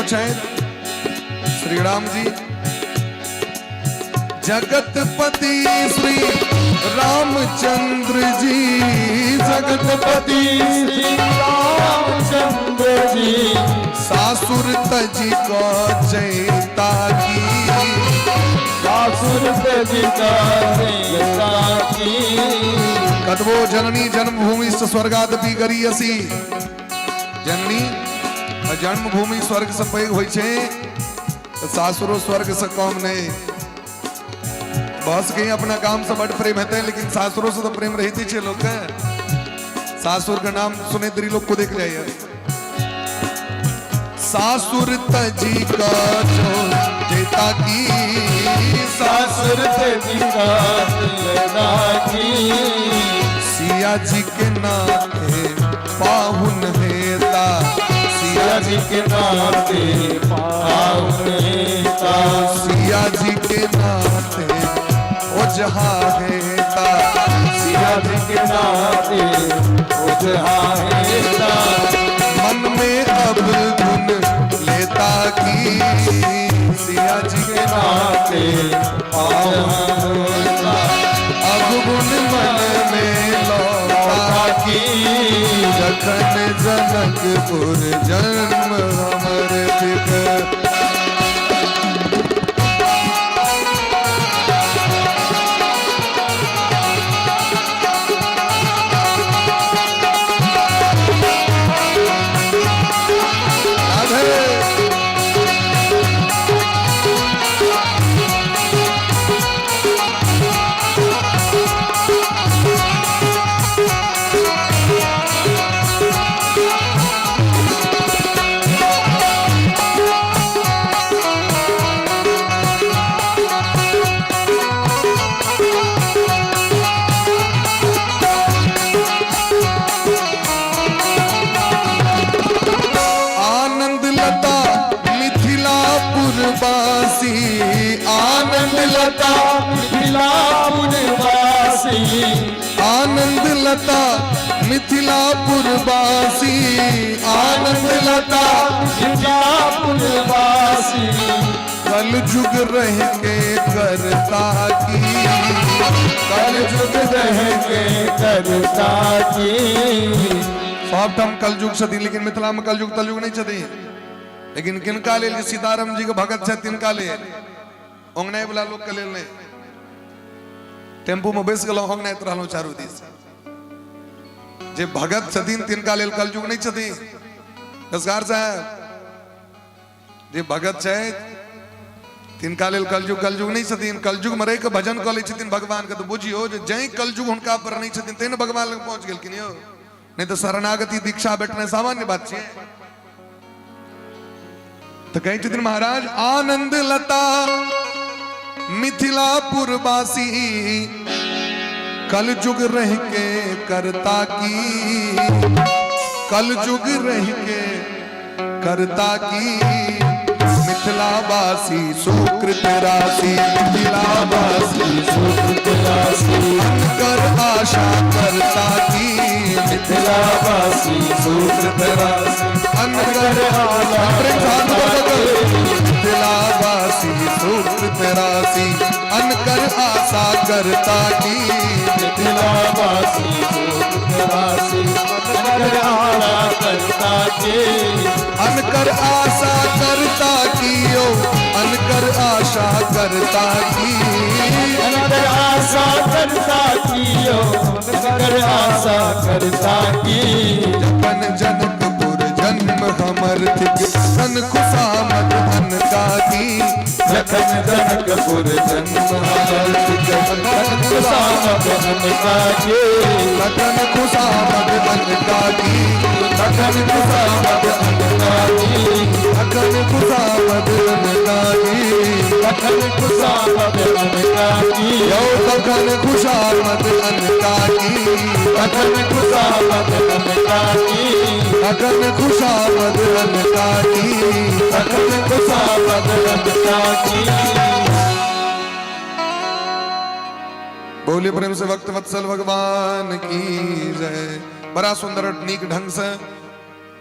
छथि श्री राम जी। जगतपति श्री रामचंद्र जी, जगतपति श्री रामचंद्र जी, सासुर तजी को जयता की, सासुर तजी का जयता की। कतबो जननी जन्मभूमि से स्वर्गादपि गरीयसी, जननी जन्मभूमि स्वर्ग से पैघ होइ छै, तऽ सासुरो स्वर्ग से कम नहीं। बस के अपना गाम से बड प्रेम हेतै, लेकिन सासुरो से तो प्रेम रहिते छै लोक के। सासुर के नाम सुने देरी लोग को देख जाइए। सासुर तजी का जो जेता की, सासुर तजी का जेता की, सिया जी के नाते पाहुन हेता, सिया जी के नाते पाहुन हेता, सिया जी के नाते ओझा हेता, सिया जी के नाते ओझा हेता, मन में अब गुण लेता की, सिया जी के नाते पाहुन हेता, अब गुण मन में लौटा की, जखन जनकपुर जन्म हमर थिक। राधे। आनंद लता मिथिलापुर वासी, आनंद लता मिथिलापुर वासी, आनंद लता मिथिलापुर वासी, आनंद लता मिथिलापुर वासी, कल जुग रह के करता की, कल जुग रह के करता की। सबठाम कलयुग छथिन, लेकिन मिथिला में कलयुग तलयुग नहीं छथिन। लेकिन किनका लेल? जे सीताराम जी के भगत छथि तिनका लेल, ओंगनाय वाला लोक के लेल नहीं। टेम्पू में बैस गेलहुँ, ओंगनाइत रहलहुँ चारू दिस। जे भगत छथिन तिनका लेल कलयुग नहीं छथिन। नमस्कार साहब, जे भगत छथि तिनका लेल कलयुग कलयुग नहीं छथिन। कलयुग में रहि के भजन कऽ लै छथिन भगवान के, तऽ बुझियौ जे जै कलयुग हुनका पर नहीं छथिन तै ने भगवान लग पहुँच गेलखिन यौ। नहीं तऽ शरणागति दीक्षा भेटनाइ सामान्य बात छै। तऽ कहै छथिन महाराज, आनंद लता मिथिलापुर वासी, कलयुग रह के करता की, कलयुग रह के करता की, मिथिलावासी सुकृत राशि, मिथिलावासी सुकृत राशि, कर आशा करता की, मिथिलावासी सुकृत राशि, अनकर आशा मिथिलावासी सुकृत राशि, अनकर आशा करता की, मिथिलावासी सुकृत राशि, अनकर आशा करता की, अनकर आशा करता की, ओ अनकर आशा करता की, अनकर आशा करता की, ओ अनकर आशा करता की। जखन जनकपुर जन्म हमर थिक, तन खुशामद अनका की, जखन जनकपुर जन्म हमर थिक, तन खुशामद अनका की, तखन खुशामद अनका की, तखन खुशामद अनका की, तखन खुशामद अनका की, तखन खुशामद अनका की, यौ तखन खुशामद अनका की, तखन खुशामद अनका की, तखन खुशामद अनका की, तखन खुशामद अनका की। बोलिए प्रेम से भक्त वत्सल भगवान की जय। बड़ा सुंदर नीक ढंग से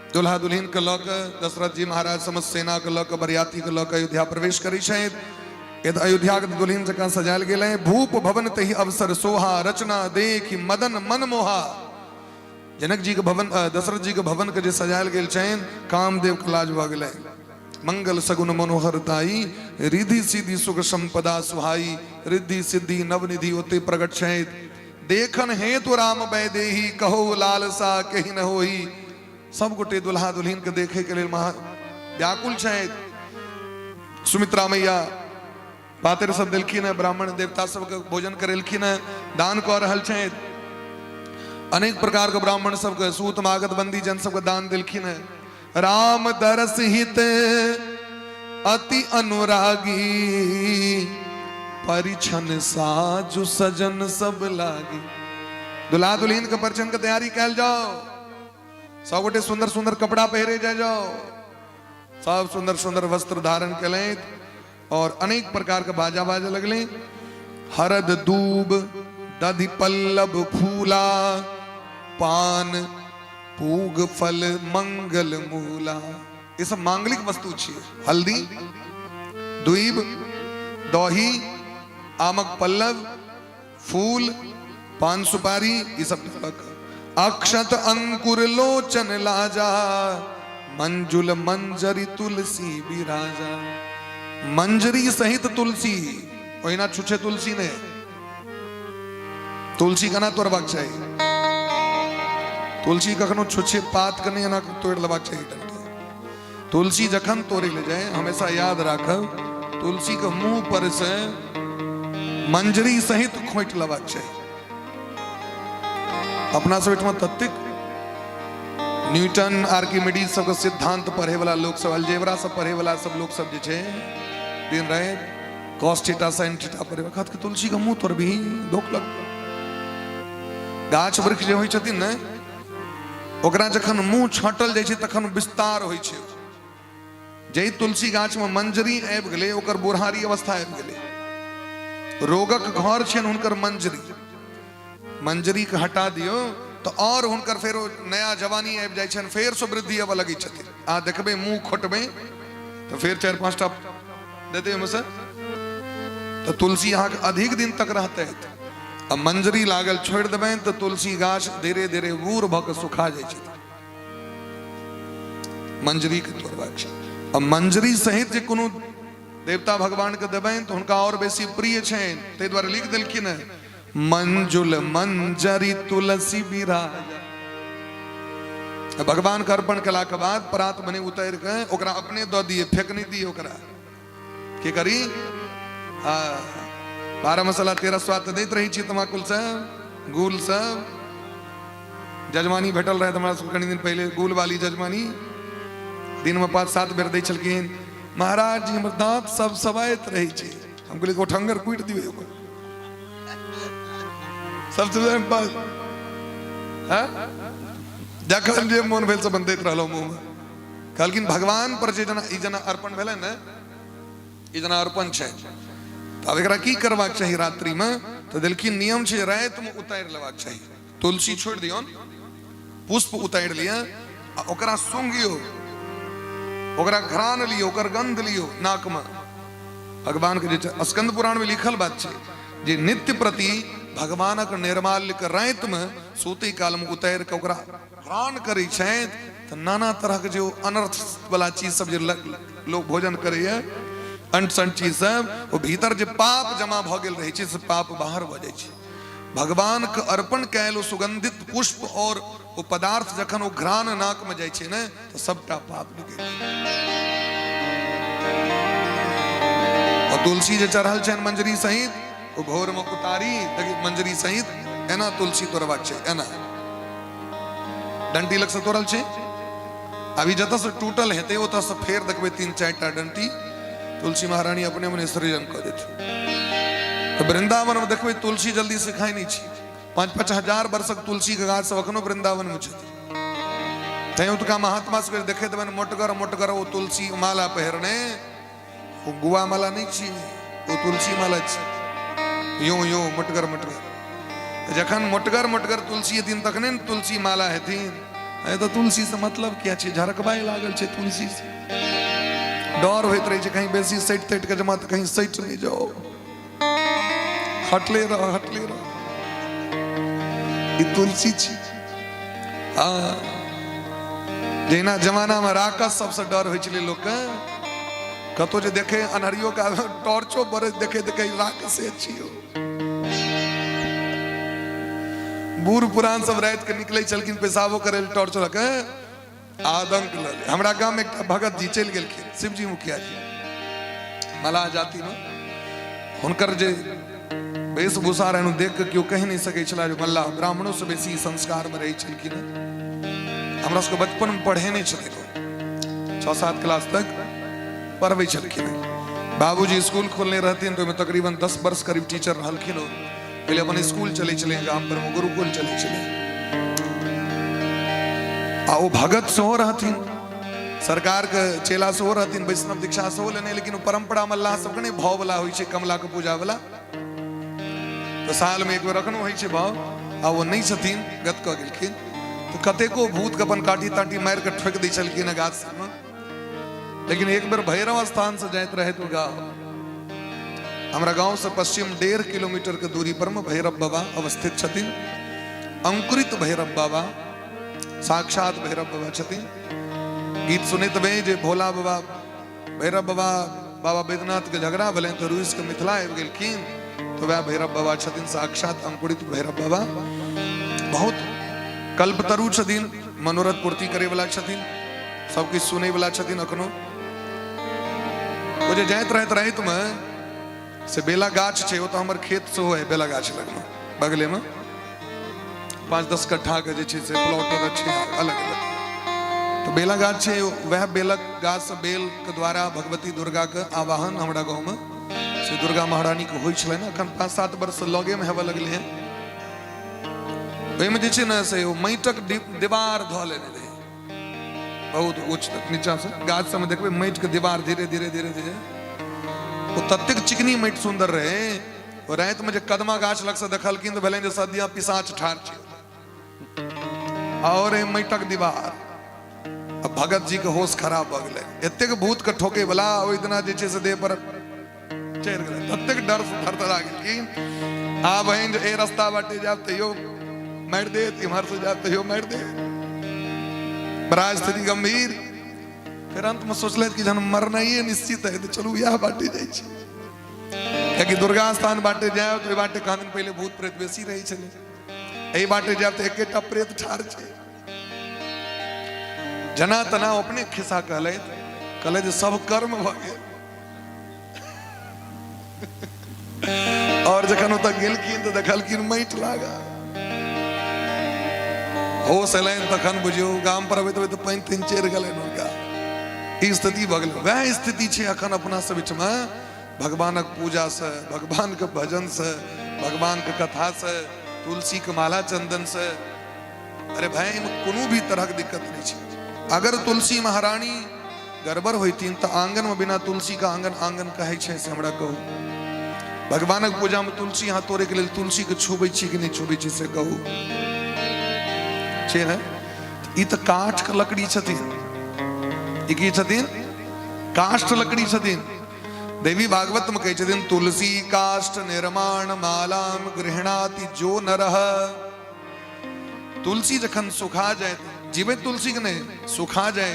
दुल्हा दुल्हिन के लऽ कऽ दशरथ जी महाराज समस्त सेना के लऽ कऽ बरियाती के लऽ कऽ अयोध्या प्रवेश करै छथि। अयोध्या के दुल्हिन जकाँ सजायल गेल है। भूप भवन तही अवसर सोहा, रचना देखि मदन मन मोहा। जनक जी के भवन, दशरथ जी के भवन के जे सजायल गेल छनि, कामदेव के लाज भऽ गेलै। मंगल सगुन मनोहर ताई, रिद्धि सिद्धि सुख संपदा सुहाई। रिद्धि सिद्धि नवनिधि ओते प्रकट छथि। देखन हेतु राम वैदेही, कहो लालसा कही न होई। सब गोटे दुल्हा दुल्हिन के देखे के लेल महा व्याकुल छथि। सुमित्रा मैया पातर सब देलखिन है, ब्राह्मण देवता सबके भोजन करेलखिन है, दान कऽ रहल छथि। अनेक प्रकार के ब्राह्मण सबके, सूत मागत बंदी जन सबके दान देलखिन है। राम दरस हित अति अनुरागी, परिछन साजु सजन सब लागी। दुल्हा दुल्हिन के परिछन के तैयारी कैल जाओ। सब गोटे सुंदर सुंदर कपड़ा पहिरे जाय जाओ। सब सुंदर सुंदर वस्त्र धारण केलथि और अनेक प्रकार के बाजा बाजे लगले। हरद दूब दधि पल्लव फूला, पान पूग फल मंगल मूला। ये सब मांगलिक वस्तु छियै। हल्दी, दूब, दही, आमक पल्लव, फूल, पान सुपारी, ये सब डालक। अक्षत अंकुर लोचन लाजा, मंजुल मंजरी तुलसी विराजा। मंजरी सहित तुलसी, ओहिना छुछे तुलसी ने, तुलसी केना तोड़बाक चाही? तुलसी कखनो छुछे पात के नहीं एना तोड़ लेबाक चाही। तुलसी जखन तोड़े ले जाए, हमेशा याद राखब, तुलसी के मुंह पर से मंजरी सहित खोट लेबाक चाही। अपना सब एहिठमा ततेक न्यूटन आर्किमिडीज सबके सिद्धांत पढ़े वाला लोक सब, अलजेब्रा सब पढ़े वाला सब लोक सब जे छै दिन राति कॉस थीटा साइन थीटा पढ़े, कहत कि तुलसी के मुंह तोड़बही, धोख लगतौ। गाछ वृक्ष जे होइ छथिन ने, ओकरा जखन मुंह छाँटल जाइ छै तखन विस्तार होइ छै। जै तुलसी गाछ में मंजरी आबि गेलै, ओकर बुढ़ारी अवस्था आबि गेलै, रोगक घर छनि हुनकर मंजरी। मंजरी के हटा दियौ तऽ और हुनकर फेर नया जवानी आबि जाइ छनि, फेर से वृद्धि आबऽ लगै छथिन। अहाँ देखबै, मुंह खोटबै तऽ फेर 4-5 टा देतै ओहिमे से, तऽ तुलसी अहाँके अधिक दिन तक रहतै। आ मंजरी लागल छोड़ि देबनि तऽ तुलसी गाछ धीरे धीरे बूढ़ भऽ कऽ सुखा जाइ छै। मंजरी के तोड़बाक छै। आ मंजरी सहित जे कोनो देवता भगवान के देबनि तऽ हुनका और बेसी प्रिय छनि, ताहि दुआरे लिख देलखिन हेँ मंजुल मंजरी तुलसी विराज। भगवान के अर्पण केला के बाद प्रात बने उतारि के ओकरा अपने दऽ दिए, फेंक नहीं दिए ओकरा। की करी? 12 मसाला 13 स्वाद तऽ दैत रहै छी, तमाकुल सब, गुल सब। जजमानी भेटल रहै हमरा सबके कनि दिन पहिले, गुल वाली जजमानी दिनमे 5-7 बेर दै छलखिन। महाराज जी हमर दाँत सब सबाइत रहै छै। हम कहलियै ओठंगर कुटि दियौ एगो। सबसे बस जखन जे मोन भेल से अपन दैत रहलहुँ मुँहमे। कहलखिन भगवान पर जे जेना ई जेना अर्पण भेलै ने, ई जेना अर्पण छै, तऽ आब एकरा की करबाक चाही रात्रिमे? तऽ देलखिन नियम छै रातिमे उतारि लेबाक चाही। तुलसी छोड़ि दियौन, पुष्प उतारि लिअ आ ओकरा सूंघियौ, ओकरा घ्राण लियौ, ओकर गंध लियौ नाकमे। भगवान के जे स्कंद पुराण में लिखल बात छै जे नित्य प्रति भगवानक निर्माल्य के रातिमे सूती काल में उतारि के ओकरा घ्राण करै छथि तऽ नाना तरह के जे अनर्थ वाला चीज सब जे लोग भोजन करैया, अंट संट चीज सब, ओ भीतर जे पाप जमा भऽ गेल रहै छै से पाप बाहर भऽ जाइ छै। भगवान के अर्पण कयल ओ सुगंधित पुष्प और ओ पदार्थ जखन ओ घ्राण नाक में जाइ छै ने तऽ सबटा पाप निकलि और तुलसी जे चढ़ल छनि मंजरी सहित, ओ भोर में उतारी, देखी मंजरी सहित एना तुलसी तोड़बाक छै, एना डंटी लग से तोड़ल छै। अभी जतऽ से टूटल हेतै ओतऽ से फेर देखबै 3-4 टा डंटी तुलसी महारानी अपने मने सृजन कऽ देथिन। तऽ वृंदावन में देखबै तुलसी जल्दी से खाइ नहि छै। 5-5 हजार वर्षक तुलसी के गाछ सब एखनो वृंदावन में छथिन। तैं ओतुका महात्मा सबके देखैत देबनि मोटगर मोटगर ओ तुलसी माला पहिरने, ओ गुआ माला नहि छी, ओ तुलसी माला छी, यो यो मोटगर मोटगर। जखन मोटगर मोटगर तुलसी हेथिन तखने ने तुलसी माला हेथिन। तऽ तुलसी से मतलब किया छै, झरकबाइ लागल छै तुलसी से। डर होइत रहै छै कहीं बेसी सटि तटि के जमा तऽ कहीं सटि नहि जाओ, हटले रह हटले रह। ई तुलसी छी। हँ, जहिना जमाना में राकस सबसे डर होइ छलै लोकके, कतौ जे देखे अन्हरियो के टॉर्चो बरस देखे देखे राकसे छियो। बूढ़ पुरान सब राति के निकले छलखिन पेशाबो करे लए टॉर्च लऽ के, आदंक लऽ ले। हमरा गाम में एकटा भगत जी चलि गेलखिन, शिवजी मुखिया जी, मलाह जाति में। हुनकर जे वेशभूषा रहनि देख के केओ कहि नहि सकै छला जे मल्लाह, ब्राह्मणों से बेसी संस्कार में रहै छलखिन। हमरा सबके बचपन में पढ़ेने छलखिन, 6-7 क्लास तक पढ़बै छलखिन। बाबूजी स्कूल खोलने रहथिन तऽ ओहिमे तकरीबन 10 वर्ष करीब टीचर रहलखिन। ओ पहिले अपन स्कूल चलै छलै, गाम पर मे गुरुकुल चलै छलै। आ ओ भगत सेहो रहथिन, सरकार के चेला सेहो रहथिन, वैष्णव दीक्षा सेहो लेने, लेकिन ओ परंपरा मल्लाह सबके नहि भाव वाला होइ छै, कमला के पूजा वाला, तऽ साल में एक बेर अखनो होइ छै भाव। आ ओ नहि छथिन, गत कऽ गेलखिन। तऽ कतेको भूत के अपन काटी ताटी मारि के ठोकि दै छलखिन गाछ सबमे। लेकिन एक बेर भैरव स्थान से जाइत रहे तो गाँव, हमरा गांव से पश्चिम 1.5 किलोमीटर के दूरी पर में भैरव बाबा अवस्थित छथिन। अंकुरित भैरव बाबा, साक्षात भैरव बाबा छथिन। गीत सुनैत भे जे भोला बाबा भैरव बाबा बाबा बैद्यनाथ के झगड़ा भेलनि तऽ रूस के मिथिला आबि गेलखिन, तऽ वएह भैरव बाबा छथिन साक्षात अंकुरित भैरव बाबा। बहुत कल्पतरु छथिन, मनोरथ पूर्ति करे वाला छथिन, सब किछु सुनै वाला छथिन। अखनो ओ जे जाइत रहैत राति में से बेला गाछ छै, ओ तऽ हमर खेत सेहो है बेला गाछ लगमे बगलेमे 5-10 कट्ठा के जे छै से प्लॉट छै अलग अलग। तऽ बेला गाछ छै, वएह बेलक गाछ से बेल के द्वारा भगवती दुर्गा के आवाहन हमरा गाँव में से दुर्गा महारानी के होइ छलनि। अखन 5-7 वर्ष लगे में हेबऽ लगलै हँ। ओहिमे जे छै ने से ओ माटिक दीवार धऽ लेने रहै बहुत ऊँच तक, नीचा से गाछ सबमे देखबै माटि के दीवार धीरे धीरे धीरे धीरे। ओ ततेक चिकनी माटि सुन्दर रहै, ओ राति में जे कदमा गाछ लग से देखलखिन तऽ भेलनि जे सदिया पिसाच ठाढ़ छै और एहि माटिक दीवार। आ भगत जी के होश खराब भऽ गेलै, एतेक भूत के ठोके वाला ओहि दिना जे छै से देह पर चढ़ि गेलै, ततेक डर से थरथरा गेलखिन। आब एहन जे एहि रास्ता बाटे जायब तैयो मारि देत, इम्हर से जायब तैयो मारि देत, बड़ा स्थिति गंभीर। फेर अंत में सोचलथि कि जहन मरनाइए निश्चित है तऽ चलू इएह बाटे जाइ छी, कियाकि दुर्गा स्थान बाटे जायब तऽ ओहि बाटे कहाँ दिन पहिले भूत प्रेत बेसी रहै छलै, एहि बाटे जायब तऽ एकेटा प्रेत ठाढ़ छै। जना तना अपने खिस्सा कहलथि, कहलथि जे सब कर्म भऽ गेल। और जखन ओतऽ गेलखिन तऽ देखलखिन माटि लागल, होश एलनि तखन बुझियौ गाम पर अबैत अबैत पानि तानि चढ़ि गेलनि हुनका। ई स्थिति भऽ गेलै। वएह स्थिति छै अखन अपना सब बीचमे, भगवानक पूजा से, भगवान के भजन से, भगवान के कथा से, तुलसी के माला चंदन से। अरे भाई, एहिमे कोनो भी तरहक दिक्कत नहीं छै। अगर तुलसी महारानी गड़बड़ होइथिन तऽ आंगन में बिना तुलसी के आंगन आंगन कहै छै से हमरा कहू। भगवानक पूजा में तुलसी अहाँ तोड़े के लेल तुलसी के छुबै छी कि नहि छुबै छी से कहू छै ने? ई तऽ काठ के लकड़ी छथिन, ई की छथिन? काष्ठ लकड़ी छथिन। देवी भागवत में कहै छथिन तुलसी काष्ठ निर्माण मालाम गृहणाति जो नरह। तुलसी जखन सुखा जाए, जीवित तुलसी के नहीं, सुखा जाए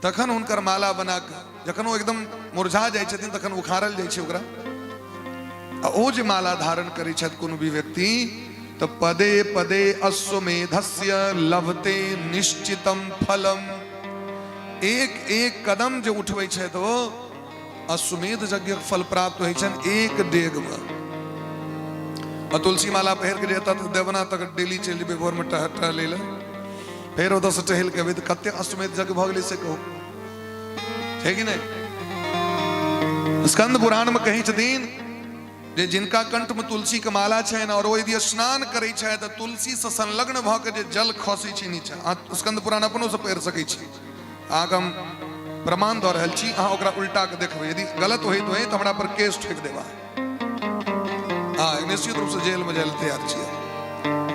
तखन हुनकर माला बना के, जखन ओ एकदम मुरझा जाइ छथिन तखन उखाड़ल जाइ छै ओकरा, आ ओ जे माला धारण करै छथि कोनो भी व्यक्ति तऽ पदे पदे अश्वमेधस्य लभते निश्चितम फलम। एक एक कदम जे उठबै छथि ओ अश्वमेध यज्ञक फल प्राप्त होइ छनि एक डेग में। आ तुलसी माला पहिर के जे एतऽ देवना तक डेली चलि जेबै भोर में टहलै लए, फेर ओतऽ से टहल के एबै तऽ कते अश्वमेध यज्ञ भऽ गेलै से कहू, छै कि नहि? स्कंद पुराण में कहै छथिन जे जिनका कंठ में तुलसी के माला छनि और ओ यदि स्नान करै छथि तऽ तुलसी से संलग्न भऽ के जे जल खसै छै नीचा, अहाँ स्कंद पुराण अपनो से पढ़ि सकै छी, अहाँके हम प्रमाण दऽ रहल छी, अहाँ ओकरा उल्टा के देखबै, यदि गलत होइत होय तऽ हमरा पर केस ठोकि देबा, हाँ निश्चित रूप से जेल में जाय लए तैयार छियै,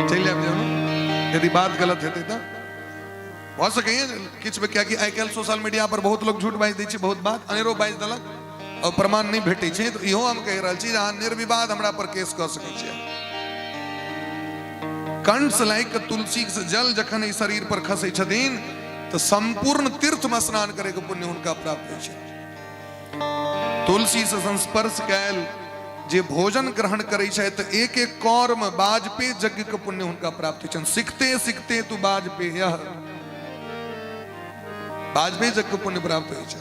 चलि आबि जाउ यदि बात गलत हेतै तऽ। भऽ सकैए किछु कियाकि आइ काल्हि सोशल मीडिया पर बहुत लोक झूठ बाजि दै छै, बहुत बात अनेरो बाजि देलक और प्रमाण नहि भेटै छै। तऽ इहो हम कहि रहल छी जे अहाँ निर्विवाद हमरा पर केस कऽ सकै छियै। कंठ से लागि कऽ तुलसी से जल जखन एहि शरीर पर खसै छथिन तऽ संपूर्ण तीर्थ में स्नान करे के पुण्य हुनका प्राप्त होइ छै। तुलसी से संस्पर्श कयल जे भोजन ग्रहण करै छथि तऽ एक एक कौर में वाजपेय यज्ञ के पुण्य हुनका प्राप्त होइ छनि। सिखते सिखते तू वाजपेय, वाजपेय यज्ञ के पुण्य प्राप्त होइ छै।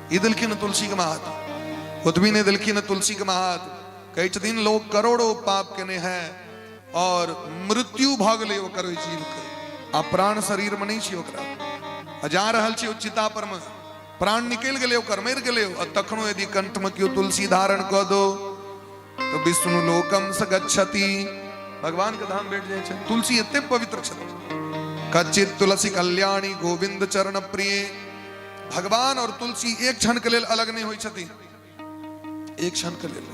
ई देलखिन तुलसी के महात्म, ओतबी नहि देलखिन तुलसी के महात्म। कहै छथिन लोग करोड़ों पाप केने है और मृत्यु भऽ गेलै ओकर ओहि जीवके, आ प्राण शरीर में नहि छै ओकरा, आ जा रहल छै ओ चिता पर में, प्राण निकलि गेलै ओकर, मरि गेलै, आ तखनो यदि कंठ में केओ तुलसी धारण कऽ दो तो विष्णु लोकम स गच्छति, भगवान के धाम भेट जाइ छै। तुलसी एते पवित्र छथि। कच्चित तुलसी कल्याणी गोविंद चरण प्रिय, भगवान और तुलसी एक क्षण के लेल अलग नहीं होइ छथिन, एक क्षण के लेल।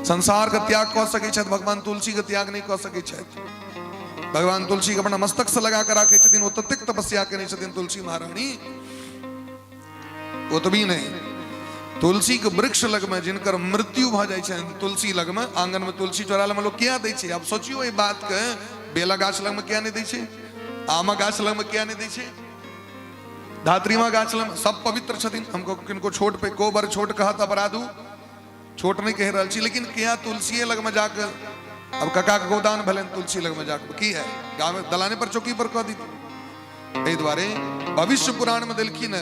संसार के त्याग कऽ सकै छथि भगवान, तुलसी के त्याग नहीं कऽ सकै छथि। भगवान तुलसी के अपना मस्तक से लगा के राखै छथिन, ओ ततेक तपस्या केने छथिन तुलसी महारानी। ओतबी नहीं, तुलसी के वृक्ष लग में जिनकर मृत्यु भऽ जाइ छनि, तुलसी लग में आंगन में तुलसी चौरा में लोग किया दै छै? आब सोचियो एहि बात के, बेला गाछ लग में किया नहीं दै छै, आमक गाछ लग में किया नहीं दै छै, धात्रीमा गाछ लग? सब पवित्र छथिन। हमको किनको छोट पे को बर छोट कहत अपराधू, छोट नहीं कह रहल छी, लेकिन किया तुलसीए लग में जाके? अब कका के गोदान भेलनि तुलसी लग में जाके की है, गाँव में दलाने पर चौकी पर कह दी। एहि दुआरे भविष्य पुराण में देलखिन,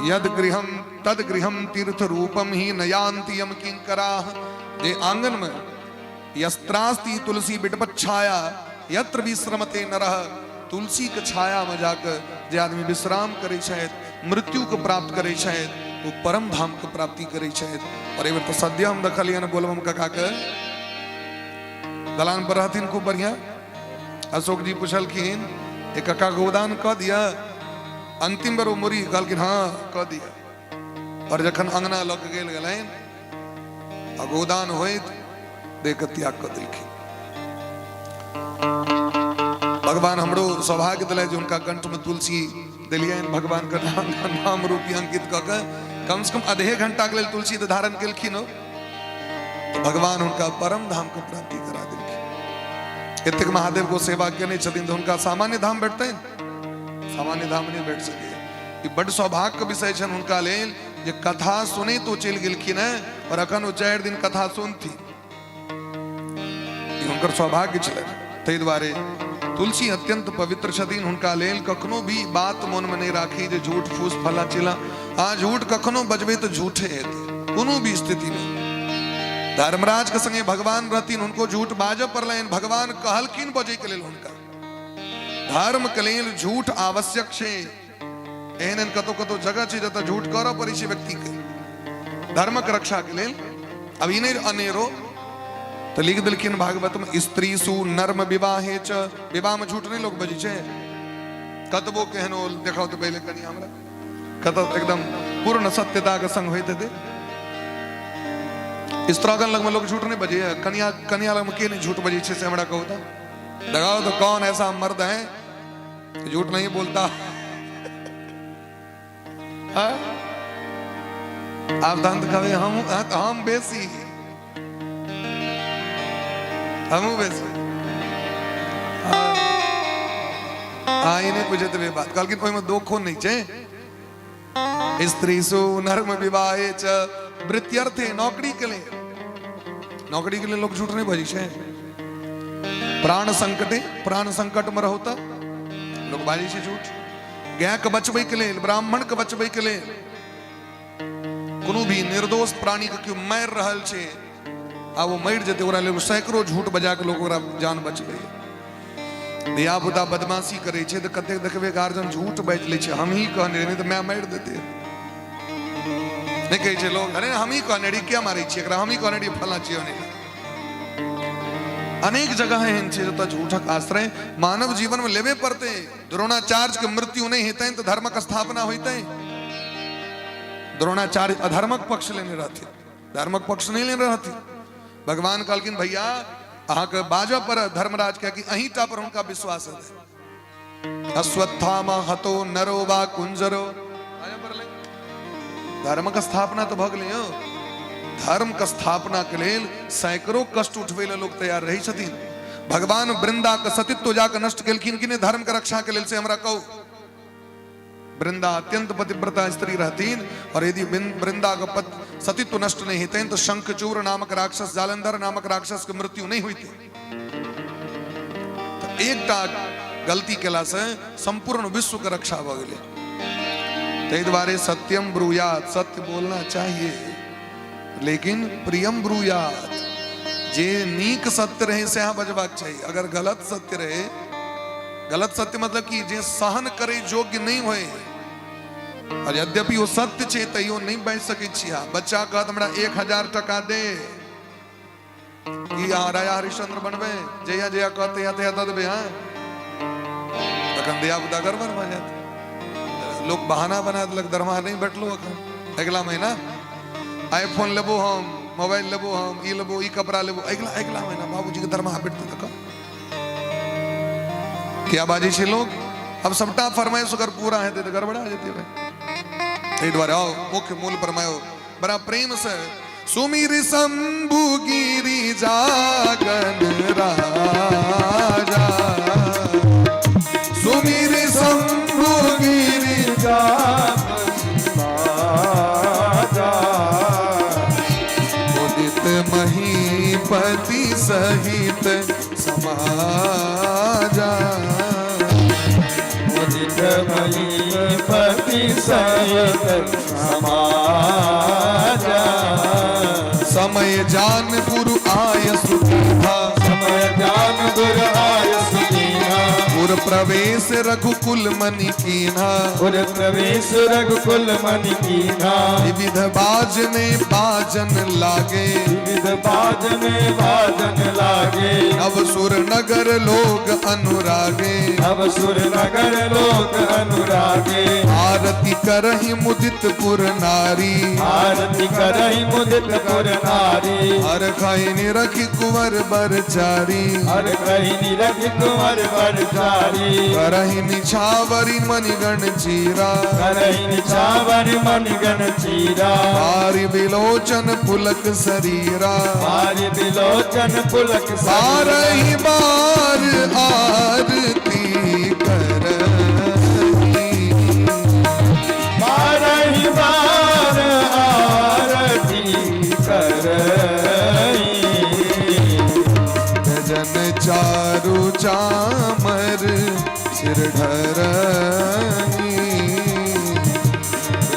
यद गृहम तद गृहम तीर्थ रूपम ही नयांति यम किंकराह, जे आंगन में यस्त्रास्ति तुलसी बिटपत छाया यत्र विश्रमते नरह, तुलसी के छाया में जाकर जे आदमी विश्राम करै छथि, मृत्यु के प्राप्त करै छथि, ओ परम धाम के प्राप्ति करै छथि। और एहि बेर तऽ सद्य हम देखलियनि बोलबम काका के दलान पर रहथिन खूब बढ़िया। अशोक जी पुछलखिन, ए काका गोदान कऽ दिअ? अंतिम बेर ओ मुड़ी कहलखिन, हाँ कऽ दिअ। और जखन अंगना लऽ के गेल गेलनि आ गोदान होइत देह के त्याग कऽ देलखिन। भगवान हमरो सौभाग्य दिले जे हुनका कंठ में तुलसी देलियनि, भगवान के नाम नाम रूपी अंकित कऽ के कम से कम आधे घंटा के लेल तुलसी तऽ धारण केलखिन हो, तऽ भगवान हुनका परम धाम के प्राप्ति करा देलखिन। एतेक महादेव को सेवा केने छथिन तऽ हुनका सामान्य धाम भेटतनि? सामान्य धाम नहि भेट सकैए। ई बड्ड सौभाग्य के विषय छनि हुनका लेल जे कथा सुनैत ओ चलि गेलखिन हेँ और अखन ओ 4 दिन कथा सुनथिन, ई हुनकर सौभाग्य छलनि। ताहि दुआरे तुलसी अत्यंत पवित्र छथिन। हुनका लेल कखनो भी बात मन में नहीं राखी जे झूठ फूस फला चिला। आ झूठ कखनो बजबे तो झूठे हेतै कोनो भी स्थिति में। धर्मराज के संगे भगवान रहथिन, हुनको झूठ बाजऽ पड़लनि, भगवान कहलखिन बजै के लेल। हुनका धर्म के लेल झूठ आवश्यक छै। एहन एहन कतौ कतौ जगह छै जतऽ झूठ करऽ पड़ै छै व्यक्ति के धर्मक रक्षा के लेल। अब ई नहि अनेरो तऽ लिख देलखिन भागवत में, स्त्री सु नर्म विवाहे च, विवाह में झूठ नहीं लोग बजै छै। कतबो केहनो देखाउ तऽ पहिले कनि हमरा कतौ एकदम पूर्ण सत्यता के संग होइत हेतै। स्त्रागन लग में लोग झूठ नहीं बजै, कनिया कनिया लग में के नहीं झूठ बजै छै से हमरा कहू तऽ लगाओ तो कौन ऐसा मर्द है झूठ नहीं बोलता? हाँ? आप तहन तऽ कहबै हम हम बेसी, हमहूँ बेसी। हाँ हाँ, ई नहि बुझैत हेबै बात। कहलखिन ओहिमे दोखो नहि छै। स्त्री सु नर्म विवाहे च वृत्त्यर्थे, नौकरी के लिए, नौकरी के लिए लोग झूठ नहीं बजै छै। प्राण संकटे, प्राण संकट में रहू तऽ लोग बाजै छै झूठ। गाय के बचबै के लेल, ब्राह्मण के बचबै के लेल, कोनो भी निर्दोष प्राणी के केओ मारि रहल छै आ ओ मरि जेतै, ओकरा लेल सैकड़ों झूठ बजा के लोग ओकरा जान बचबै। धिया पुता बदमाशी करै छै तऽ कतेक देखबै गार्जियन झूठ बाजि लै छै, हमही कहने रही, नहि तऽ माय मारि देतै। नहि कहै छै लोग, अरे हमही कहने रही, किया मारै छियै एकरा, हमही कहने रही फलां छियै। अनेक अनेक जगह एहन छै जतऽ झूठक आश्रय मानव जीवन में लेबे पड़तै। द्रोणाचार्य के मृत्यु नहि हेतनि तऽ धर्मक स्थापना होइतै? द्रोणाचार्य अधर्मक पक्ष लेने रहथिन, धर्मक पक्ष नहि लेने रहथिन। भगवान कहलखिन भैया अहाँके बाजऽ पड़त धर्मराज, कियाकि अहीं टा पर हुनका विश्वास हेतै। अश्वत्थामा हतो नरो वा कुंजरो। धर्मक स्थापना तऽ भऽ गेलै यौ। धर्मके स्थापनाके लेल सैकड़ों कष्ट उठबै लए लोक तैयार रहै छथिन। भगवान वृंदा के सतीत्व जाके नष्ट केलखिन कि नहि धर्म के रक्षा के लेल, से हमरा कहू। वृंदा अत्यंत पतिव्रता स्त्री रहथिन और यदि वृंदा के पत सतीत्व नष्ट नहीं हेतनि तो शंखचूर नामक राक्षस, जालंधर नामक राक्षस के मृत्यु नहीं होइते। तो एकटा गलती केला से संपूर्ण विश्व के रक्षा भऽ गेलै। ताहि दुआरे सत्यम ब्रूयात, सत्य बोलना चाहिए, लेकिन प्रियम ब्रूयात, जे नीक सत्य रहे से अहाँ बजबाक चाही। अगर गलत सत्य रहे, गलत सत्य मतलब कि जे सहन करे योग्य नहीं होए और यद्यपि वो सत्य छै तैयो नहीं बाजि सकै छी। बच्चा कहत हमरा 1000 टका दे, की अहाँ राजा हरिश्चंद्र बनबै? जहिया जहिया कहत तहिया तहिया दऽ देबै। हाँ, तखन धिया पुता गड़बड़ भऽ जायत। लोक बहाना बना देलक, दरमाहा नहि भेटलो एखन, अगिला महीना आईफोन लेबो, हम मोबाइल लेबो, हम ई लेबो, ई कपड़ा लेबो, अगिला अगिला महीना बाबूजी के दरमाहा भेटतै तखन। किया बाजै छै लोक? अब सबटा फरमाइश अगर पूरा हेतै तऽ गड़बड़ा जेतै भाई। ताहि दुआरे आउ मुख्य मूल पर आउ बड़ा प्रेम से। सुमिर शंभु गिरी जागन राजा, सुमिर शंभु गिरी जागन राजा, उदित महीपति सहित समाजा, उदित महीपति सहित समाजा। समय जान गुरु आय सुखा, समय जान गुरु आय सुदीना, पुर प्रवेश रघुकुल मनि कीन्हा, पुर प्रवेश रघुकुल मनि कीन्हा। विविध बाज में बाजन लागे, विविध बाज में बाजन लागे। नवसुर नगर लोग अनुरागे, नवसुर नगर लोक अनुरागे। आरती करहि मुदित पुर नारी, आरती करहि मुदित पुर नारी। हर खाई निरखि कुंवर बरचारी, हर कहि निरख कुंवर बरचारी। करहि निछावरी मणिगण चीरा, करहि निछावर मणिगण चीरा। बारि बिलोचन पुलक शरीरा, बारि बिलोचन पुलक शरीरा। बारहि बार आरती करहि, बारहि बार आरती करहि। जन चारु चामर सिर ढरही,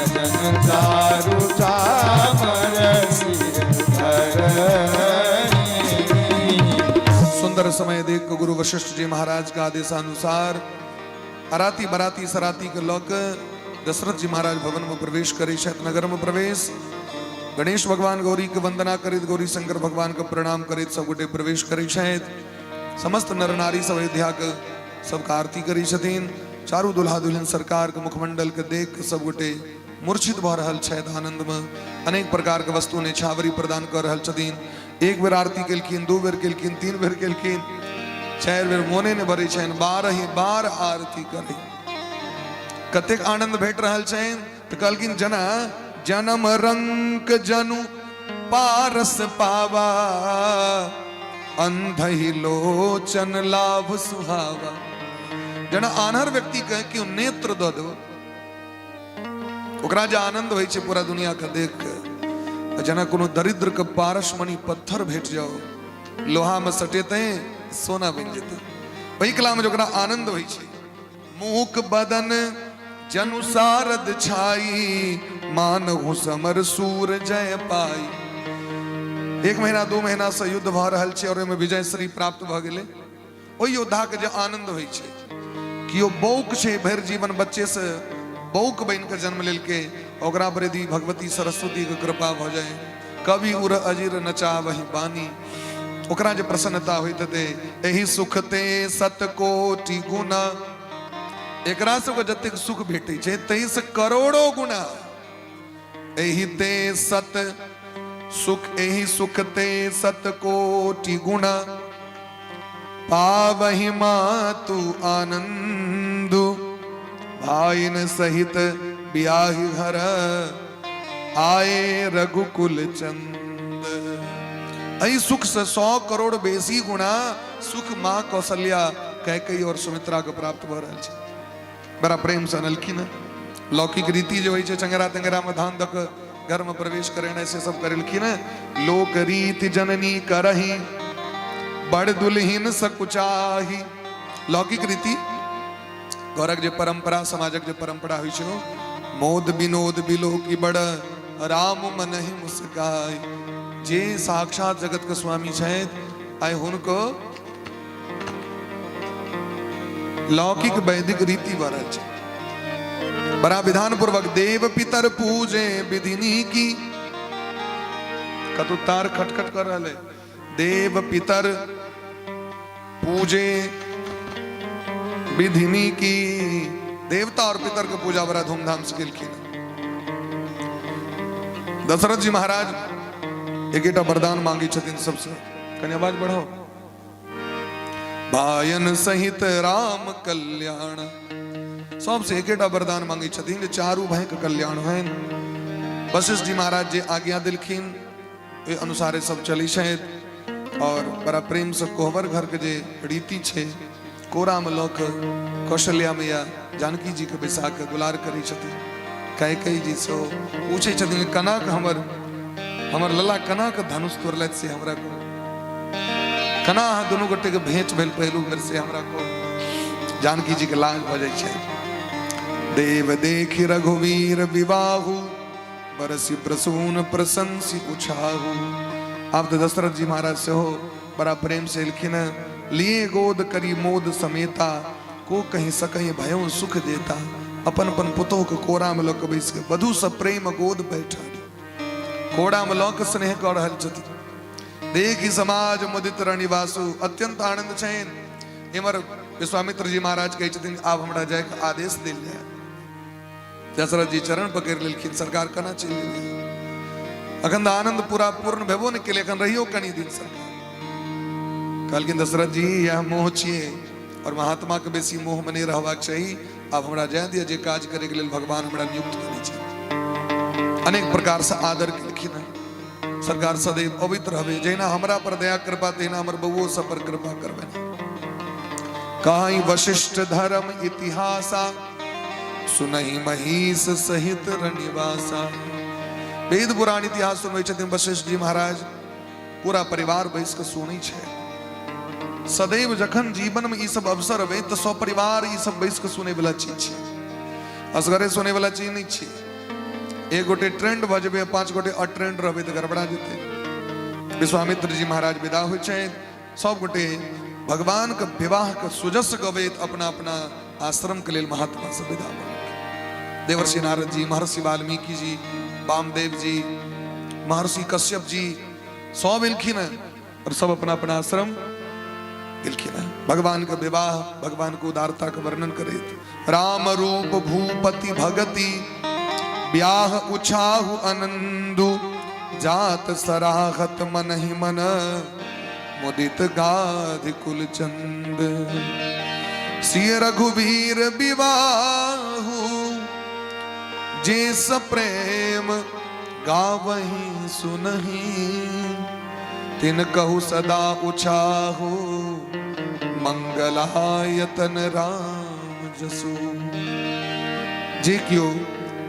जन चारु चामर सिर धरहि। सुंदर समय देख के गुरु वशिष्ठ जी महाराज का आदेशानुसार अराती बराती सराती के लऽ के दशरथ जी महाराज भवन में प्रवेश करै छथि। नगर में प्रवेश, गणेश भगवान गौरी के वंदना करैत, गौरी शंकर भगवान के प्रणाम करैत सब गोटे प्रवेश करै छथि। समस्त नर नारी सब अयोध्या के सबके आरती करै छथिन। चारू दुल्हा दुल्हन सरकार के मुखमंडल के देख के सब गोटे मूर्छित भऽ रहल छथि आनंद में। अनेक प्रकार के वस्तु निछावरी प्रदान कऽ रहल छथिन। एक बेर आरती केलखिन, दू बेर केलखिन, तीन बेर केलखिन, चारि बेर, मोने नहि भरै छनि, बारह ही बार आरती करै। कतेक आनंद भेट रहल छनि तऽ कहलखिन जना जन्म रंक जनु पारस पावा, अंधहि लोचन लाभ सुहावा। जना आन्हर व्यक्ति के केओ नेत्र दऽ देब, ओकरा जे आनंद होइ छै पूरा दुनिया के देख के, जेना कोनो दरिद्र के पारसमणि पत्थर भेट जाओ, लोहा में सटेतै सोना बनि जेतै, ओहि कला में जे ओकरा आनंद होइ छै। मूक बदन जनु सारद छाई, मानहु समर सूर जय पाई। एक महीना 2 महीना से युद्ध भऽ रहल छै और ओहिमे विजय श्री प्राप्त भऽ गेलै। ओहि योद्धा के जे आनंद होइ छै, केओ बौक छै, भरि जीवन बच्चे से बौक बनि के जन्म लेलकै, ओकरा पर यदि भगवती सरस्वती के कृपा भऽ जाय, कवि उर अजिर नचावहि बानी, ओकरा जे प्रसन्नता होइत हेतै। एहि सुख ते सत कोटि गुना, एकरा सबके जतेक सुख भेटै छै ताहि से करोड़ों गुना। एहि ते सत सुख, एहि सुख ते सत कोटि गुना, पावहि मातु आनंदु। भाइन सहित बियाहि घर आए रघुकुल चंद। एहि सुख से 100 करोड़ बेसी गुणा सुख माँ कौशल्या कैकेयी और सुमित्रा के प्राप्त भऽ रहल छै। बड़ा प्रेम से अनलखिन हँ। लौकिक रीति जे होइ छै चंगेरा तंगेरा में धान दऽ कऽ घर में प्रवेश करेनाइ से सब करेलखिन हँ। लोक रीति जननी करही बड़ दुल्हिन सकुचाही। लौकिक रीति घरक जे परंपरा समाजक जे परंपरा होइ छै, मोद विनोद बिलोकी बड़ राम मनहि मुस्काय। जे साक्षात जगत के स्वामी छथि आइ हुनको लौकिक वैदिक रीति भऽ रहल छै। बड़ा विधान पूर्वक देव पितर पूजे विधिनी की। कतौ तार खटखट कर रहल है। देव पितर पूजे विधिनी की, देवता और पितर के पूजा बड़ा धूमधाम से केलखिन। दशरथ जी महाराज एक वरदान मांगी छथिन सबसे। कनि आवाज बढ़ाओ। भायन सहित राम कल्याण। सबसे एकेटा वरदान मांगे छथिन जे चारू भाई के कल्याण होइन। वशिष्ठ जी महाराज जे आज्ञा दिलखिन ओहि अनुसारे सब चलै छथि और बड़ा प्रेम से कोहबर घर के जे रीति छै कोरा में लऽ कऽ कौशल्या मैया जानकी जी के बैसा कऽ दुलार करै छथिन। कैकेयी जी से पूछै छथिन केना कऽ हमर हमर लला केना कऽ धनुष तोड़लथि से हमरा कहू, केना अहाँ दुनू गोटे के भेंट भेल पहिलु बेर से हमरा कहू। जानकी जी के लाज भऽ जाइ छै। देव देखि रघुवीर विवाहु बरसि प्रसून प्रशंसि उछाहु। आब तऽ दशरथ जी महाराज सेहो बड़ा प्रेम से एलखिन। लिए गोद करी मोद समेता को कहीं सकहीं भयो सुख देता। अपन अपन पुतोह के कोरा में लऽ कऽ बैस के वधू सब प्रेम गोद बैठल कोरा में लऽ कऽ स्नेह कऽ रहल छथिन। देखि समाज मुदित रणिवासु अत्यंत आनंद छनि। इमर विश्वामित्र जी महाराज कहै छथिन आब हमरा जायके आदेश देल जाय। दशरथ जी चरण पकड़ि लेलखिन, सरकार केना चलि गेलियै, अखन तऽ आनंद पूरा पूर्ण भेबो नहि केलै, अखन रहियो कनि दिन सरकार। कहलखिन दशरथ जी यह मोह छियै और महात्मा के बेसी मोह में नहीं रहबाक चाही, आब हमरा जाय दिअ जे काज करे के लेल भगवान हमरा नियुक्त केने छथि। अनेक प्रकार से आदर केलखिन हँ। सरकार सदैव अबैत रहबै, जहिना हमरा पर दया कृपा तहिना हमर बउओ सब पर कृपा करबै। कहीं वशिष्ठ धर्म इतिहासा सुनहि महीष सहित रनिवासा। वेद पुराण इतिहास सुनबै छथिन वशिष्ठ जी महाराज, पूरा परिवार बैस कऽ सुनै छै। सदैव जखन जीवन में ई सब अवसर अबै तऽ सब परिवार ई सब बैस कऽ सुनै वाला चीज छै, असगरे सुनै वाला चीज नहीं छै। एक गोटे ट्रेंड भऽ जेबै, 5 गोटे अट्रेंड रहबै तऽ गड़बड़ा जेतै। विश्वामित्र जी महाराज विदा होइ छथि, सब गोटे भगवान के विवाह के सुजस गबैत अपना अपना आश्रम के लेल महात्मा से विदा भऽ गेल। देवर्षि नारद जी, महर्षि वाल्मीकि जी, वामदेव जी, महर्षि कश्यप जी सब एलखिन हँ और सब अपना अपना आश्रम गेलखिन हँ। भगवान के विवाह, भगवान के उदारता के वर्णन करैत राम रूप भूपति भगति ब्याह उछाहु अनंदु जात सराहत मन ही मन मुदित गाधि कुल चंद। सिय रघुवीर विवाहु जे सप्रेम गावही सुनही तिन कहु सदा उछाहु मंगलायतन राम जसु। जे कियो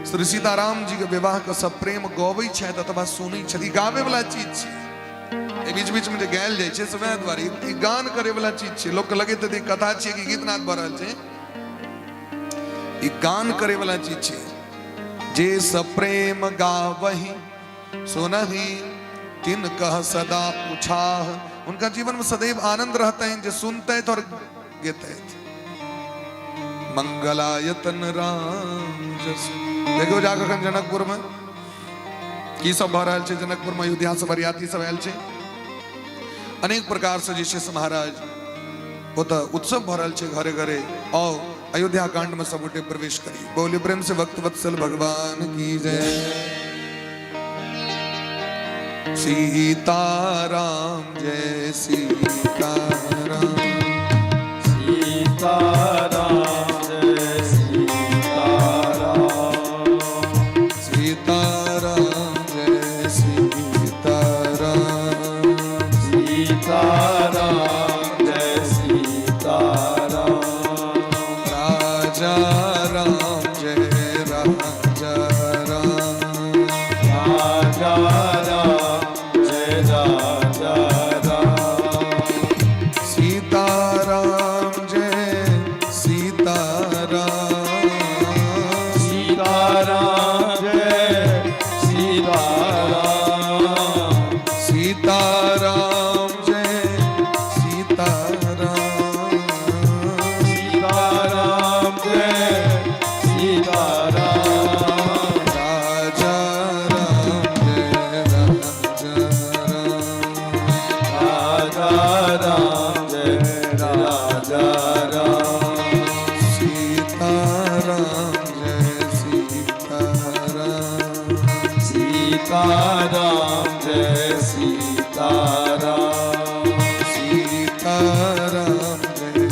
श्री सीताराम जी के विवाह के सब प्रेम गबै छथि अथवा सुनै छथि, गाबै वाला चीज छै। एहि बीच बीच में जे गायल जाइ छै से वएह दुआरे ई गान करे वाला चीज छै। लोक के लगैत हेतै कथा छियै कि गीतनाद भऽ रहल छै, ई गान करे वाला चीज छै। जे सप्रेम गावही सुनही तिन कह सदा उछाह। उनका जीवन में सदैव आनंद रहतनि जे सुनतैथ और गेतैथ। मंगलायतन राम जस। देखियौ जाकऽ अखन जनकपुर में की सब भऽ रहल छै। जनकपुर में अयोध्या से बरियाती सब आयल छै, अनेक प्रकार से जे छै से महाराज ओतऽ उत्सव भऽ रहल छै घरे घरे। आओ अयोध्या कांड में सब गोटे प्रवेश करी। बोले प्रेम से भक्त वत्सल भगवान की जय। सीताराम जय सीताराम। राजा राम। सीताराम जय सीताराम। सीताराम जय सीताराम। सीताराम जय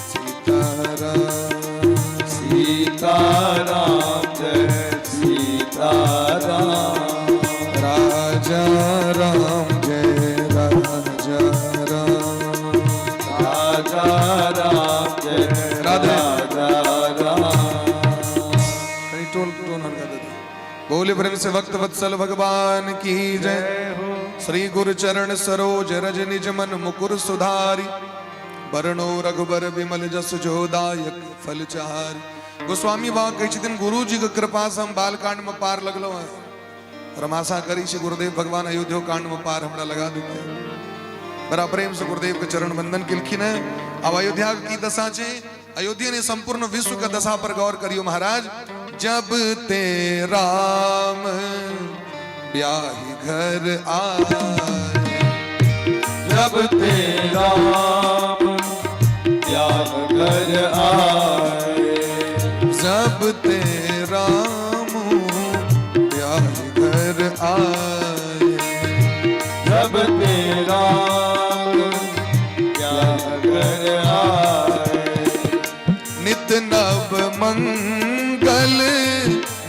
सीताराम। सीताराम जय सीताराम। राजा राम जय राजा राम। राजा राम जय राधे। राजा राम। कहीं टोल टोन हल्का दे दो। बोले प्रेम से भक्त वत्सल भगवान की जय। श्री गुरु चरण सरोज रज निज मन मुकुर सुधारी, बरनो रघुबर विमल जस जोदायक फल चार। गोस्वामी बाबा कहै छथिन गुरुजी के कृपा से हम बालकांड में पार लगलो हैं और हम आशा करी छी गुरुदेव भगवान अयोध्या कांड में पार हमरा लगा देते। बड़ा प्रेम से गुरुदेव के चरण वंदन केलखिन है। अब अयोध्या की दशा छे, अयोध्या ने संपूर्ण विश्व के दशा पर गौर करियो महाराज। जब ते राम ब्याही घर आए, जब ते राम ब्याह घर आए, जब ते राम ब्याही घर आए, जब ते राम ब्याह घर आए, नित नव मंगल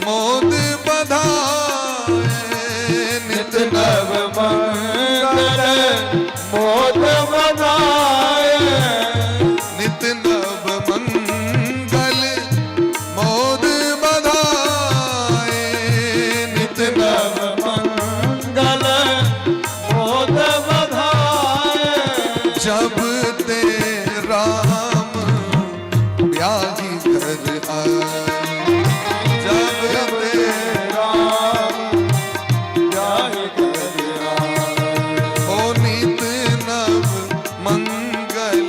मोद बधाए, नित नित नव मंगल मोद बधाए, नित नव मंगल मोद बधाए, नित नित नव नव मंगल मोद बधाए, जब ते राम ब्याही घर आए, जब जब ते ते राम ब्याह घर आए, ओ नित नव मंगल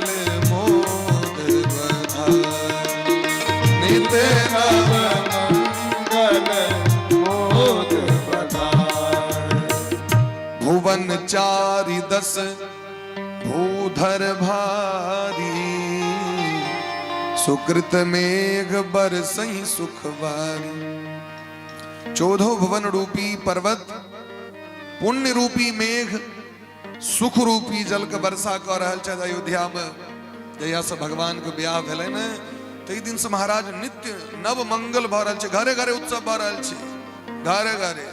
मोद बधाए, नित नव मंगल मोद बधाए। भुवन चारि दस भूधर भारी, सुकृत मेघ बरसई सुखवारी। चौदो भुवन रूपी पर्वत, पुण्य रूपी मेघ, सुख रूपी जल के वर्षा कऽ रहल छथि अयोध्या में। जहिया से भगवान के ब्याह भेलै ने ताहि दिन से महाराज नित्य नव मंगल भऽ रहल छै, घरे घरे उत्सव भऽ रहल छै, घरे घरे।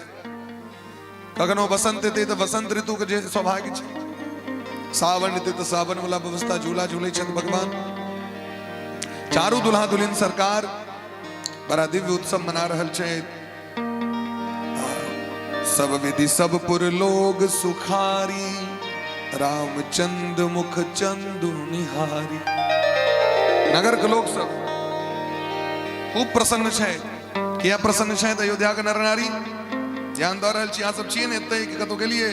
कखनो बसंत एतै तऽ बसंत ऋतु के जे सौभाग्य छै, सावन एतै तऽ सावन वाला व्यवस्था, झूला झूलै छथि भगवान। चारू दुल्हा दुल्हन सरकार बड़ा दिव्य उत्सव मना रहल छै। सब विधि सब पुर लोग सुखारी, रामचंद मुख चंदु निहारी। नगर के लोग सब खूब प्रसन्न छै। किया प्रसन्न छै? तऽ अयोध्या के नर नारी ध्यान दऽ रहल छी। अहाँ सब छियै ने एतै कि कतौ गेलियै?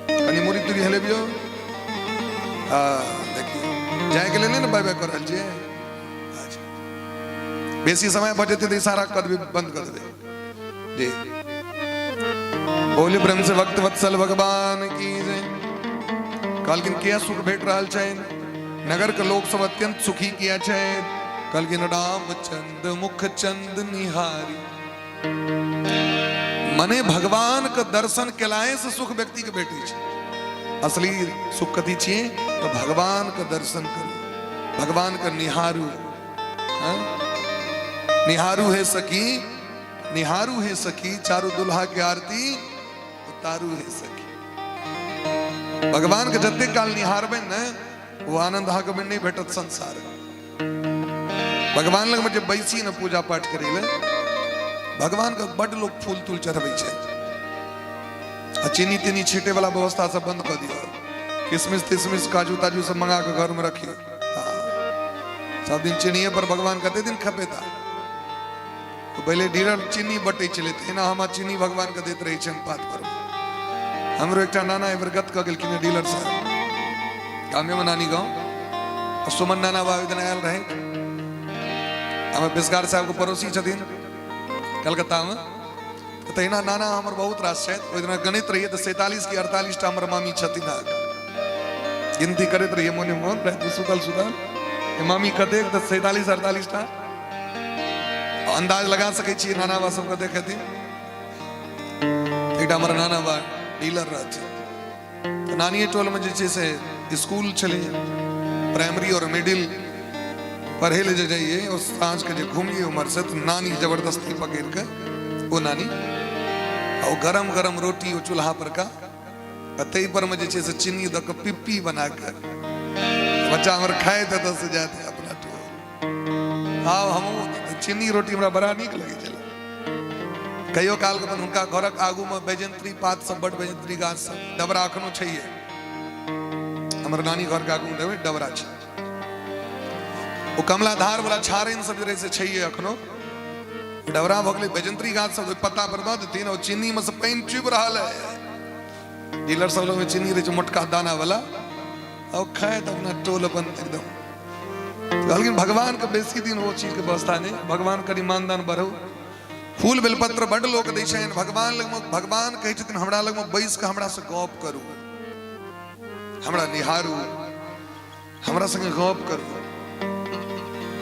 कनि मुड़ी तुड़ी हेलेबियौ। हाँ, देखियौ जायके लेल नहि ने बाय बाय कऽ रहल छियै। अच्छा, बेसी समय भऽ जेतै तऽ इशारा कऽ देबै, बंद कऽ देबै जी। बोले प्रेम से भक्त वत्सल भगवान की जय। कहलखिन किया सुख भेट रहल छै? नगर के लोक सब अत्यंत सुखी किया छै? कहलखिन रामचंद्र मुख चंद निहारी। मने भगवान के दर्शन केलाए से सुख व्यक्ति के भेटै छै। असली सुख कथी छियै? तऽ भगवान के दर्शन करू, भगवान के निहारू। हाँ? निहारू है सखी, निहारू है सखी, चारू दुल्हा के आरती उतारू है सखी। भगवान के जते काल निहारबै ने वो आनंद अहाँके नहि भेटत संसार। भगवान लग में जे बैसी ने पूजा पाठ करै ले, भगवान के बड लोग फूल तूल चढ़बै छै आ चीनी तीनी छीटे वाला व्यवस्था सब बंद कऽ दियौ। किशमिश तिशमिश काजू ताजू सब मंगा के घर में रखियौ। हाँ। सब दिन चीनिये पर भगवान कते दिन खपेता? तो पहिले डीलर चीनी बटै छलै, तहिना हम चीनी भगवान के दैत रहै छियनि पात पर। हमरो एकटा नाना एहि बेर गत कऽ गेलखिन डीलर साहब, गामे में नानी गाँव। आ सुमन नाना बाबू दिन आयल रहै, हमर पेशकार साहब के पड़ोसी छथिन कलकत्ता में। तऽ तहिना नाना हमर बहुत रास छथि। ओहि दिना गणित रहियै तऽ 47 कि 48 टा हमर मामी छथिन अहाँके। गिनती करैत रहियै मोने मोन रातिमे सुतल सुतल जे मामी कतेक तऽ 47 48 टा। अन्दाज लगा सकै छियै नाना बा सबके देखेथिन। एकटा हमर नाना बा डीलर रहथिन तऽ नानिये टोलमे जे छै से स्कूल छलै, प्राइमरी और मिडिल पढ़े ले जे जाइए। ओ साँझके जे घूमिए उम्हरसँ तऽ नानी जबरदस्ती पकड़ि कऽ ओ नानी आ ओ गरम गरम रोटी ओ चूल्हा पर का आ ताहि पर मे जे छै से चीनी दऽ कऽ पिप्पी बना कऽ बच्चा हमर खाइत एतऽ से जाइत अपना टोल। आब हमहूँ चीनी रोटी हमरा बड़ा नीक लगै छलै। कहियो काल के अपन हुनका घरक आगू मे बैजंत्री पात सब, बड बैजंत्री गाछ सब, डबरा अखनो छैहे। हमर नानी घर के आगू मे देबै डबरा छै। ओ कमला धार वाला छारनि सब जे रहै से छैहे अखनो। डबरा भऽ गेलै, बैजंत्री गाछ सब ओहि पत्ता पर दऽ देथिन और चीनी में से पानि चुबि रहल है। डीलर सब लग चीनी रहै छै मोटका दाना वाला, और खाइत अपना टोल अपन एकदम। कहलखिन भगवान के बेसी दिन ओ चीज के व्यवस्था नहि, भगवान कनि मानदान बढ़ू। फूल बेलपत्र बड लोक दै छनि भगवान लगमे। भगवान कहै छथिन हमरा लगमे बैस कऽ हमरा से गप करू, हमरा निहारू, हमरा संगे गप करू।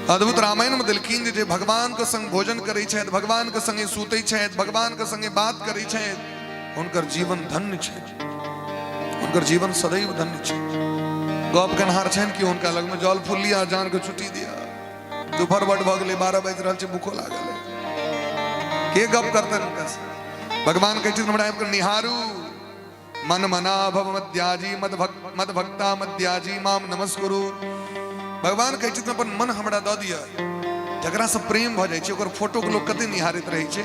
अद्भुत रामायण में देलखिन जे भगवान के संग भोजन करै छथि, भगवान के संगे सुतै छथि, भगवान के संगे बात करै छथि, हुनकर जीवन धन्य छै, हुनकर जीवन सदैव धन्य छै। गप केनहार छनि कि हुनका लगमे जल फूल लिया, जान के छुट्टी दिया, दोपहर बड भऽ गेलै, 12 बाजि रहल छै, भूखो लागल है, के गप करतनि हुनका से? भगवान कहै छथिन हमरा आबि कऽ निहारू, मन मना भव मद्याजी मद भक्त मद भक्ता मद्याजी माम नमस्कुरु। भगवान कहै छथिन अपन मन हमरा दऽ दिअ। जकरा से प्रेम भऽ जाइ छै ओकर फोटो के लोक कते निहारैत रहै छै,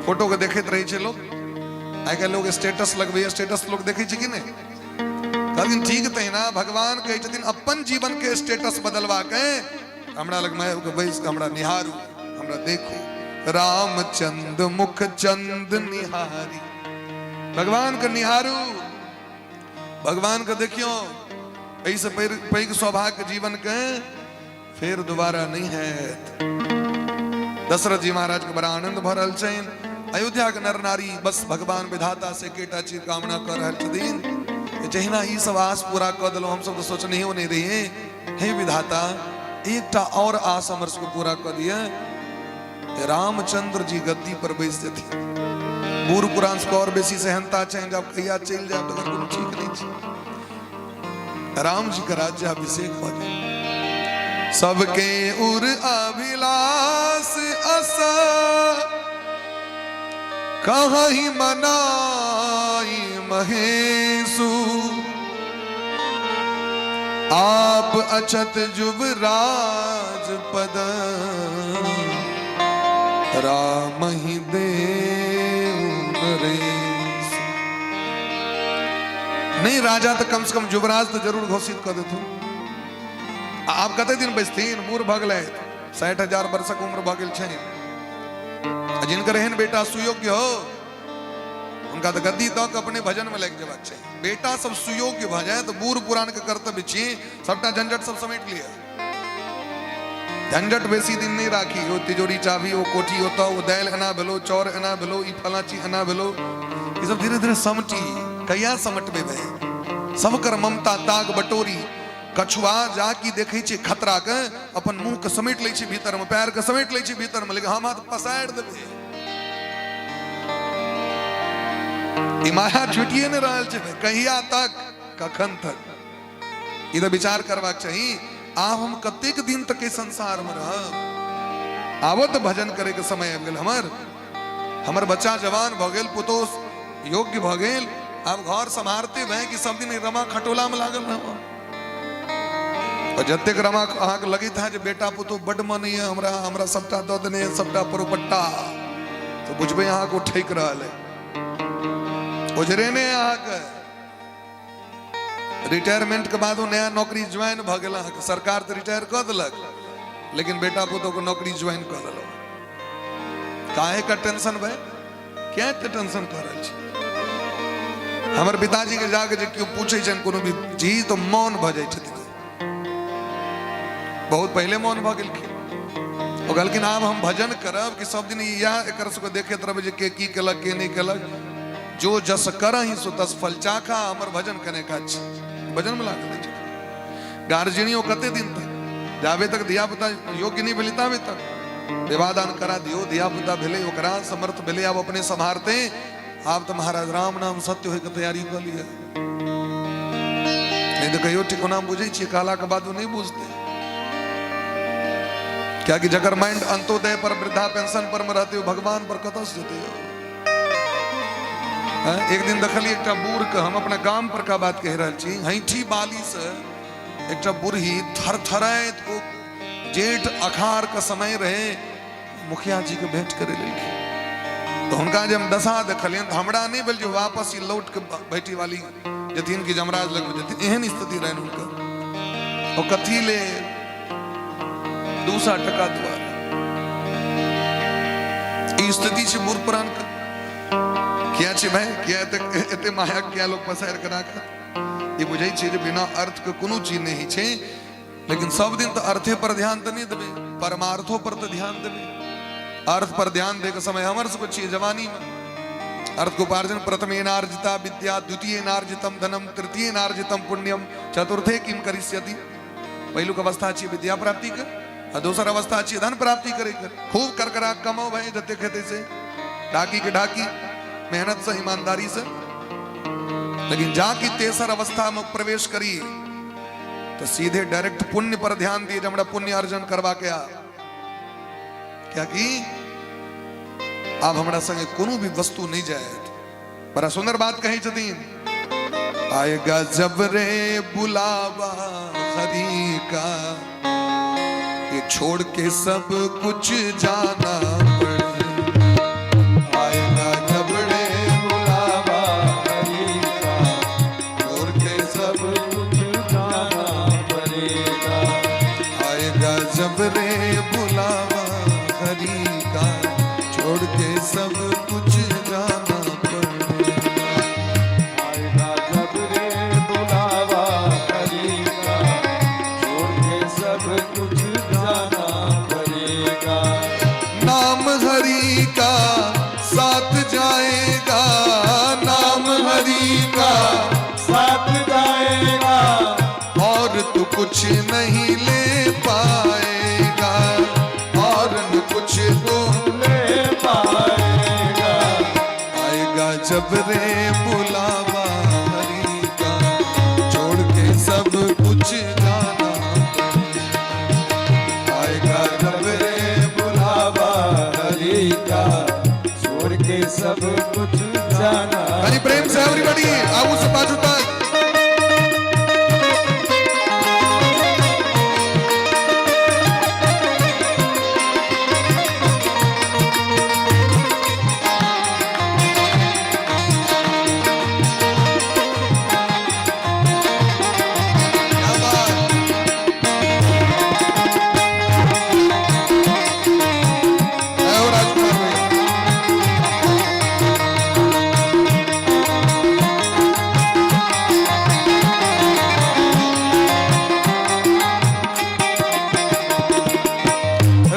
फोटो के देखैत रहै छै लोक। आइ काल्हि लोक स्टेटस लगबैया, स्टेटस लोक देखै छै कि नहि? कहलखिन ठीक तहिना भगवान कहै छथिन अपन जीवन के स्टेटस बदलवा के हमरा लग मे आबि कऽ बैस कऽ हमरा निहारू, हमरा देखू। रामचंद मुख चंद निहारी, भगवान के निहारू, भगवान के देखियो। एहिसँ पैघ सौभाग्य जीवन के फेर दोबारा नहीं हैत। दशरथ जी महाराज के बड़ा आनंद भऽ रहल छनि। अयोध्या के नर नारी बस भगवान विधाता से एकेटा चीज कामना कऽ रहल छथिन जे जहिना ई सब आस पूरा कऽ देलहुँ, हमसब तऽ सोचनहियो नहि रहियै, हे विधाता एकटा और आस हमर सबके पूरा कऽ दिअ, रामचंद्र जी गद्दी पर बैस जेथिन। बूढ़ पुरान सबके और बेसी सेहनता छनि जे आब कहिया चलि जायब तकर कोनो ठीक नहि छै। राम जी के राज्याभिषेक भऽ जाय। सबके उर अभिलाष अस कहीं मनाई महेशु, आप अछत जुवराज पद राम ही देव नरेश। नहीं राजा तो कम से कम युवराज तो जरूर घोषित कर देथु। आब कते दिन बैसथिन, बूढ़ भऽ गेलै, 60,000 वर्षक उम्र भऽ गेल छनि। आ जिनकर एहन बेटा सुयोग्य हो उनका तो गद्दी दऽ के अपने भजन में लागि जेबाक चाही। बेटा सब सुयोग्य भऽ जाय तऽ बूढ़ पुरान के कर्तव्य छी सबटा झंझट सब समेट लिअ। झंझट बेसी दिन नहीं राखी, ओ तिजोरी चाबी, ओ कोठी ओतऽ, ओ दालि एना भेलो, चाउर एना भेलो, ई फलां चीज एना भेलो, ई सब धीरे धीरे समटी। कहिया समटबे भाई? सबकर ममता ताग बटोरी। कछुआ जा की देखै छै खतरा के अपन मुंह के समेट लै छै भीतर में, पैर के समेट लै छै भीतर में, लेकिन हम हाथ पसारि देबै। ई माया छुटिए नहि रहल छै भाई, कहिया तक, कखन तक? ई तऽ विचार करबाक चाही। आब हम कतेक दिन तक एहि संसार में रहब? आबो तऽ भजन करे के समय आबि गेल। हमर हमर बच्चा जवान भऽ गेल, पुतोह योग्य भऽ गेल, आब घर सम्हारते भए कि सब दिन रमा खटोला में लागल रहब? और जतेक रमा अहाँके लगैत है जे बेटा पुतोह बड्ड मनैया हमरा, हमरा सबटा दऽ देने यऽ, सबटा परोपट्टा, तऽ बुझबै अहाँके ओ ठकि रहल है, ओझरेने अहाँके। रिटायरमेंट के बाद ओ नया नौकरी ज्वाइन भऽ गेल अहाँके, सरकार तऽ रिटायर कऽ देलक, लेकिन बेटा पुतोह के नौकरी ज्वाइन कऽ लेलक। काहे का टेंशन भाई? क्या एते टेंशन कऽ रहल छी? हमर पिताजी के जाके जे केओ पूछै छनि कोनो भी चीज तऽ मौन भऽ जाइ छथिन। बहुत पहिले मौन भऽ गेलखिन। ओ कहलखिन आब हम भजन करब कि सब दिन इएह एकर सबके देखैत रहबै जे के की केलक के नहि केलक। जो जस करही सो तस फल चाखा। हमर भजन कने का छै, भजन में लागल रहै छथिन। गार्जियनियो कते दिन तक, जाबे तक धिया पुता योग्य नहि भेलै ताबे तक विवाह दान करा दियौ, धिया पुता भेलै ओकरा समर्थ भेलै, आब अपने सम्हारते। आब तऽ महाराज राम नाम सत्य होइके तैयारी कऽ लिअ, नहीं तऽ कहियो ठिकोना बुझै छियै, कहला के बाद नहि बुझतै। कियाकि जकर माइंड अंत्योदय पर वृद्धा पेंशन पर में रहते, भगवान पर कतऽ से जेतै यौ? एक दिन देखलियै एकटा बूढ़ के, हम अपना गाम पर का बात कहि रहल छी, हैठी बाली से एकटा बूढ़ी थरथराइत, ओ जेठ अखार के समय रहे, मुखिया जी के भेंट करे लेलखिन। तो हुनका जे हम दशा देखलियनि तऽ हमरा नहि भेल जे वापस ई लौट के बैठी वाली जेथिन कि जमराज लग जेथिन, एहन स्थिति रहनि हुनकर। ओ कथी ले 200 टका दुआरे ई स्थिति छै बूढ़ पुरान के। किया छै भाई, किया एते एते माया किया लोग पसारि के राखत? ई बुझै छै जे बिना अर्थ के कोनो चीज नहि होइ छै, लेकिन सब दिन तऽ अर्थे पर ध्यान तऽ नहि देबै, परमार्थो पर तऽ ध्यान देबै। अर्थ पर ध्यान दै के समय हमर सबके छियै जवानी में। अर्थ के उपार्जन प्रथमेनार्जिता विद्या, द्वितीयेनार्जितम धनम, तृतीयेनार्जितम पुण्यम, चतुर्थे किम करिष्यति। पहिलुक अवस्था छियै विद्या प्राप्ति के, आ दोसर अवस्था छियै धन प्राप्ति करे के। खूब करकरा कमाओ भाई, जतेक हेतै से ढाकी के ढाकी, मेहनत से, ईमानदारी से। लेकिन जाकि तेसर अवस्था में प्रवेश करी तो सीधे डायरेक्ट पुण्य पर ध्यान दिए, हमरा पुण्य अर्जन करवा के आ, क्याकि आब हमरा संगे कोनो भी वस्तु नहीं जायत। बड़ा सुंदर बात कही छथिन, आएगा जब रे बुलावा हरि का, ये छोड़ के सब कुछ जाना पड़े। आएगा जब रे बुलावा हरि का, छोड़ के सब कुछ जाना पड़ेगा। आएगा जब रे बुलावा हरि का, छोड़ के सब कुछ जाना पड़ेगा। आएगा जब रे बुलावा हरि का, छोड़ के सब कुछ जाना पड़ेगा। नाम हरि का साथ जाएगा, नाम हरि का साथ जाएगा, और तू कुछ नहीं ले पाएगा, और न कुछ तो ले पाएगा। आएगा जब रे बुलावा हरि का, छोड़ के सब कुछ जाना पड़ेगा। आएगा जब रे बुलावा हरि का, छोड़ के सब कुछ जाना। हरि प्रेम से एवरीबॉडी आगू से पाछू तक। क्या बात। जय हो राजकुमार भैया।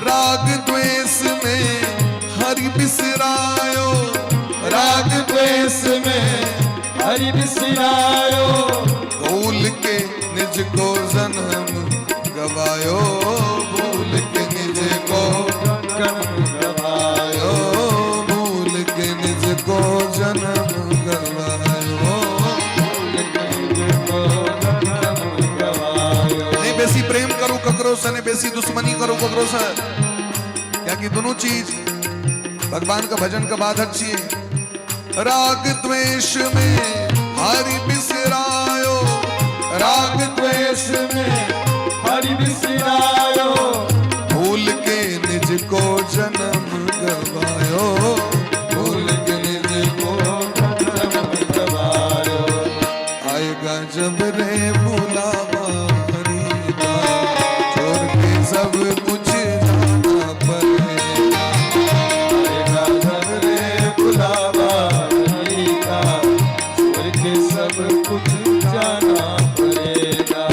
राग द्वेष में हरि बिसरायो, राग द्वेष में हरि बिसरायो, भूल के निज को जन्म गवायो, भूल के निज को जन्म गवायो, भूल के निज को जन्म गवायो, भूल के निज को जन्म गवायो। नहीं बेसी प्रेम करू ककरो से, नहीं बेसी दुश्मनी करू ककरो से, क्योंकि दोनों चीज भगवान का भजन का बाधक छिए। राग द्वेष में हरि बिसरायो, राग द्वेष में हरि बिसरायो, भूल के निज को जन्म गवायो, भूल के निज को जन्म गवायो। आएगा जब रे बुलावा हरि का, छोड़ के सब कुछ जाना पड़ेगा। आएगा जब रे बुलावा हरि का, छोड़ के सब कुछ जाना पड़ेगा।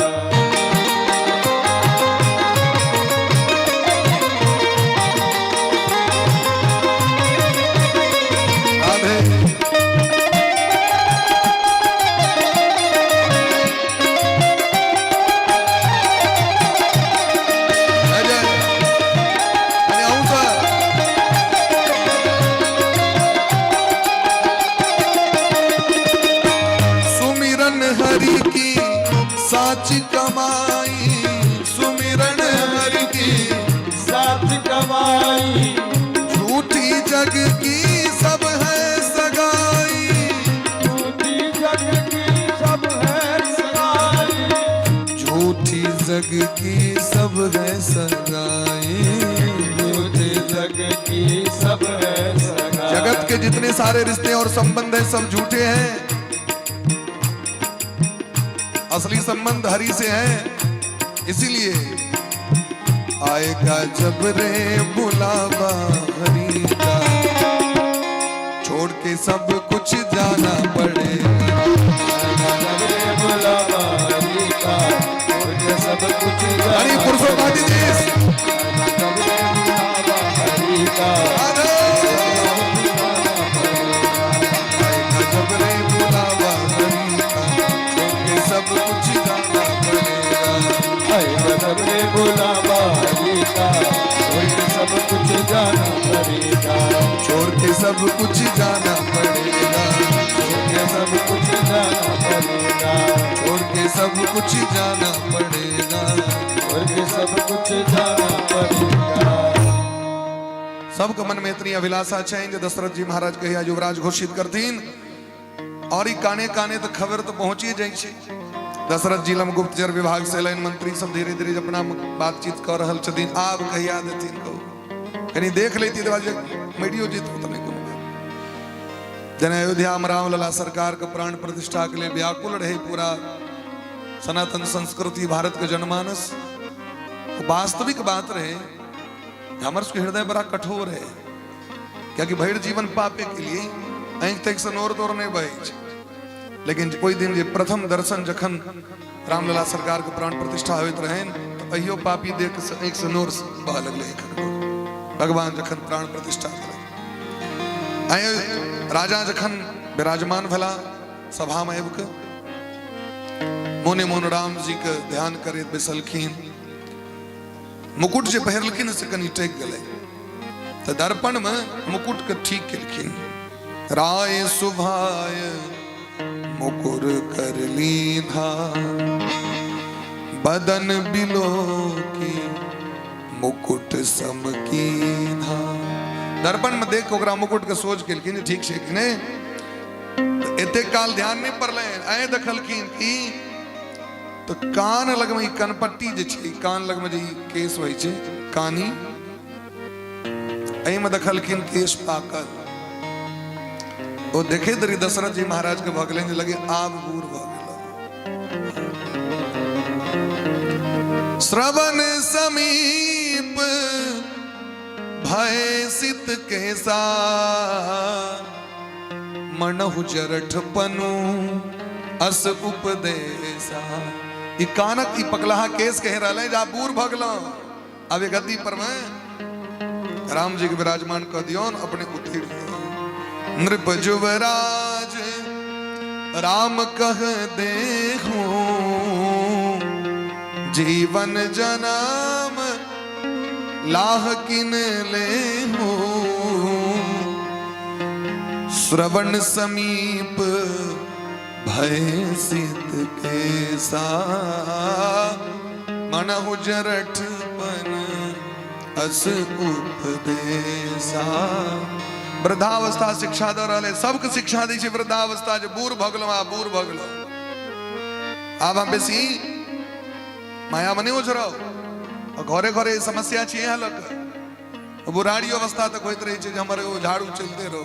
जग की सब है सगाई। झूठी जग की सब है सगाई। जगत के जितने सारे रिश्ते और संबंध हैं सब झूठे हैं। असली संबंध हरि से है। इसीलिए आएगा जब रे बुलावा हरि का, छोड़ के सब कुछ जाना पड़ेगा। आएगा जब रे बुलावा हरि का, छोड़ के सब कुछ जाना। हरि पुरुषोत्तम जी। आएगा जब रे बुलावा हरि का, आएगा जब रे बुलावा हरि का, छोड़ के सब कुछ जाना पड़ेगा। आएगा जब रे बुलावा हरि का, छोड़ के सब कुछ जाना पड़ेगा। छोड़ के सब कुछ जाना पड़ेगा। छोड़ के सब कुछ जाना पड़ेगा। छोड़ के सब कुछ जाना पड़ेगा। छोड़ के सब कुछ जाना पड़ेगा। सबके मन में इतनी अभिलाषा छै जे दशरथ जी महाराज कहिया युवराज घोषित करथिन। और ई काने काने तो खबर तो पहुंची जाइ छै। दशरथ जी लम गुप्तचर विभाग से एलनि मंत्री सब, धीरे धीरे अपना बातचीत कर रहल छथिन। आब कहिया देथिन कहू, कनी देख लेती तऽ मरियो जेतौ तऽ नहि कोनो बात। जेना अयोध्या में रामलला सरकार के प्राण प्रतिष्ठा के लिए व्याकुल रहे पूरा सनातन संस्कृति भारत के जनमानस। वास्तविक बात रहे, हमर सबके हृदय बड़ा कठोर है, कियाकि भरि जीवन पापे के लिए आँखि तक से नोर तोर नहीं बहै छै। लेकिन ओहि दिन जे प्रथम दर्शन जखन रामलला सरकार के प्राण प्रतिष्ठा होइत रहनि, तऽ अहियो पापी देख से आँखि से नोर बहऽ लगलै। एखन भगवान जखन प्राण प्रतिष्ठा केलक, आइ राजा जखन विराजमान भेला सभा में आबि कऽ, मोने मोन राम जी के ध्यान करैत बैसलखिन। मुकुट जे पहिरलखिन से कनि टकि गेलै, तऽ दर्पण में मुकुट के ठीक केलखिन। राय सुभाय मुकुर कर लीधा, बदन बिलो की मुकुट सम कीधा। दर्पण में देख के ओकरा मुकुट के सोच केलखिन जे ठीक छै कि नहि। तऽ एतेक काल ध्यान नहि पड़लै, आइ देखलखिन कि तऽ कान लगमे ई कनपट्टी जे छै, ई कान लगमे जे ई केश होइ छै कानी, एहिमे देखलखिन केश पाकल। ओ देखैत रही दशरथ जी महाराज के भऽ गेलनि जे लगे आब बूढ़ भऽ गेल। श्रवण समीप भय सित केसा, मनहु जरठ पनु अस उपदेशा। ई कानक ई पकलहा केस कहि रहल है जे आब बूढ़ भऽ गेलहुँ, आब ई गद्दी पर में राम जी के विराजमान कऽ दियौन, अपने उतरि लियौ। नृप जुवराज राम कह देहूं, जीवन जनम लाह किन लेहूं। श्रवण समीप भय सित केसा, मनहु जरठ पन अस उपदेशा। वृद्धावस्था शिक्षा दऽ रहल है, सबके शिक्षा दै छै वृद्धावस्था जे बूढ़ भऽ गेलहुँ, आब बूढ़ भऽ गेलहुँ, आब हम बेसी मायामे नहि ओझराउ। आ घरे घरे ई समस्या छै इएह लऽ कऽ। बुढ़ारी अवस्था तक होइत रहै छै जे हमर एगो झाड़ू चलते रहो,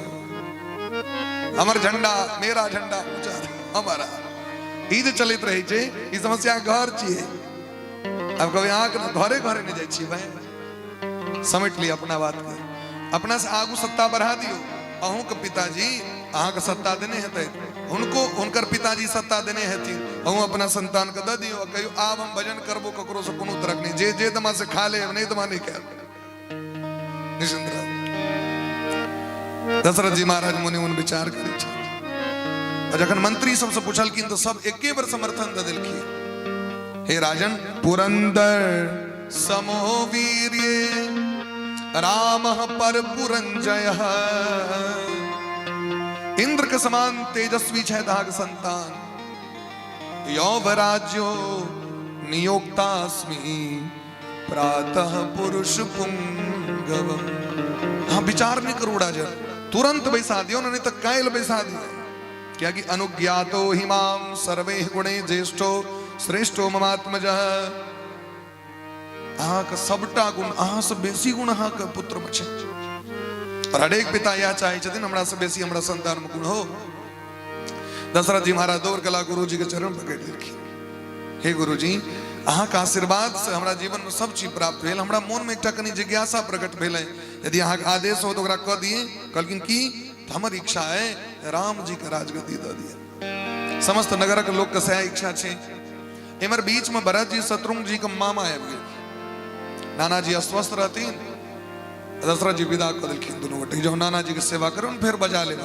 हमर झंडा, मेरा झंडा ऊंचा हमारा, ई जे चलैत रहै छै, ई समस्या घर छियै। आब कभी अहाँके घरे घरे नहि जाइ छियै भाई। समेट लिअ अपना बात के, अपना से आगू सत्ता बढ़ा दियौ। अहूँके पिताजी अहाँके सत्ता देने हेतै, हुनको हुनकर पिताजी सत्ता देने हेथिन, अहूँ अपना संतान के दऽ दियौ आ कहियौ आब हम भजन करबो, ककरो से कोनो तरक नहि, जे जे दमा से खा ले, नहि दमा नहि खायब, निश्चिंत रह। दशरथ जी महाराज मोने मोन विचार करै छथि आ जखन मंत्री सबसे पुछलखिन तऽ सब एके बेर समर्थन दऽ देलखिन। हे राजन, पुरंदर समो वीर्य राम पर पुरंजय, इंद्र के समान तेजस्वी छथि अहाँके संतान। यौवराज्यो नियोक्तास्मि प्रातः पुरुष पुंगव। हाँ, विचार नहीं करू राजन, तुरंत बैसा दियो, नहीं तो काल्हि बैसा दियो। कियाकि अनुज्ञातो हि माम सर्वे गुणे ज्येष्ठो श्रेष्ठो ममात्मजः। अहाँके सबटा गुण, अहाँसँ बेसी गुण अहाँके पुत्रमे छै। और हरेक पिता इएह चाहै छथिन, हमरा से बेसी हमरा संतानमे गुण हो। दशरथ जी महाराज दौड़ गेला, गुरु जी के चरण पकड़ि लेलखिन। हे गुरु जी, अहाँके आशीर्वाद से हमरा जीवन में सब चीज प्राप्त भेल। हमरा मोन में एकटा कनि जिज्ञासा प्रकट भेल है, यदि अहाँके आदेश हो तो ओकरा कऽ दिए। कहलखिन की? तऽ हमर इच्छा है राम जी के राजगद्दी दऽ दिए। समस्त नगरक लोक के सएह इच्छा छै। एमहर बीच में भरत जी शत्रुघ्न जी के मामा आबि गेल। नाना जी अस्वस्थ रहथिन, दशरथ जी विदा कऽ देलखिन दुनू गोटे, जब नाना जी के सेवा करू फेर बजा लेब।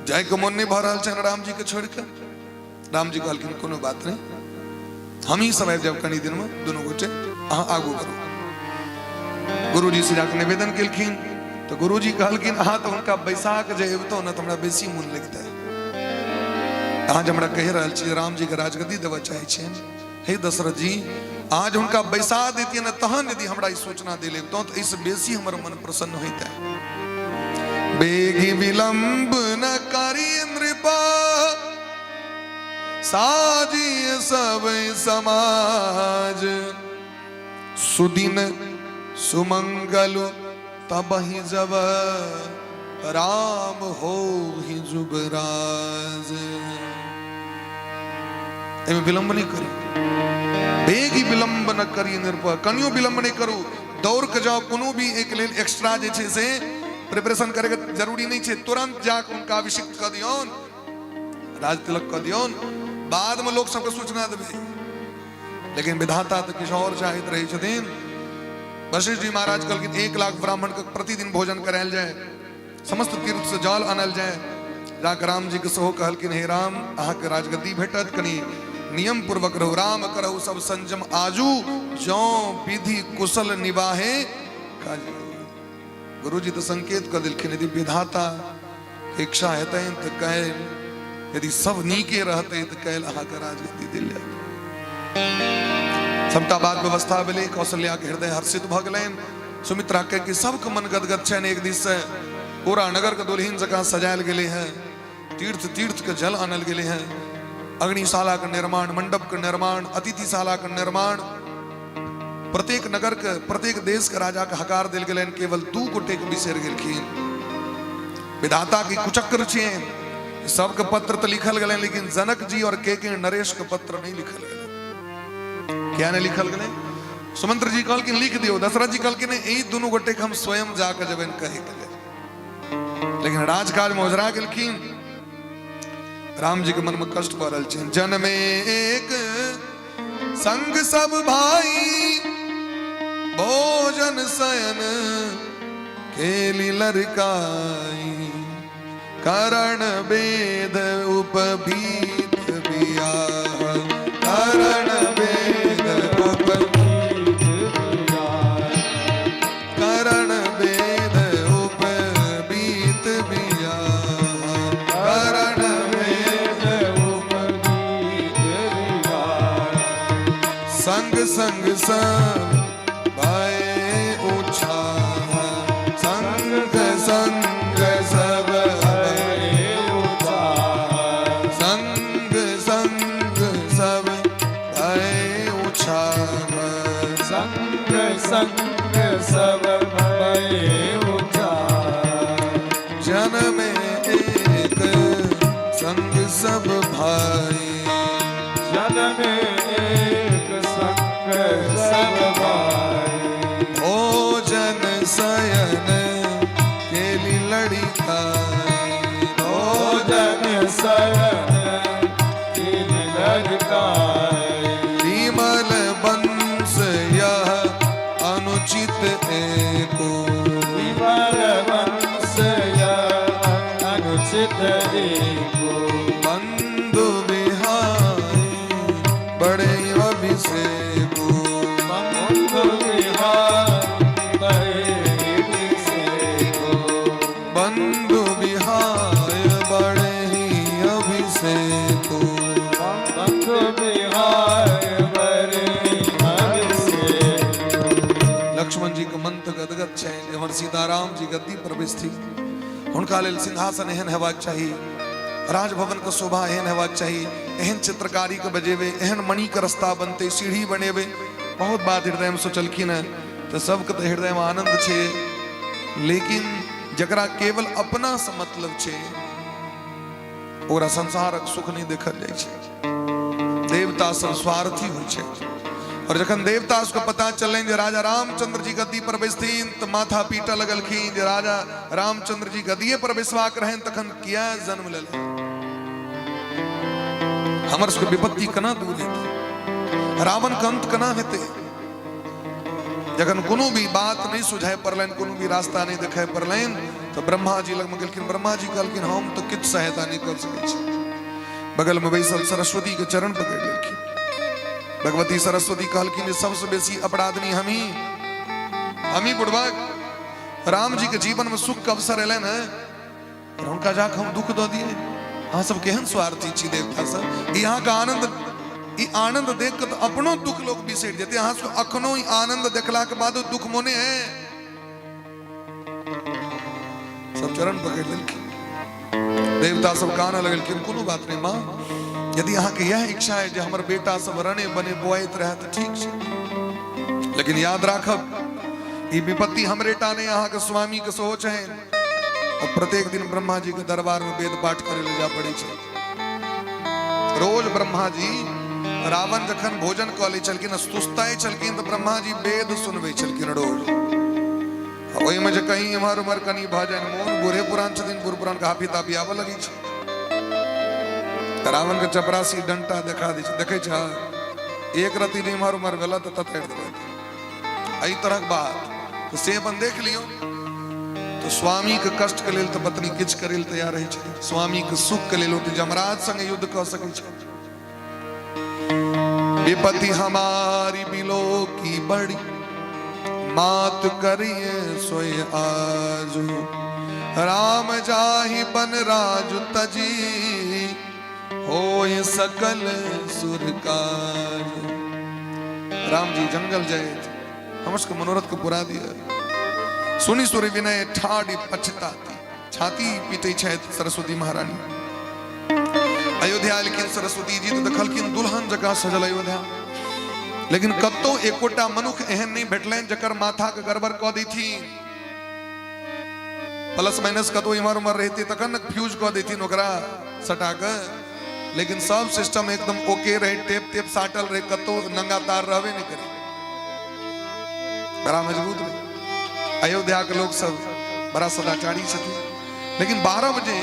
जायके मोन नहि भऽ रहल छनि राम जी के छोड़ि कऽ। राम जी कहलखिन कोनो बात नहि, हम ही सब आबि जायब कनी दिन में, दुनू गोटे अहाँ आगू बढ़ू। गुरु जी से जाके निवेदन केलखिन तो गुरु जी कहलखिन अहाँ तो हुनका बैसा के जे अबितहुँ ने तऽ हमरा बेसी मोन लगतै। अहाँ जे हमरा कहि रहल छी राम जी के राजगद्दी देबऽ चाहै छियनि, हे दशरथ जी, अहाँ जे हुनका बैसा दैतियै ने तहन यदि हमरा ई सूचना दे लेबतहुँ तऽ एहिसँ बेसी हमर मन प्रसन्न होइतै। बेगी विलंब न करी नृपा, साजी सब समाज, सुदिन सुमंगल तबहि जब राम हो ही जुबराज। एहिमे विलंब नहि करू, बेगी विलंब न करी नृप, कनियो विलंब नहि करू, दौड़ के जाओ। कोनो भी एक लेल एक्स्ट्रा जे छै से प्रिपरेशन करे के जरूरी नहीं छै, तुरंत जाके हुनका अभिषिक्त कऽ दियौन, राज तिलक कऽ दियौन, बाद में लोक सबके सूचना देबै। लेकिन विधाता तऽ किछु और चाहैत रहै छथिन। वशिष्ठ जी महाराज कहलखिन 1 लाख ब्राह्मण के प्रतिदिन भोजन करायल जाय, समस्त तीर्थ से जल आनल जाय। जाके राम जी के सेहो कहलखिन हे राम, अहाँके राजगद्दी भेटत, कनि नियम पूर्वक रहू। राम करहु सब संयम आजू, जौ विधि कुशल निवाहे काजू। गुरु जी तो संकेत कर दिलखिन, यदि विधाता इच्छा हेतनि तऽ काल्हि यदि सब नीके रहते तऽ काल्हि अहाँके राजगद्दी देल जायत। सबटा बात व्यवस्था भेलै। कौशल्या के हृदय हर्षित भऽ गेलनि, सुमित्रा के कि सबके मन गदगद छनि। एक दिस से पूरा नगर के दुल्हिन जकाँ सजायल गेलै हैं, तीर्थ तीर्थ के जल आनल गेलै हैं, अग्निशाला के निर्माण, मंडप के निर्माण, अतिथिशाला के निर्माण, प्रत्येक नगर के प्रत्येक देश के राजा के हकार देल गेलनि। केवल 2 गोटे के बिसरि गेलखिन। विधाता की कुचक्र छियनि, सबके पत्र तो लिखल गेलनि, लेकिन जनक जी और के नरेश के पत्र नहीं लिखल गेलनि। क्या नहीं लिखल गेलै? सुमंत्र जी कहलखिन लिख दियौ। दशरथ जी कहलखिन ई दुनू गोटे के हम स्वयं जाके जेबनि कहे के लेल। लेकिन राजकाज में ओझरा गेलखिन। राम जी के मन में कष्ट भऽ रहल छनि। जनमे एक संग सब भाई, भोजन शयन खेली लड़काई, करण वेद उपभीत बियाह, करण वेद उपभीत बियाह, करण वेद उपभीत बियाह, करण वेद उपभीत बियाह, संग संग सब भय उछाह, संग संग सब भय उछाह, संग संग सब भय उछाह, संग संग सब भय उछाह, जन्म एक संग सब भाई, जन्म एक संग सब भाई, भोजन शयन केली लड़िकाई, भोजन शयन केली लड़िकाई, विमल वंश यह अनुचित एको, विमल वंश यह अनुचित एको, बंधु बिहारी बड़े अभिषेको, बंधु बिहारी बड़े अभिषेको, बंधु बिहार बड़े ही अभिषेको, बंधु बिहार बड़े अभिषेको। लक्ष्मण जी के मन तऽ गदगद छनि, हमर सीताराम जी गद्दी पर बैसथिन, हुनका लेल सिंहासन एहन हेबाक चाही, राजभवन के शोभा एहन हेबाक चाही, एहन चित्रकारी के बजेबै, एहन मणि के रास्ता बनतै, सीढ़ी बनेबै। बहुत बात हृदयमे सोचलखिन हेँ। तऽ सबके तऽ हृदयमे आनन्द छै, लेकिन जकरा केवल अपनासँ मतलब छै ओकरा संसारक सुख नहि देखल जाइ छै। देवता सब स्वार्थी होइ छै। और जखन देवता सबके पता चललनि जे राजा रामचंद्र जी गद्दी पर बैसथिन तऽ माथा पीटऽ लगलखिन जे राजा रामचंद्र जी गद्दिए पर बैसबाक रहनि तखन किया जन्म लेलनि, हमर सबके विपत्ति केना दूर हेतै, रावण के अंत केना हेतै। जखन कोनो भी बात नहि सुझाय पड़लनि, कोनो भी रास्ता नहि देखाय पड़लनि तऽ ब्रह्मा जी लगमे गेलखिन। ब्रह्मा जी कहलखिन हम तऽ किछु सहायता नहि कर सकै छी। बगल में बैसल सरस्वती के चरण पकड़ लेलखिन। भगवती सरस्वती कहलखिन जे सबसे बेसी अपराधनी हमही हमही बुढ़वा, राम जी के जीवन में सुख के अवसर एलनि है और हुनका जाके हम दुख दऽ दिए। अहाँ सब केहन स्वार्थी छी देवता सब। ई अहाँके आनंद, ई आनंद देख के तऽ अपनो दुख लोग बिसरि जेतै। अहाँ सब अखनो ई आनंद देखला के बादो दुख मोने है। सब चरण पकड़ लेलखिन। देवता सब कानऽ लगलखिन, कोनो बात नहीं माँ, यदि अहाँके यह इच्छा है जे हमर बेटा सब रने बने बोआइत रहे तऽ ठीक छै, लेकिन याद राखब ई विपत्ति हमरे टा नहि अहाँके स्वामी के सेहो छनि। और प्रत्येक दिन ब्रह्मा जी के दरबार में वेद पाठ करे ले जा पड़ै छै। रोज ब्रह्मा जी रावण जखन भोजन कऽ लै छलखिन, सुस्ताइ छलखिन, तऽ ब्रह्मा जी वेद सुनबै छलखिन रोज। ओहिमे जे कहीं एम्हर उम्हर कनि भऽ जाय मोन, बूढ़े पुरान छथिन, बूढ़ पुरान के हाफी ताफी आबऽ लगै छै तऽ रावण के चपरासी डंटा देखा दै छै, देखै छ एक रति जे एम्हर उम्हर भेल तऽ ततरि देबै। एहि तरहक बात तऽ से अपन देख लियौ। तऽ स्वामी के कष्ट के लेल तऽ पत्नी किछु करै लए तैयार रहै छै, स्वामी के सुख के लेल ओ तऽ जमराज संगे युद्ध कऽ सकै छै। विपति हमारी बिलो की बड़ी मात करिए सोय आजू, राम जाहि बन राजु तजी होय सकल सुर काज। राम जी जंगल जाए हमर सबके मनोरथ के पूरा दिया। सुनी सुर विनय ठाड़ी पछताती, छाती पीटै छथि सरस्वती महारानी। अयोध्या एलखिन सरस्वती जी तऽ देखलखिन दुल्हन जकाँ सजल अयोध्या, लेकिन कतौ एकोटा मनुख एहन नहि भेटलनि जकर माथा के गड़बड़ कऽ दैथिन। प्लस माइनस कतौ इम्हर उम्हर रहितै तखन ने फ्यूज कऽ दैथिन ओकरा सटा कऽ, लेकिन सब सिस्टम एकदम ओके रहे, टेप तेप साटल रहे, कतौ नंगा तार रहबे नहि करे, बड़ा मजबूत रहे। अयोध्या के लोग सब बड़ा सदाचारी छथिन। लेकिन 12 बजे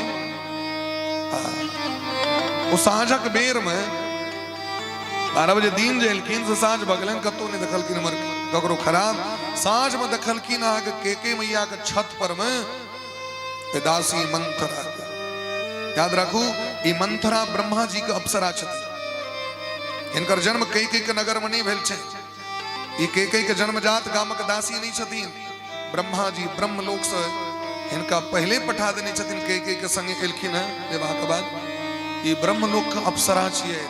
ओ साँझक बेर में 12 बजे दिन जे एलखिन से साँझ भऽ गेलनि, कतौ नहि देखलखिन हमर ककरो खराब। साँझ में देखलखिन अहाँके के के मैया के छत पर में दासी मंथरा के। याद राखू ई मंथरा ब्रह्मा जी के अप्सरा छथिन। हिनकर जन्म कई कई के नगर में नहीं भेल छै। ई कैकेयी के जन्मजात गामक दासी नहीं छथिन। ब्रह्मा जी ब्रह्मलोक से हिनका पहले पठा देने छथिन, कैकेयी के संगे एलखिन हैं विवाह के बाद। ई ब्रह्मलोक के अप्सरा छियै,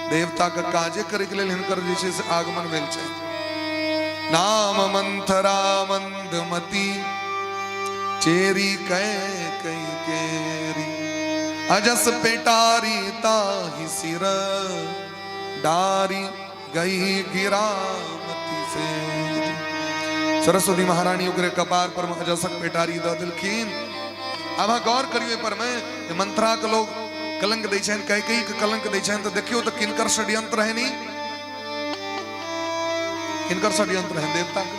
देवता के काजे करे के लेल हिनकर जे छै से आगमन भेल छै। नाम मंथरा मंदमती चेरी कै कई केरी, अजस पेटारी ताहि सिर डारी गई गिरामती फेरी। सरस्वती महारानी ओकरे कपार पर में अजसक पेटारी दऽ देलखिन। आब अहाँ गौर करियौ एहि पर में जे मंत्रा के लोग कलंक दै छनि, कैकेयी के कलंक दै छनि, तऽ देखियौ तऽ किनकर षड्यंत्र रहनि, किनकर षड्यंत्र रहनि? देवता के।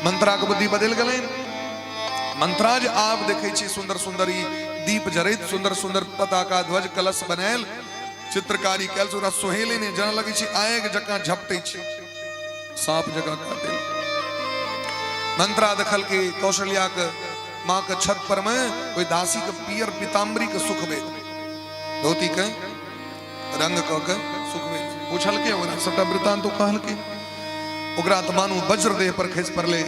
मंत्रा के बुद्धि बदलि गेलनि। मंत्रा जे आब देखै छी सुंदर सुंदर ई दीप जरैत, सुंदर सुंदर पताका ध्वज कलश बनायल चित्रकारी कयल से ओकरा सोहेले नहि, जेना लगै छै आगि जकाँ झपटै छै, साँप जकाँ काटै। मंत्रा देखल कि कौशल्या के माँ के छत पर में ओहि दासी के पियर पीताम्बरी के सुखबैत, धोती के रंग कऽ के सुखबैत। पूछलकै ओकरा सबटा वृत्तांत कहलकै। ओकरा तऽ मानू वज्र देह पर खसि पड़लै,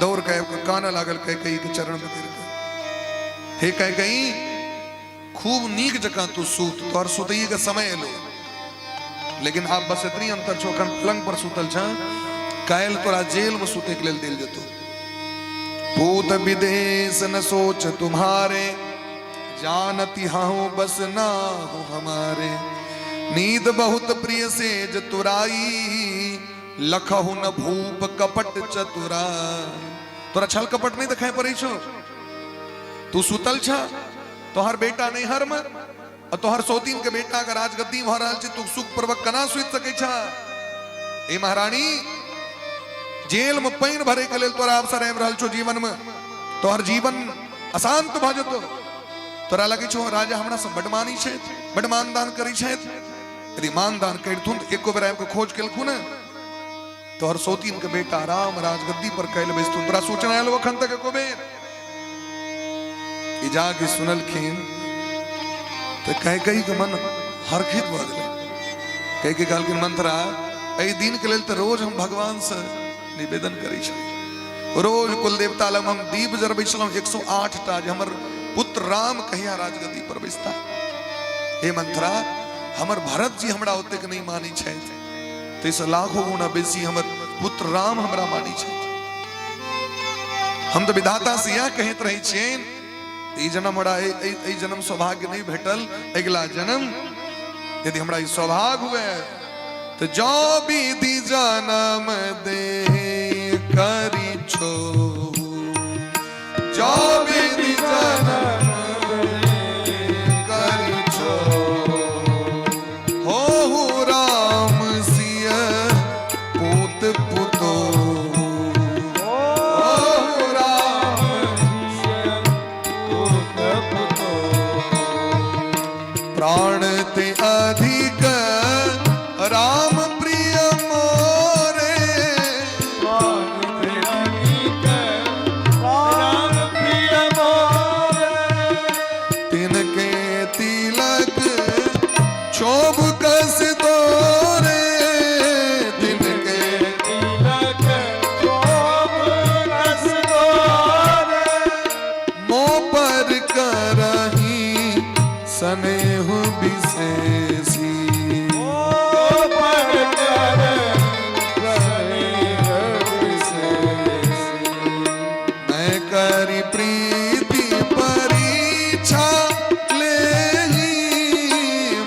दौड़ के आबि कऽ कानऽ लागल कैकेयी के चरण में गिर के, हे कैकेयी खूब नीक जकाँ तू सूत, तोहर सुतैये के समय एलो, लेकिन आब बस एतनी अंतर छौ, अखन पलंग पर सुतल छ, काल्हि तोरा जेल में सुतै के लेल देल जेतौ। भूत विदेश न सोच तुम्हारे, जानती हूँ बस ना हो हमारे, नींद बहुत प्रिय सेज तुराई, लखहु न भूप कपट चतुरा। तोरा छल कपट नहीं दिखाई पड़े छो। तू सुतल छ, तोहर बेटा नैहर में और तोहर सौतीन के बेटा अगर राजगद्दी भऽ रहल छै, तू सुख पूर्वक केना सुति सकै छ? ए महारानी, जेल में पानि भरे के लेल तोरा अवसर आबि रहल छौ जीवन में, तोहर जीवन अशांत भऽ जेतौ। तोरा लगै छौ राजा हमरा सब बड मानी छथि, बड मानदान करै छथि। यदि मानदान करिथुन तऽ एको बेर आबि कऽ खोज केलखुन? तोहर सौतीन के बेटा राम राजगद्दी पर कैल बैसथुन, तोरा सूचना आयल अखन तक एको बेर? ई जाके सुनलखिन तऽ कैकेयी के मन हरखित भऽ गेलै। कैकेयी कहलखिन, मंथरा, एहि दिन के लेल तऽ रोज हम भगवान से निवेदन करै छी, रोज कुल देवता लग हम दीप जरबै छलहुँ 108 टा जे हमर पुत्र राम कहिया राजगद्दी पर बैसता। हे मंथरा, हमर भरत जी हमरा ओतेक नहि मानै छथि, ताहिसँ लाखों गुना बेसी हमर पुत्र राम हमरा मानै छथि। हम तऽ विधाता से इएह कहैत रहै छियनि, ई जन्म हमरा एहि जन्म सौभाग्य नहि भेटल, अगिला जन्म यदि हमरा ई सौभाग्य हुए तऽ जौ विधि जन्म दे करी छो, जौ विधि जन्म दे करी छो, हो राम सिय पूत पुतो, हो राम पूत पुतो। प्राण ते अधिक राम प्रिय मोरे, प्राण ते अधिक राम प्रिय मोरे, तिनके तिलक क्षोभ कस तोरे, तिनके तिलक क्षोभ कस तोरे, मोह पर करही स्नेह विशेषी, मोह पर करही स्नेह विशेषी। मैं करी प्रीति परीक्षा लेही,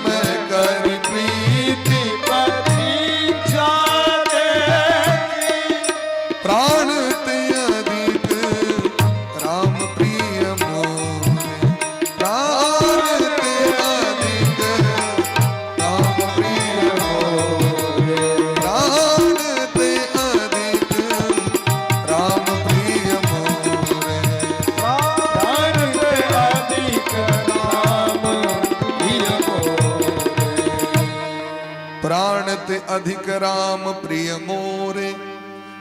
मैं करी प्रीति परीक्षा लेही, प्राण ते अधिक राम प्रिय मोरे, प्राण ते अधिक राम प्रिय मोरे, प्राण ते अधिक राम प्रिय मोरे, प्राण ते अधिक राम प्रिय मोरे, प्राण ते अधिक राम प्रिय मोरे।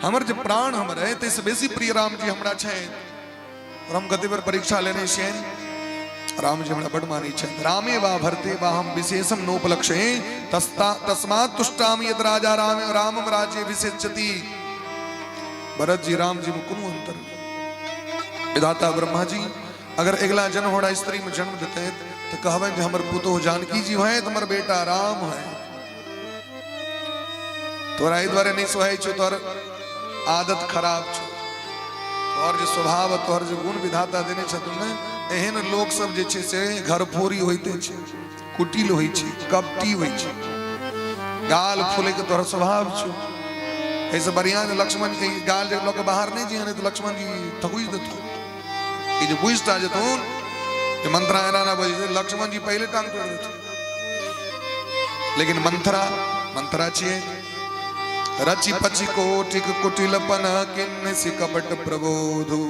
हमर जे प्राण हमर है ताहिसँ बेसी प्रिय राम जी हमरा छथि। और हम कते बेर परीक्षा लेने छियनि, राम जी हमरा बड मानै छथि। रामे वा भरते वा हम विशेषम नोपलक्षे तस्ता तस्मात् तुष्टामि यद राजा राम रामम राज्ये विशेषति। भरत जी राम जी में कोनो अंतर नहीं। विधाता ब्रह्मा जी अगर अगला जन्म हमरा स्त्री में जन्म देते तो कहबनि जे हमर पुतोह जानकी जी है, हमर बेटा राम है। तोरा एहि दुआरे नहि सोहाइ छौ, तोहर आदत खराब छौ, तोहर जे स्वभाव तोहर जे गुण विधाता देने छथुन ने, एहन लोक सब जे छै से घरफोड़ी होइते छै, कुटिल होइ छै, कपटी होइ छै, गाल फूले के तोहर स्वभाव छौ। एहिसँ बढ़िआँ जे लक्ष्मण जी गाल जे लऽ के बाहर नहि जइहन तऽ लक्ष्मण जी थकुचि देथुन। ई जे बुझता जेथुन जे मंत्रा एना ना बजै, लक्ष्मण जी पहिले टांग तोड़ि देथुन। लेकिन मंथरा मंथरा छियै, रचि पचि कोटिक कुटिलपन किन्न सि कपट प्रबोधु।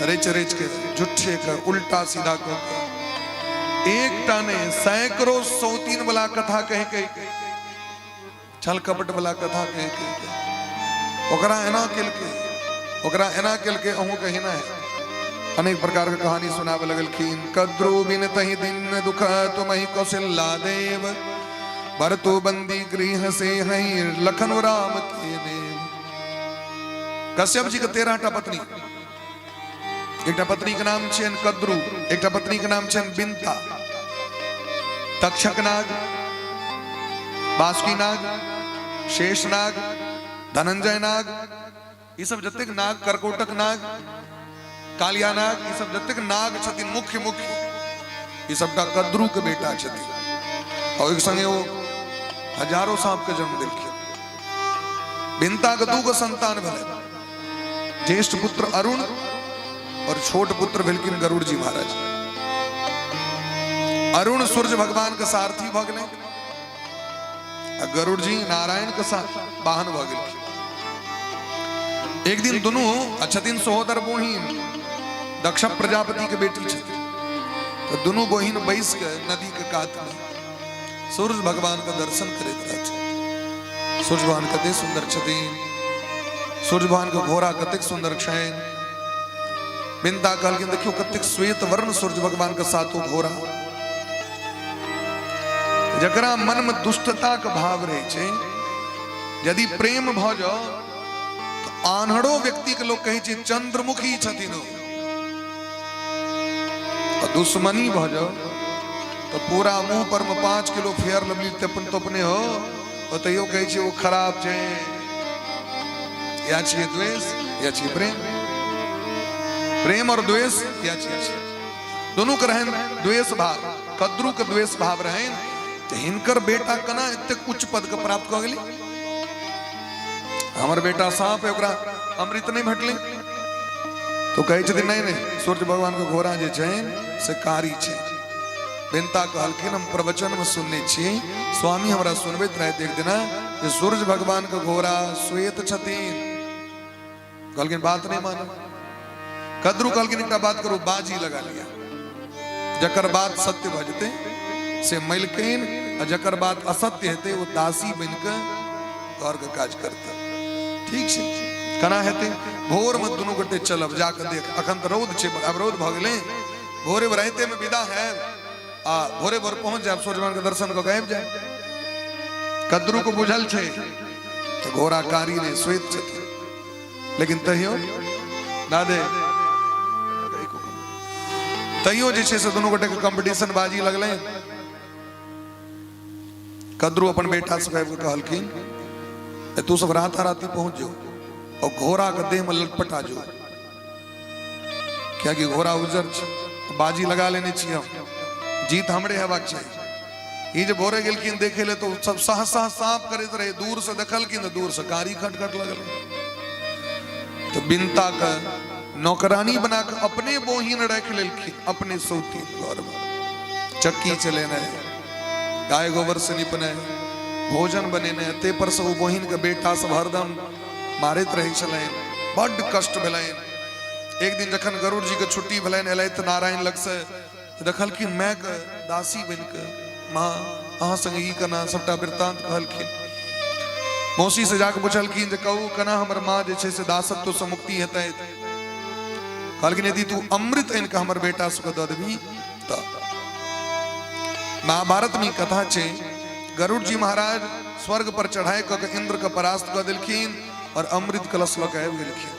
रचि रचि के झूठे के उल्टा सीधा कऽ के एकटा ने सैकड़ों सौतीन वाला कथा कहि कहि के, छल कपट वाला कथा कहि कहि के ओकरा एना केलकै, ओकरा एना केलकै, अहूँ के एना है, अनेक प्रकार के कहानी सुनावे लगलखिन। कद्रु बिन तहि दिन दुख तुमहि कौशल्या देव, भरतु बंदी गृह से हई लखन राम के देव। कश्यप जी के 13 टा पत्नी, एकटा पत्नी के नाम छियनि कद्रु, एकटा पत्नी के नाम छियनि बिंता, तक्षक नाग, बासुकी नाग, शेष नाग, धनंजय नाग, ई सब जतेक नाग, कर्कोटक नाग, कालिया नाग, ई सब जतेक नाग छथिन मुख्य मुख्य, ई सबटा कद्रू के बेटा छथिन। और एक संगे वो हजारों सांप के जन्म देलखिन। बिनता के दूगो संतान भेलै, ज्येष्ठ पुत्र अरुण और छोट पुत्र भेलखिन गरुड़ जी महाराज। अरुण सूर्य भगवान के सारथी भऽ गेलै आ गरुड़ जी नारायण के वाहन भऽ गेलखिन। एक दिन दुनू छथिन सहोदर बहिन, दक्ष प्रजापति के बेटी छथिन, तो दुनू बहिन बैस के नदी के कात में सूर्य भगवान के दर्शन करैत रहथिन। सूर्य भगवान कते सुंदर छथिन, सूर्य भगवान के घोड़ा कतेक सुंदर छनि। बिंदा कहलखिन देखियो कतेक श्वेत वर्ण सूर्य भगवान के सातो घोड़ा। जकरा मन में दुष्टता के भाव रहे छै, यदि प्रेम भ जाओ तो आन्हरो व्यक्ति के लोग कहै छै चंद्रमुखी छथिन ओ। आ दुश्मनी भ जाओ तो पूरा मुंह पर में 5 किलो फेयर लवली तेपन तोपने हो और तैयो कहै छै ओ खराब छै। या छियै द्वेष या छियै प्रेम, प्रेम और द्वेष या छियै छै। दुनू के रहन द्वेष भाव, कद्रू के द्वेष भाव रहन। तऽ हिनकर बेटा केना एतेक उच्च पद के प्राप्त कऽ गेलै? हमर बेटा साँप है, ओकरा अमृत नहि भेटलै। तो कहै छथिन नहीं नहीं, सूर्य भगवान के घोड़ा जे छै से कारी छै। बिनता कहलखिन हम प्रवचन में सुनने छी, स्वामी हमरा सुनबैत रहथि एक दिना जे सूर्य भगवान के घोड़ा श्वेत छथिन। कहलखिन बात नहीं मानो। कद्रू कहलखिन एकटा बात करू, बाजी लगा लिया, जकर बात सत्य भऽ जेतै से मलकिन, आ जकर बात असत्य हेतै ओ दासी बनि कऽ घर के काज करतै। ठीक छै, केना हेतै? भोर में दुनू गोटे चलब, जाके देख, अखन तऽ रौद छै, आब रौद भऽ गेलै, भोरे राइते में विदा है आ भोरे भोर पहुंच जायब, सूर्य भगवान के दर्शन कऽ के आबि जायब। कद्रू को बुझल छै तऽ घोड़ा कारी नहि श्वेत छथिन, लेकिन तैयो दादे तैयो जे छै से दुनू गोटे के कंपटीशन बाजी लगलै। कद्रू अपन बेटा सब आबि कऽ कहलखिन तू सब राता राती पहुंच जो और घोड़ा के देह में लटपटा जो, कियाकि घोड़ा उजर छै, बाजी लगा लेने छी हम, जीत हमरे हेबाक चाही। ई जे भोरे गेलखिन देखे ले तो सब साह साह साफ करैत रहे, दूर से देखलखिन तो दूर से कारी खटखट लगल। तो बिनता के नौकरानी बना के अपने बोहिन रख लेलखिन अपने सौती घर में, चक्की चलेने, गाय गोबर से निपने, भोजन बनेने, ते पर से ओ बहिन के बेटा सब हरदम मारैत रहै छलनि, बड्ड कष्ट भेलनि। एक दिन जखन गरुड़ जी के छुट्टी भेलनि, एलथि नारायण लग से, देखलखिन माय के दासी बनि के, माँ अहाँ संगे ई केना, सबटा वृत्तांत कहलखिन। मौसी से जाके पुछलखिन जे कहू केना हमर माँ जे छै से दासत्व से मुक्ति हेतै। कहलखिन यदि तू अमृत आनि के हमर बेटा सबके दऽ देबही तऽ। महाभारत में कथा छै, गरुड़ जी महाराज स्वर्ग पर चढ़ाई कऽ के इंद्र के परास्त कऽ देलखिन और अमृत कलश लऽ के आबि गेलखिन।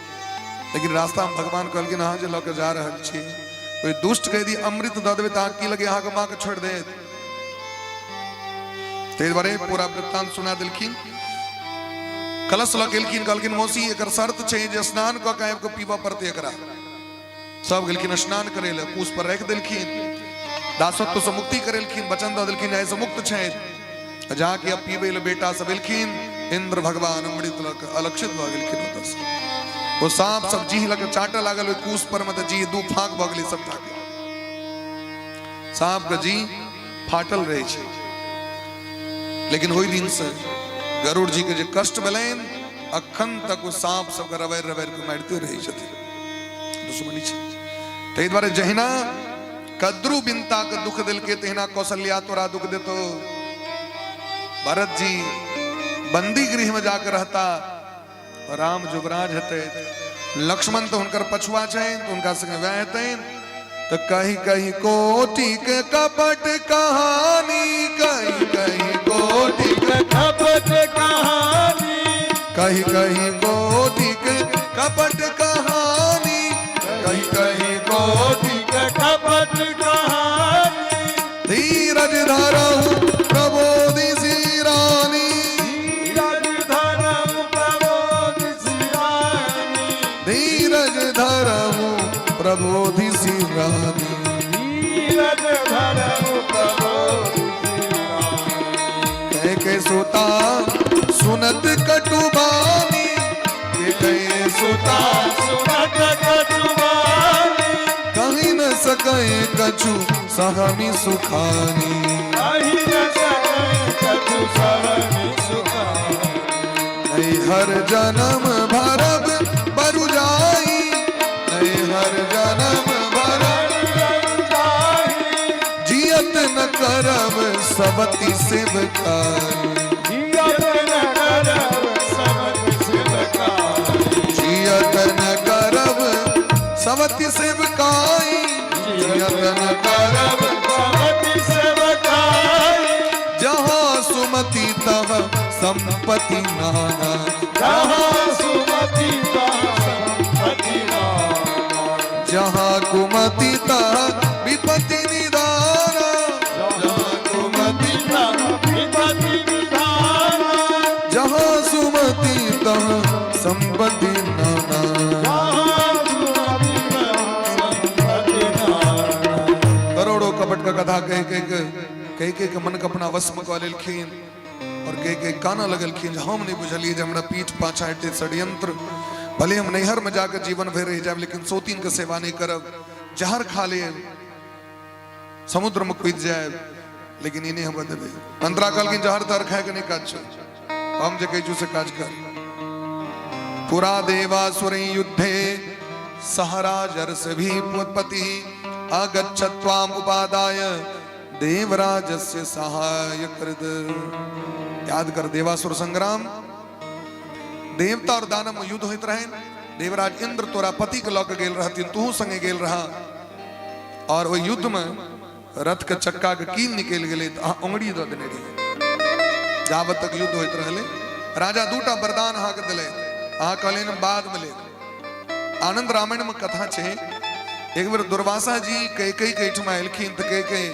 लेकिन रास्ता में भगवान कहलखिन अहाँ जे लऽ के जा रहल छी ओहि दुष्ट के यदि अमृत दऽ देबै तऽ अहाँ की लगे अहाँके माँ के छोड़ि देत। ताहि दुआरे पूरा वृत्तांत सुना देलखिन। कलश लऽ के एलखिन, कहलखिन मौसी एकर शर्त छै जे स्नान कऽ के आबि कऽ पीबऽ पड़तै एकरा। सब गेलखिन स्नान करे लए, कुश पर राखि देलखिन, दासत्व से मुक्ति करेलखिन, वचन दऽ देलखिन एहिसँ मुक्त छथि। जाके अब पीबै लए बेटा सब एलखिन, इंद्र भगवान अमृत लऽ कऽ अलक्षित भऽ गेलखिन ओतऽ से। ओ साँप सब जीह लऽ कऽ चाटऽ लागल ओहि कुश पर मे, तऽ जीह दू फाँक भऽ गेलै सबटा के। साँप के जीह फाटल रहै छै। लेकिन ओहि दिन से गरुड़ जी के जे कष्ट भेलनि, अखन तक ओ साँप सबके रबड़ि रबड़ि के मारिते रहै छथिन, दुश्मनी छै। ताहि दुआरे जहिना कद्रू बिनता के दुख देलकै तहिना कौशल्या तोरा दुख देतो। भरत जी बंदी गृह में जाकर रहता, राम युवराज हेतै, लक्ष्मण तो हुनकर पछुआ छनि तो हुनका संगे वएह हेतनि। तो कहीं कहीं कोटि के कपट कहानी, कहीं कहीं कोटि के कपट कहानी, कहीं कहीं कोटि के कपट कहानी, कहीं कहीं कोटि के कपट कहानी। धीरज धरहु प्रबोधि सी रानी, धीरज धरहु प्रबोधि सी रानी, धीरज धरहु प्रबोधि सी रानी, धीरज धरहु प्रबोधि सी रानी। कह के सुता सुनत कटुबानी, सकै सुता सुनत कछु बानी। कही न सकै कछु सहमी सुखानी। कहि न सकै कछु सहमि सुखानी। नैहर जनम भरब बरु जाई, नैहर जनम भरब जियत न करब सबति सेवकाई। जियत न करब सबति सेवकाई। जियत न करब सबति सेवकाई। जियत न करब सबति सेवकाई। जहाँ सुमति तह संपत्ति नाना। जहाँ सुमति तहाँ संपत्ति नाना। जहाँ कुमति तह विपत्ति निदाना। जहाँ कुमति तहाँ विपत्ति निदाना। जहाँ सुमति तह संपत्ति नाना। जहाँ सुमति तहाँ संपत्ति नाना। करोड़ों कपट का कथा कह कह के कह कह के मन के अपना वश में कऽ लेलखिन और कह कह काना लगलखिन जे हम नहीं बुझलिए जे हमरा पीठ पाछा हेतै षड्यंत्र। भले हम नैहर में जाकर जीवन भरि रहि जायब, लेकिन सौतीन के सेवा नहीं करब। जहर खा लेब, समुद्र में कूदि जायब, लेकिन ई नहि हम देबै। मंत्रा कहलखिन जहर तहर खाए के नहि काज छौ, हम जे कहै छी से काज कर। पुरा देवासुरी युद्धे सहराजर्ष भी पति आगच्छत्वाम उपादाय देवराजस्य सहाय कृत। याद कर देवासुर संग्राम, देवता और दानव में युद्ध होइत रहे। देवराज इंद्र तोरा पति के लऽ के गेल रहथिन, तूहू संगे गेल रहा और ओहि युद्ध में रथ के चक्का के कील निकलि गेलै तऽ अहाँ उंगरी दऽ देने रहियै। जाबत तक युद्ध होइत रहलै राजा दूटा वरदान अहाँके देलै, अहाँ कहलियनि बाद में लेब। आनंद रामायण में कथा छै, एक बेर दुर्वासा जी कैकेयी के एहिठमा एलखिन तऽ कैकेयी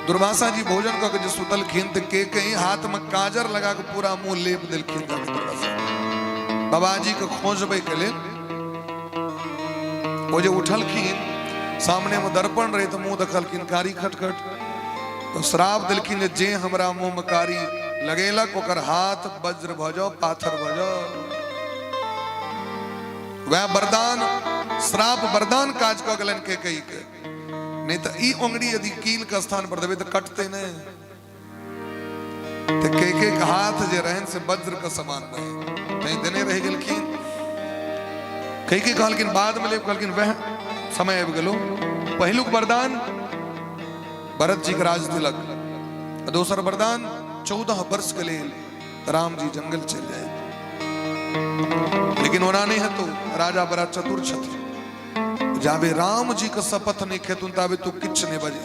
दुर्वासा जी भोजन कऽ के जे सुतलखिन तऽ कैकेयी हाथ में काजर लगा के पूरा मुंह लेप देलखिन। दुर्वासा बाबाजी के खोजबै के लेल ओ जे उठलखिन, सामने में दर्पण रहे तऽ मुंह देखलखिन कारी खटखट, तो श्राप देलखिन जे जे हमरा मुंह में कारी लगेलक ओकर हाथ वज्र भऽ जाओ, पाथर भऽ जाओ। वएह वरदान श्राप वरदान काज कऽ गेलनि कैकेयी के। नहीं तऽ ई उंगली यदि कील के स्थान पर देबै तऽ कटतै नहि। तऽ कैकेयी के हाथ जे रहनि से वज्र के समान रहे, तैं देने रहि गेलखिन। कैकेयी कहलखिन बाद में लेब, कहलखिन वएह समय आबि गेलो। पहिलुक वरदान भरत जी के राज तिलक, दोसर वरदान 14 वर्ष के लेल राम जी जंगल चलि जाए। लेकिन ओना नहीं हेतौ, राजा बड़ा चतुर छथिन, जाबे राम जी के शपथ नहीं खेतुन ताबे तू किछु नहीं बजे।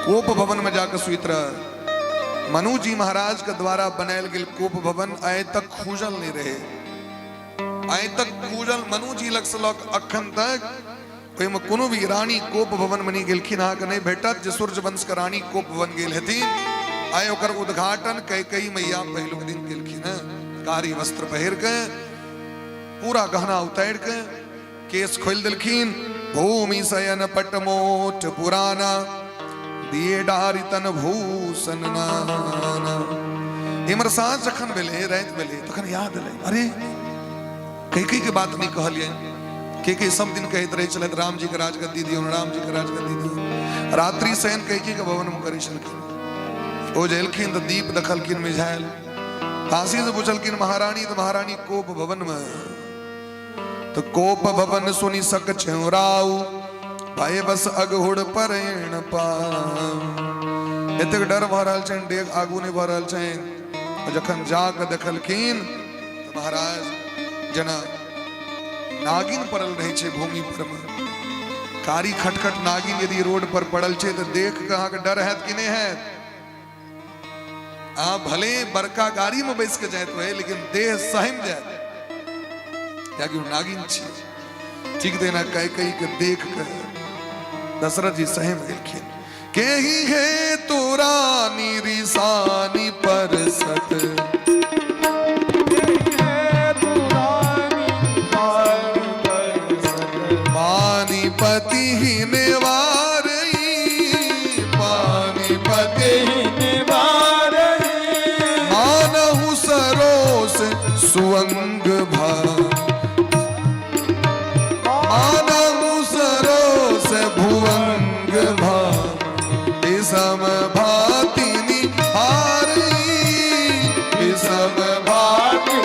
कोप भवन में जाकर सुति रह। मनु जी महाराज के द्वारा बनायल गेल कोप भवन आइ तक खुजल नहीं रहे, आइ तक खुजल मनु जी लग से लऽ कऽ अखन तक ओहिमे कोनो भी रानी कोप भवन में नहीं गेलखिन। अहाँके नहीं भेटत जे सूर्य वंश के रानी कोप भवन गेल हेथिन। आइ ओकर उद्घाटन कैकेयी मैया पहिलुक दिन केलखिन हेँ। कारी वस्त्र पहिर के पूरा गहना उतारि के केस खोलि देलखिन। भूमि शयन पट मोट पुराना, दिए डारी तन भूषण नाना। इमर साँझ जखन भेलै, राति भेलै, तखन याद एलै, अरे कैकेयी के बात नहीं कहलियनि। कैकेयी सब दिन कहैत रहै छलथि राम जी के राजगद्दी दियौ, राम जी के राजगद्दी दियौ। रात्रि शयन कैकेयी के भवन में करै छलखिन। ओ जे एलखिन तऽ दीप देखलखिन मिझायल। काशी से पुछलखिन महारानी, तऽ महारानी कोप भवन में। तो कोप भवन सुनि सक छेउराऊ, भय बस अगहुड़ परेण पाऊ। एतेक डर भऽ रहल छनि, डेग आगू नहि भऽ रहल छनि। जखन जा कऽ देखलखिन तऽ महाराज जेना नागिन पड़ल रहै छै भूमि पर मे, कारी खटखट नागिन यदि रोड पर पड़ल छै तऽ देख कऽ अहाँके डर हैत कि नहि हैत? अहाँ भले बड़का गाड़ी में बैस के जाइत होय, लेकिन देह सहम जायत, कियाकि ओ नागिन छी। ठीक देना कैकेयी के देख के दशरथ जी सहम गेलखिन। केही हे तोरा निरिसानी पर सत, पानी पति ही नेवारई, पानी पति मार मानहु सरोस सुअंग भा मानहु सरोस भुवंग भा विषम भातिनी हारी विषम भाति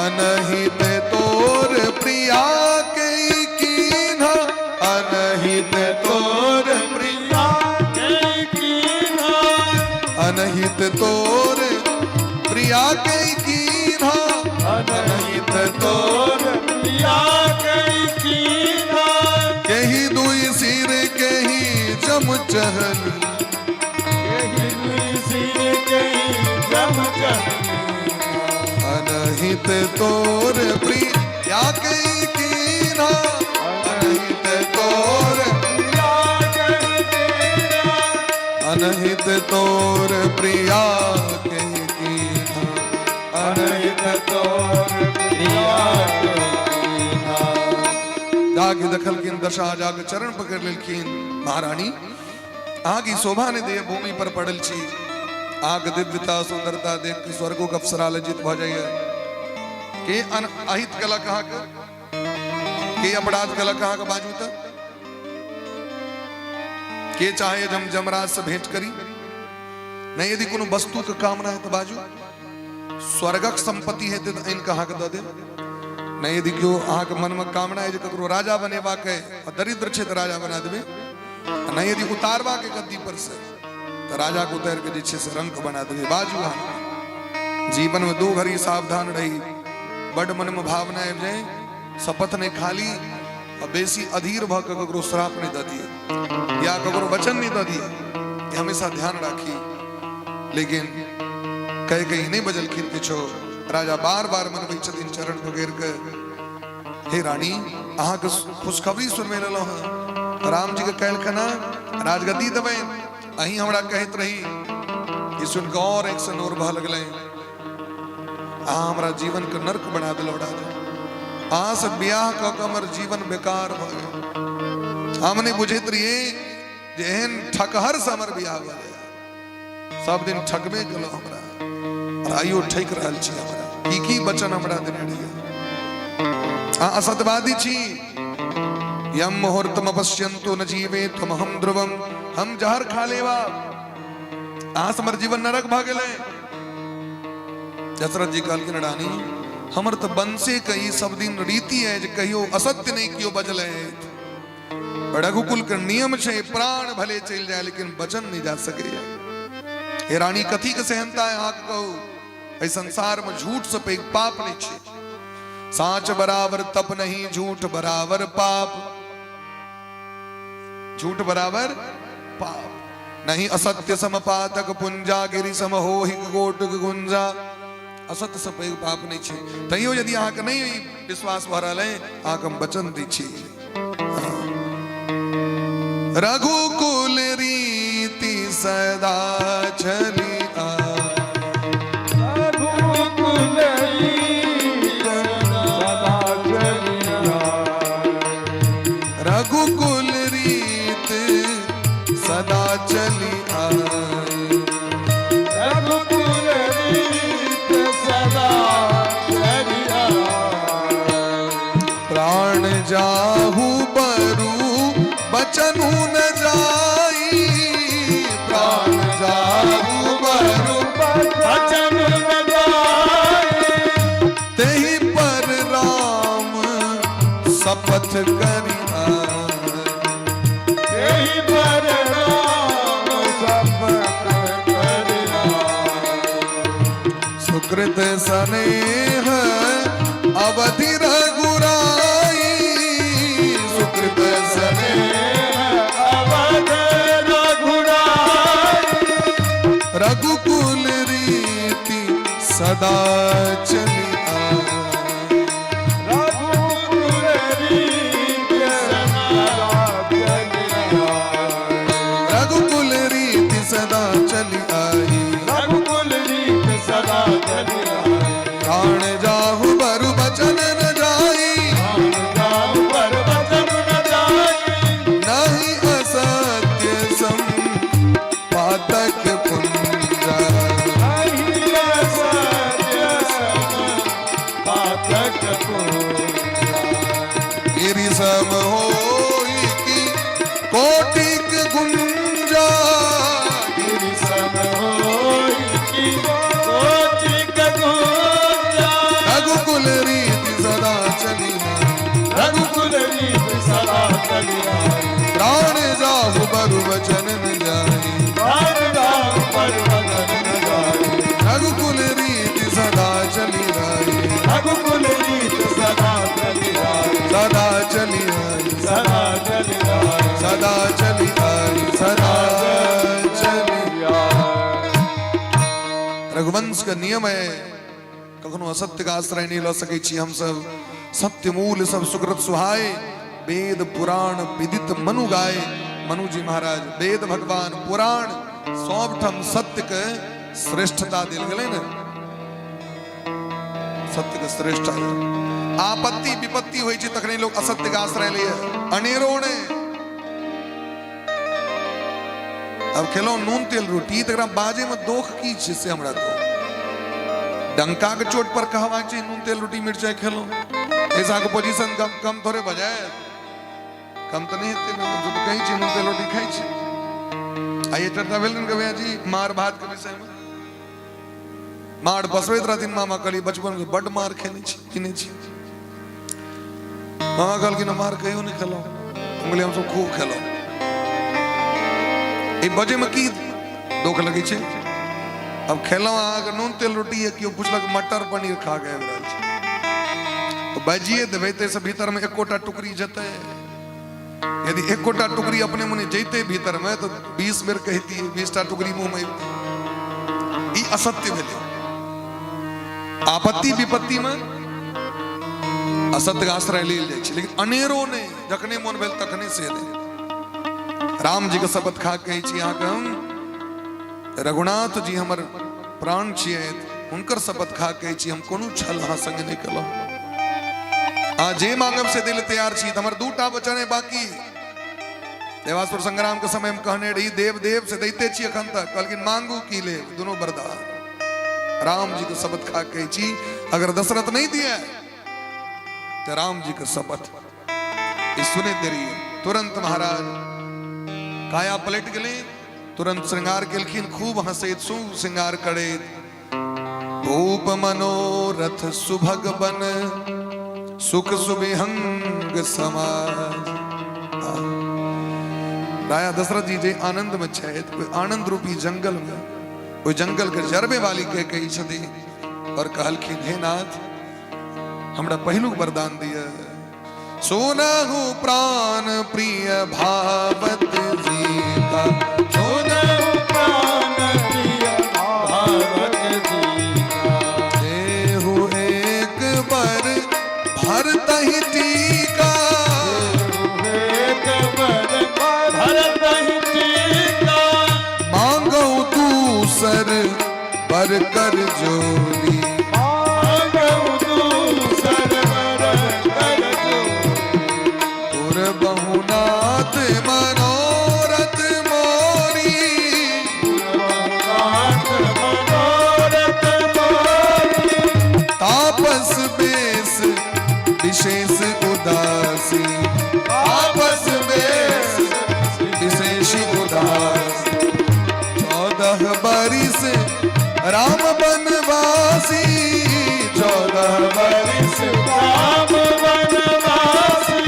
अनहित तोर प्रिया के कीन्हा अनहित तोर प्रिया अनहित तोर प्रिया के कीन्हा अनहित तोर केही दुई सिर केही जम चहल अनहित तोर प्रिया के कीन्हा अनहित तोर अनहित तोर प्रिया के कीन्हा अनहित जाके देखलखिन दशा जाके चरण पकड़ लेलखिन। महारानी, अहाँके शोभा नहि दैया, भूमि पर पड़ल छी। अहाँके दिव्यता सुंदरता देख के स्वर्गो के अप्सरा लज्जित भऽ जाइए। के अहित केलक अहाँके, के अपराध केलक अहाँके, बाजू तऽ। के चाहे जे हम जमराज से भेंट करी? नहि, यदि कोनो वस्तु के कामना है तऽ बाजू। स्वर्गक संपत्ति हेतै तऽ आनि कऽ अहाँके दऽ देब। नहि, यदि केओ अहाँके मनमे कामना है जे ककरो राजा बनेबाक है आ दरिद्र छै तऽ राजा बना देबै। आ नहि, यदि उतारबाक है गद्दी पर से तऽ राजा के उतारि के जे छै से रंक बना देबै। बाजू अहाँ। जीवन में दू घड़ी सावधान रही। बड मन में भावना आबि जाय, शपथ नहि खाली आ बेसी अधीर भऽ कऽ ककरो श्राप नहि दऽ दिए या ककरो वचन नहि दऽ दिए, ई हमेशा ध्यान राखी। लेकिन कहि कहि नहि बजलखिन किछो। राजा बार बार मनबै छथिन चरण पकड़ि कऽ, हे रानी, अहाँके खुशखबरी सुनबै लेलहुँ हँ। राम जी के काल्हि खना राजगद्दी देबै, अहीं हमरा कहैत रही। ई सुनि कऽ और एक से नोर बह लगलै। अहाँ हमरा जीवन के नर्क बना देलहुँ राजा। अहाँ से बियाह कऽ के हमर जीवन बेकार भऽ गेल। हम नहि बुझैत रहियै जे एहन ठकहर से हमर बियाह भऽ जाय। सब दिन ठकबे केलहुँ हमरा और आइयो ठकि रहल छी हमरा। की की वचन हमरा देने रहियै। अहाँ असत्यवादी छी। यम मुहूर्तम अपश्यन्तु न जीवे त्वमहं ध्रुवम। हम जहर खा लेवा, अहाँ से हमर जीवन नरक भऽ गेलै। दशरथ जी कहलखिन, रानी, हमर तऽ वंशे के ई सब दिन रीति है जे कहियो असत्य नहि केओ बजलै। रघुकुल के नियम छै, प्राण भले चलि जाय लेकिन वचन नहि जा सकैया। हे रानी, कथी के सेहनता है अहाँके कहू? एहि संसार में झूठ से पैघ पाप नहि छै। साँच बराबर तप नहीं, झूठ बराबर पाप। झूठ बराबर पाप नहीं। असत्य सम पातक पुंजा, गिरि सम होहि गोट गुंजा। असत्य से पैघ पाप नहि छै। तैयो यदि अहाँके नहि विश्वास भऽ रहल है, अहाँके हम वचन दै छी। रघुकुल रीति सदा चली आ रघुकुल रीति सदा चली आ। रघुकुल रीत सदा चली आई। रघुकुल रीत सदा चली आई। प्राण जाहु बरु बचनु न जाई। प्राण जाहु बरु बचन न जाई। तेहि पर राम शपथ करि आए। तेहि पर राम शपथ करि आए। सुकृत स्नेह अवधि रघुराई। सुकृत स्नेह अवध रघुराई। रघुकुल रीति सदा चली आए। रघुकुल रीत सदा चली आए। रघुकुल रीति सदा चली आई। रघुकुल रीत सदा चली आए। प्राण जाहु बरु बचन न जाई। प्राण जाहु बरु बचन न जाई। नहीं असत्य सम पातक पुंजा। चली आई। प्राण जाहु बरु वचन न जाई। प्राण जाहु बरु वचन न जाई। रघुकुल रीति सदा चली आई। रघुकुल रीत सदा चली आई। सदा चली आई। सदा चली आई। सदा चली आई, सदा चली। रघुवंश के नियम है, कखनो असत्य के आश्रय नहीं ल सकै छी हमसब। सत्य मूल सब सुकृत सुहाय, वेद पुराण विदित मनु गाय। मनु जी महाराज, वेद भगवान पुराण सब ठाम सत्य के श्रेष्ठता देल गेलै ने, सत्य के श्रेष्ठता। आपत्ति विपत्ति होइ छै तखने लोग असत्य के आश्रय लैए, अनेरो ने। अब खेलौं नून तेल रोटी, तकरा बाजे में दोख की छै से हमरा कहू। डंका के चोट पर कहवा छै नून तेल रोटी मिरचाई खेलौं, ऐसा के पोजीशन कम कम थोड़े बजाय, कम तऽ नहि हेतै ने। हमसब तऽ कहै छी नून तेल रोटी खाइ छी। आ ये चर्चा भेल ने भैया जी मार भात के विषय में। मार बसबैत रहथिन मामा, कहली बचपन में बड्ड मार खेने छी, पीने छी। मामा कहलखिन मार कहियो नहि खेलहुँ। हम कहलियै हमसब खूब खेलहुँ। ई बजे में की दोख लगै छै? अब खेलहुँ अहाँके नून तेल रोटी, केओ पुछलक मटर पनीर खा के आबि रहल छै, तऽ बाजिए देबै, ताहिसँ भीतरमे एकोटा टुकड़ी जेतै? यदि एकोटा टुकड़ी अपने मने जैते भीतरमे तऽ 20 बेर कहितियै, 20टा टुकड़ी मुँहमे अबितै। ई असत्य भेलै। आपत्ति विपत्तिमे असत्य के आश्रय लेल जाइ छै, लेकिन अनेरो नहि, जखने मोन भेल तखने से नहि। राम जी के शपथ खा के कहै छी अहाँके हम, रघुनाथ जी हमर प्राण छियै, हुनकर शपथ खा के कहै छी हम कोनो छल अहाँ संगे नहि केलहुँ। अहाँ जे मांगब से दिल तैयार छी। हमर दूटा वचन है बाकी। देवासुर संग्राम के समय में कहने रही देव देव से दैते छी अखन तक। कहलखिन मांगू की लेब, दोनों वरदान। राम जी के शपथ खा के कहै छी अगर दशरथ नहीं दिया तो राम जी के शपथ। ई सुने देरी तुरंत महाराज काया पलट गेलै, तुरंत श्रृंगार केलखिन, खूब हंसैत खूब श्रृंगार करैत। भूप मनोरथ सुभग बन सुख सुविहंग समाज। राजा दशरथ जी जे आनंद में छथि, ओहि आनंद रूपी जंगल में ओहि जंगल के जरबे वाली के कहै छथिन और कहलखिन हे नाथ हमरा पहिलुक वरदान दिय। सुनहु प्राण प्रिय भावत जी का, सुनहु प्राण प्रिय भावत जी का, देहु एक बर भरतहि टीका, एक बर भरतहि टीका, मांगौ दूसर बर कर जोरी, मांगौ दूसर बर कर जोरी, तुर बहुनाथ मनोरथ मोरी, बहुनाथ मनोरथ मोरी, तापस बेस विशेष उदासी, तापस बेस विशेष उदासी, 14 बरिस राम बनवासी, 14 बरिस राम बनवासी,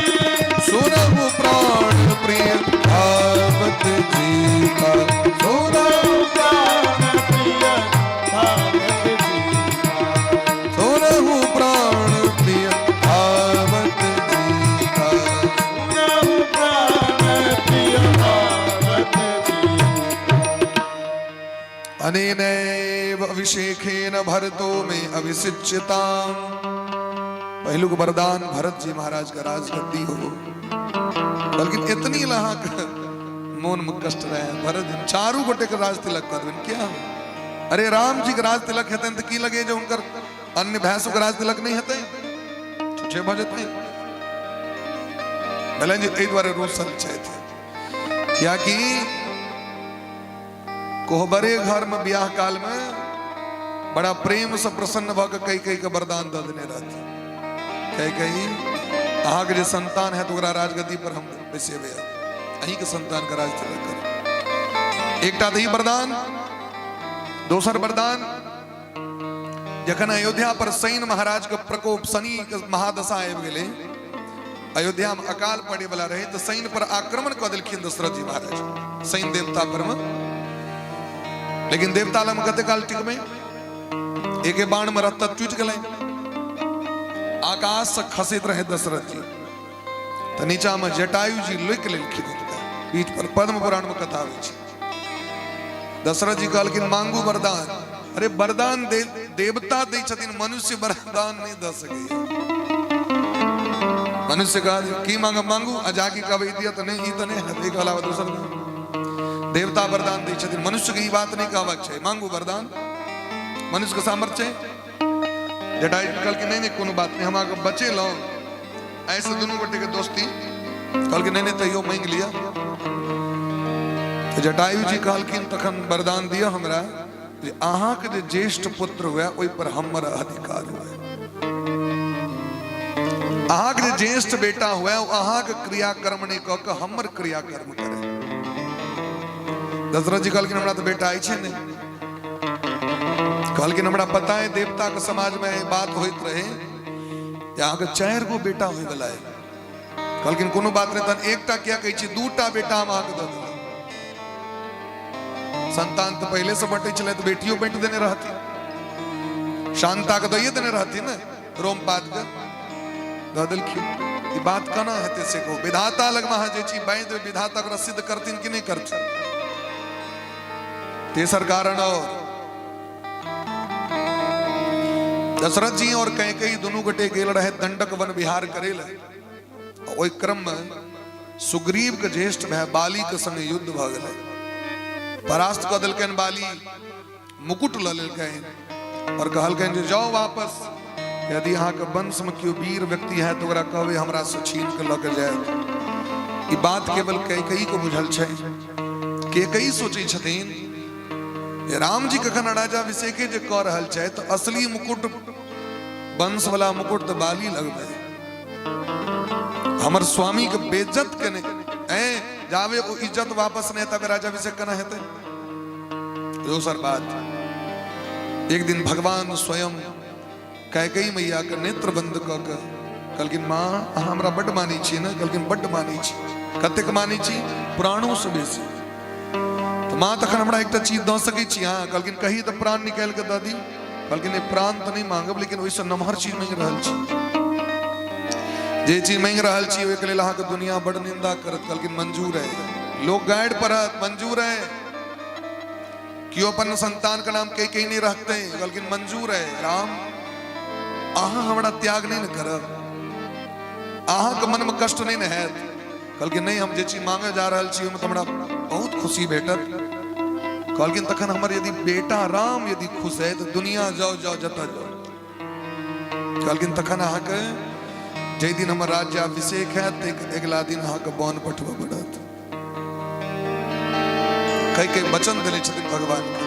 सुनहु प्राण प्रिय भावत जी का, सुनहु प्राण प्रिय भावत जी का, सुनहु प्राण प्रिय भावत जी का, सुनहु प्राण प्रिय भावत जी का। अनेनैव अभिषेकेन भरतो में अभिषिच्यताम। पहिलुक वरदान भरत जी महाराज का राजगद्दी हो, बल्कि इतनी लहा मोन में कष्ट रहे भरत जी चारू गोटे के राज तिलक कर देबनि क्या? अरे राम जी के राज तिलक हेतनि तऽ की लगे जे हुनकर अन्य भाय सबके राज तिलक नहि हेतै, छुछे भऽ जेतै। भेलनि जे एहि दुआरे रूसल छथि, कियाकि कोहबरे घर में ब्याह काल में बड़ा प्रेम से प्रसन्न भऽ के कई कई के वरदान दऽ देने रहथिन। कई कई अहाँके जे संतान है ओकरा राजगद्दी पर हम बैसेबै, अहीं के संतान के राज तिलक करब। एकटा तऽ ई वरदान, दोसर वरदान जखन अयोध्या पर शनि महाराज के प्रकोप, शनि के महादशा आबि गेलै, अयोध्या में अकाल पड़े वाला रहे तो सैन्य पर आक्रमण कऽ देलखिन दशरथ जी महाराज, सैन्य देवता पर में। लेकिन देवता लग कते काल टिकबै, एके बाण में रथ तक टूटि गेलै। आकाश से खसैत रहे दशरथ जी, तऽ नीचा में जटायु जी लोकि लेलखिन हुनका पीठ पर। पद्म पुराण में कथा आबै छै। दशरथ जी कहलखिन मांगू वरदान। अरे वरदान दे, देवता दै छथिन, मनुष्य वरदान नहि दऽ सकैया। मनुष्य कह की मांग मांगू, आ जाके कहबै ई दिअ तऽ नहि, ई तऽ नहि हेतै, एहिके अलावा दोसर देवता वरदान दै छथिन, मनुष्य के ई बात नहि कहबाक छै। मांगू वरदान, मनुष्य के सामर्थ्य छै। जटायु कहलखिन नहि नहि कोनो बात नहि, हम अहाँके बचेलहुँ, ऐसे दुनू गोटे के दोस्ती। कहलखिन नहि नहि तैयो मांगि लिअ। तऽ जटायु जी कहलखिन तखन वरदान दिअ हमरा जे अहाँके जे ज्येष्ठ पुत्र हुए ओहि पर हमर अधिकार हुए, अहाँके जे ज्येष्ठ बेटा हुए ओ अहाँके क्रियाकर्म नहि कऽ कऽ हमर क्रियाकर्म करे। दशरथ जी कहलखिन हमरा तऽ बेटा अछि नहि। कहलखिन हमरा पता है देवता के समाज में बात होइत रहे जे अहाँके 4 गो बेटा होय वाला है। कहलखिन कोनो बात नहीं, तहन एकटा किया कहै छी, 2टा बेटा हम अहाँके दऽ देबै। संतान तऽ पहिले से बँटै छलै तऽ बेटियो बाँटि देने रहथिन, शांता के दैये देने रहथिन ने, रोमपाद के दऽ देलखिन। ई बात केना हेतै से कहू, विधाता लगमे अहाँ जे छी बाँटि देबै, विधाता ओकरा सिद्ध करथिन कि नहि करथिन? तेसर कारण और दशरथ जी और कैकेयी दुनू गोटे गेल रहे दंडक वन विहार करे ले। ओहि क्रम में सुग्रीव के ज्येष्ठ भाई बाली के संग युद्ध भऽ गेलै। परास्त कऽ देलकनि बाली, मुकुट लऽ लेलकनि और कहलकनि जे जाओ वापस, यदि अहाँके वंश में केओ वीर व्यक्ति है तऽ ओकरा कहबै हमरा से छीन के लऽ के जायत। ई बात केवल कैकेयी के बुझल छै। कैकेयी सोचै छथिन राम जी कखन राजाभिषेके जे कऽ रहल छथि तऽ असली मुकुट वंश वाला मुकुट तऽ बाली लगबै, हमर स्वामी के बेइज्जत केने ऐ जावे ओ इज्जत वापस नहीं तब राजाभिषेक केना हेतै। दोसर बात, एक दिन भगवान स्वयं कैकेयी मैया के नेत्र बंद कऽ के कहलखिन माँ अहाँ हमरा बड्ड मानै छी ने? कहलखिन बड्ड मानै छी। कतेक मानै छी? प्राणों से बेसी। तऽ माँ तखन हमरा एकटा चीज दऽ सकै छी अहाँ? कहलखिन कही तऽ प्राण निकालि कऽ दऽ दी। कहलखिन नहि प्राण तऽ नहि मांगब, लेकिन ओहिसँ नमहर चीज मांगि रहल छी। जे चीज मांगि रहल छी ओहिके लेल अहाँके दुनिया बड्ड निंदा करत। कहलखिन मंजूर है। लोग गाइड पढ़त, मंजूर है। केओ अपन संतान के नाम कई कहीं नहीं रखते, कहलखिन मंजूर है। राम अहाँ हमरा त्याग नहीं न करब, अहाँ के मन में कष्ट नहीं न हैत। कहलखिन नहीं, हम जे चीज मांगे जा रहल छी ओहिमे तऽ हमरा बहुत खुशी भेटत। कहलखिन तखन हमर यदि बेटा राम यदि खुश है तऽ दुनिया जाओ जाओ जतऽ जाओ। कहलखिन तखन अहाँके जाहि दिन हमर राज्याभिषेक हैत ताहि अगिला दिन अहाँके वन पठबऽ पड़त। कई कई वचन देने छथिन भगवान के।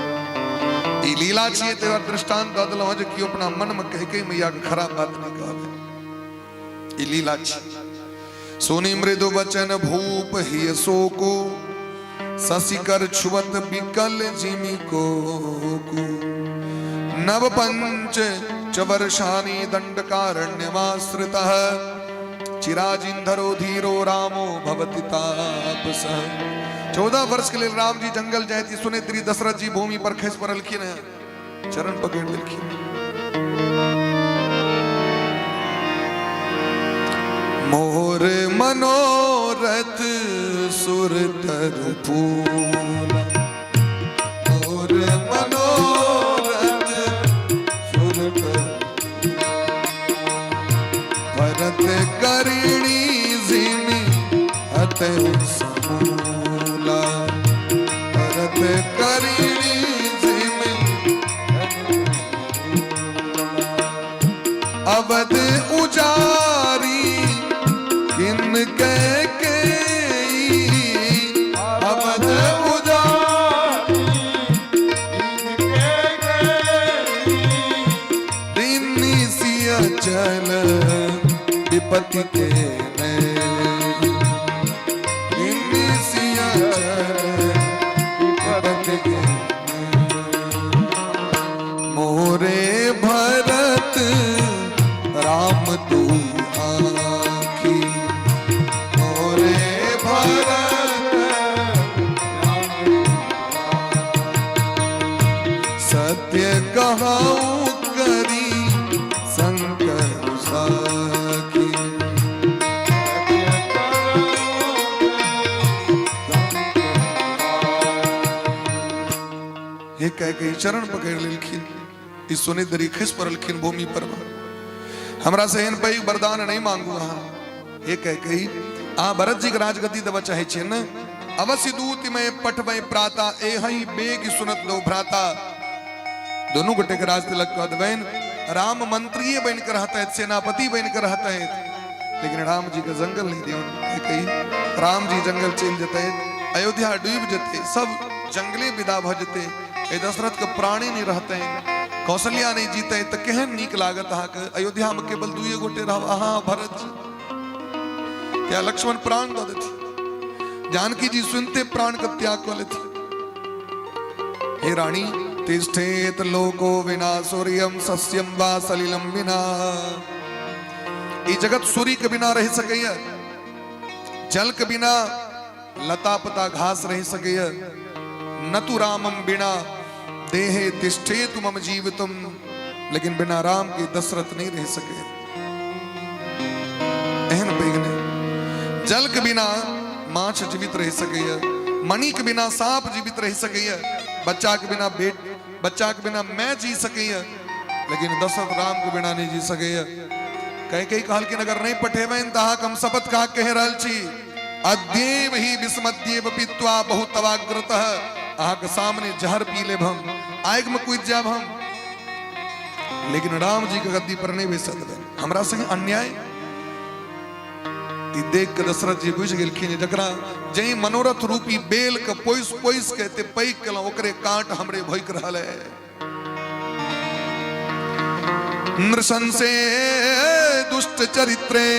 ई लीला छियै तै दृष्टांत दऽ देलहुँ जे केओ अपना मन में कहि कहि मैया के खराब बात नहीं कहबै। ई लीला छी। सुनि मृदु वचन भूप हिय शोको, शशिकर छुवत बिकल जिमि को। नव पंच च वर्षानि दंडकारण्यमाश्रितः, चिराजिंधरो धीरो रामो भवति तापस। 14 वर्ष के लिए राम जी जंगल जाए सुने त्री दशरथ जी भूमि पर खस पड़लखिन है, चरण पकड़ लेलखिन। मोर मनोरथ सुर तरु फूला, मोर मनोरथ सुर तरु भरत करिणी जिमि अत समूला, भरत करिणी जिमि अवध उजारी किन के अवध उजारी दीनी सिया चल विपति के दीनी सिया चल विपति के मोरे भरत राम तू आखी। सत्य कहूँ करी शंकर सखी। हे कह के चरण पकड़ लेलखिन। ई सुनि दरी खसि पड़लखिन भूमि पर। हमरा से एहन पैघ वरदान नहीं मांगू अहाँ। हे कह के अहाँ भरत जी के राजगद्दी देबऽ चाहै छियै ने? अवश्य दूत में पठबै प्राता, एहि बेग सुनत दो भ्राता। दोनों गोटे के राज तिलक कऽ देबनि। राम मंत्रिये बनि के रहतथि, सेनापति बनि के रहतथि, लेकिन राम जी के जंगल नहीं दियौन। कही राम जी जंगल चलि जेतथि, अयोध्या डूबि जेतै, सब जंगले विदा भऽ जेतै, एहि दशरथ के प्राणी नहीं रहतनि, कौशल्या नहीं जीतै, तऽ केहन नीक लागत अहाँके? अयोध्या में केवल दुइए गोटे रहब, अहाँ भरत जी। क्या लक्ष्मण प्राण दऽ देथिन, जानकी जी सुनते प्राण के त्याग कऽ लेथिन। हे रानी, तिष्ठेत लोको विना सूर्यम सस्यम वा सलिलम बिना। ई जगत सूर्य के बिना रह सकैया, जल के बिना लता पता घास रह सकैया, न तु रामम बिना देहे तिष्ठेत मम जीवितुम। लेकिन बिना राम के दशरथ नहीं रह सके। एहन पैघ नहि। जल के बिना माछ जीवित रह सकैया, मणि के बिना सांप जीवित रह सकैया, बच्चा के बिना बेट, बच्चा के बिना मैं जी सकैया, लेकिन दशरथ राम के बिना नहीं जी सकैया। कई कई कहलखिन, अगर नहीं पठेबनि तऽ अहाँके हम शपथ खा कहि रहल छी, अद्येव ही विस्मद्येव पीत्वा बहुत तवाग्रतः, अहाँके सामने जहर पी लेब हम, आगि में कूदि जायब हम, लेकिन राम जी के गद्दी पर नहीं बैसऽ देबै। हमरा संगे अन्याय। ई देख के दशरथ जी बुझि गेलखिन जे जकरा जहि मनोरथ रूपी बेल के पोसि पोसि के एते पैघ केलहुँ, ओकरे कांट हमरे भोकि रहल है। नृशंसे दुष्ट चरित्रे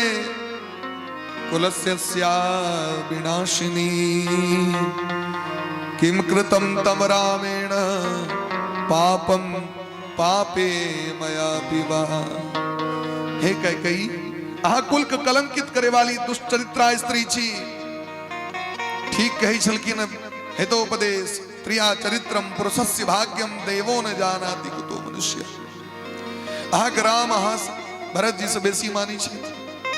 कुलस्य स्या विनाशिनी, किम कृतम तम रामेण पापम पापे मया पिबा। हे कैकेयी, अहाँ कुल के कलंकित करे वाली दुष्चरित्रा स्त्री छी। ठीक कहै छलखिन हितोपदेश, त्रिया चरित्रम पुरुषस्य भाग्यम देवो न जानाति कुतो मनुष्य। अहाँके राम अहाँ भरत जी से बेसी मानै छथि,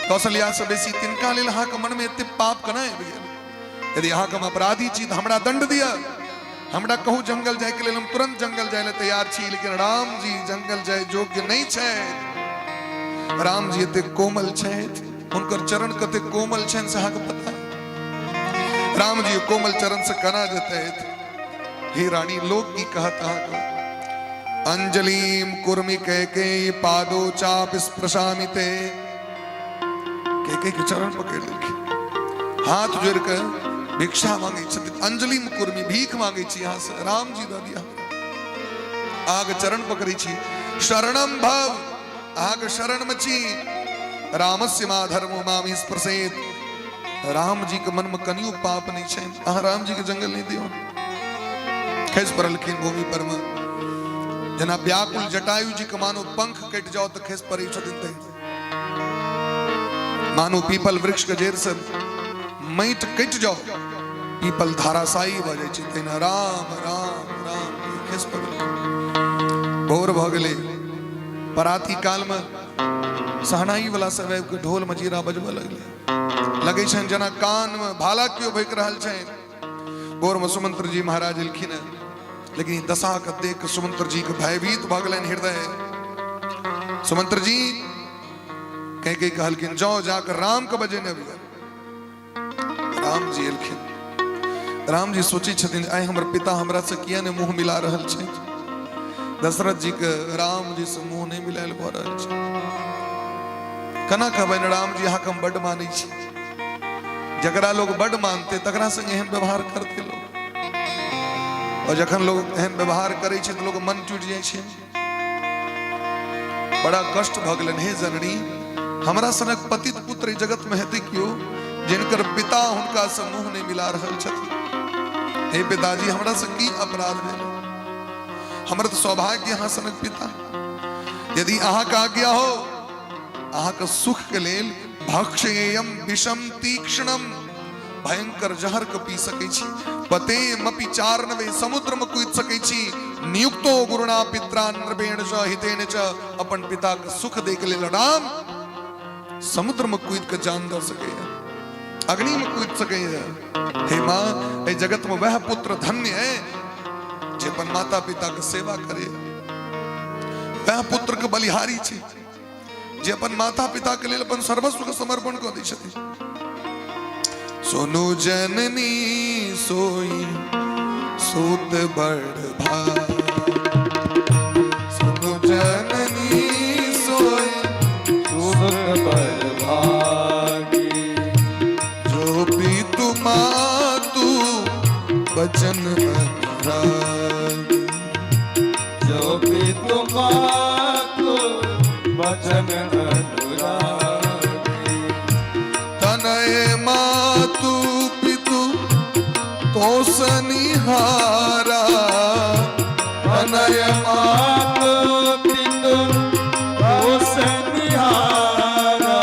कौशल्या से बेसी, तिनका लेल अहाँके मन में एते पाप केना आबि गेल? यदि अहाँके हम अपराधी छी तऽ हमरा दंड दिअ, हमरा कहू जंगल जायके लेल, हम तुरंत जंगल जाय लए तैयार छी, लेकिन राम जी जंगल जाय योग्य नहि छथि। राम जी एते कोमल छथि, हुनकर चरण कते कोमल छनि से अहाँके पता? राम जी कोमल चरण से केना जेतथि? हे रानी, लोक की कहत अहाँके? अंजलिम कुर्मी कैकेयी पादो चाप स्पृशामि ते। कैकेयी के चरण पकड़ लेलखिन, हाथ जोड़ के भिक्षा मांगे छथिन। अंजलिम कुर्मी, भीख मांगे छी यहाँ से, राम जी दऽ दिया। आग चरण पकड़ै छी, शरणम भव, अहाँके शरण में छी। रामस्य मा धर्मो मामी स्पृशेत। राम जी के मन में कनियो पाप नहीं छै, अहाँ राम जी के जंगल नहीं दियो। खसि पड़लखिन भूमि पर में, जेना व्याकुल जटायु जी के मानो पंख कटि जाओ तऽ खसि पड़ै छथिन तहिना, मानो पीपल वृक्ष के जड़ि से माटि कटि जाओ, पीपल धाराशायी भऽ जाइ छै, तहिना राम राम राम खसि पड़लखिन। भोर भऽ गेलै। पराती काल में सहनाई वाला सब आबि के ढोल मजीरा बजबऽ लगलै। लगै छनि जेना कान में भाला केओ भोकि रहल छनि। भोर में सुमंत्र जी महाराज एलखिन, लेकिन ई दशा के देख के सुमंत्र जी के भयभीत भऽ गेलनि हृदय। सुमंत्र जी कह के कहलखिन, जाओ जाकर राम के बजेने अबियौ। राम जी एलखिन। राम जी सोचै छथिन, आइ हमर पिता हमरा से किया ने मुंह मिला रहल छै? दशरथ जी के राम जी से मुंह नहीं मिलायल भऽ रहल छै। केना कहबनि राम जी, अहाँके हम बड्ड मानै छी? जकरा लोग बड्ड मानते तकरा संग एहन व्यवहार करते लोग, और जखन लोग एहन व्यवहार करै छै तऽ लोग मन टूटि जाइ छै। बड़ा कष्ट भऽ गेलनि। हे जननी, हमरा सनक पतित पुत्र एहि जगत में हेतै केओ, जिनकर पिता हुनका से मुंह नहीं मिला रहल छथिन? हे पिताजी, हमरा से की अपराध भेल? हमर तऽ सौभाग्य अहाँ सनक पिता। यदि अहाँके आज्ञा हो, अहाँके सुख के लेल भक्षेयम विषम तीक्ष्णम, भयंकर जहर के पी सकै छी, पतेमपि चार्णवे, समुद्र में कूदि सकै छी, नियुक्तो गुरुणा पित्रा नृपेण च हितेन च। अपन पिता के सुख दे के लेल राम समुद्र में कूद के जान दऽ सकैए, अग्नि में कूद सकैए। हे माँ, एहि जगत में वह पुत्र धन्य है जे अपन माता पिता के सेवा करे। वह पुत्र के बलिहारी छै जे अपन माता पिता के लेल अपन सर्वस्व के समर्पण कऽ दै छथिन। सुनु जननी सोई सूत बड़ भाग, सुनु जननी सोई सुत बड़ भागी, जो पितु मातु बचन अनुरागी, जो पितु मातु बचन अनुरागी, तनय मातु पितु तो सनिहारा, तनय मातु पितु तो सनिहारा,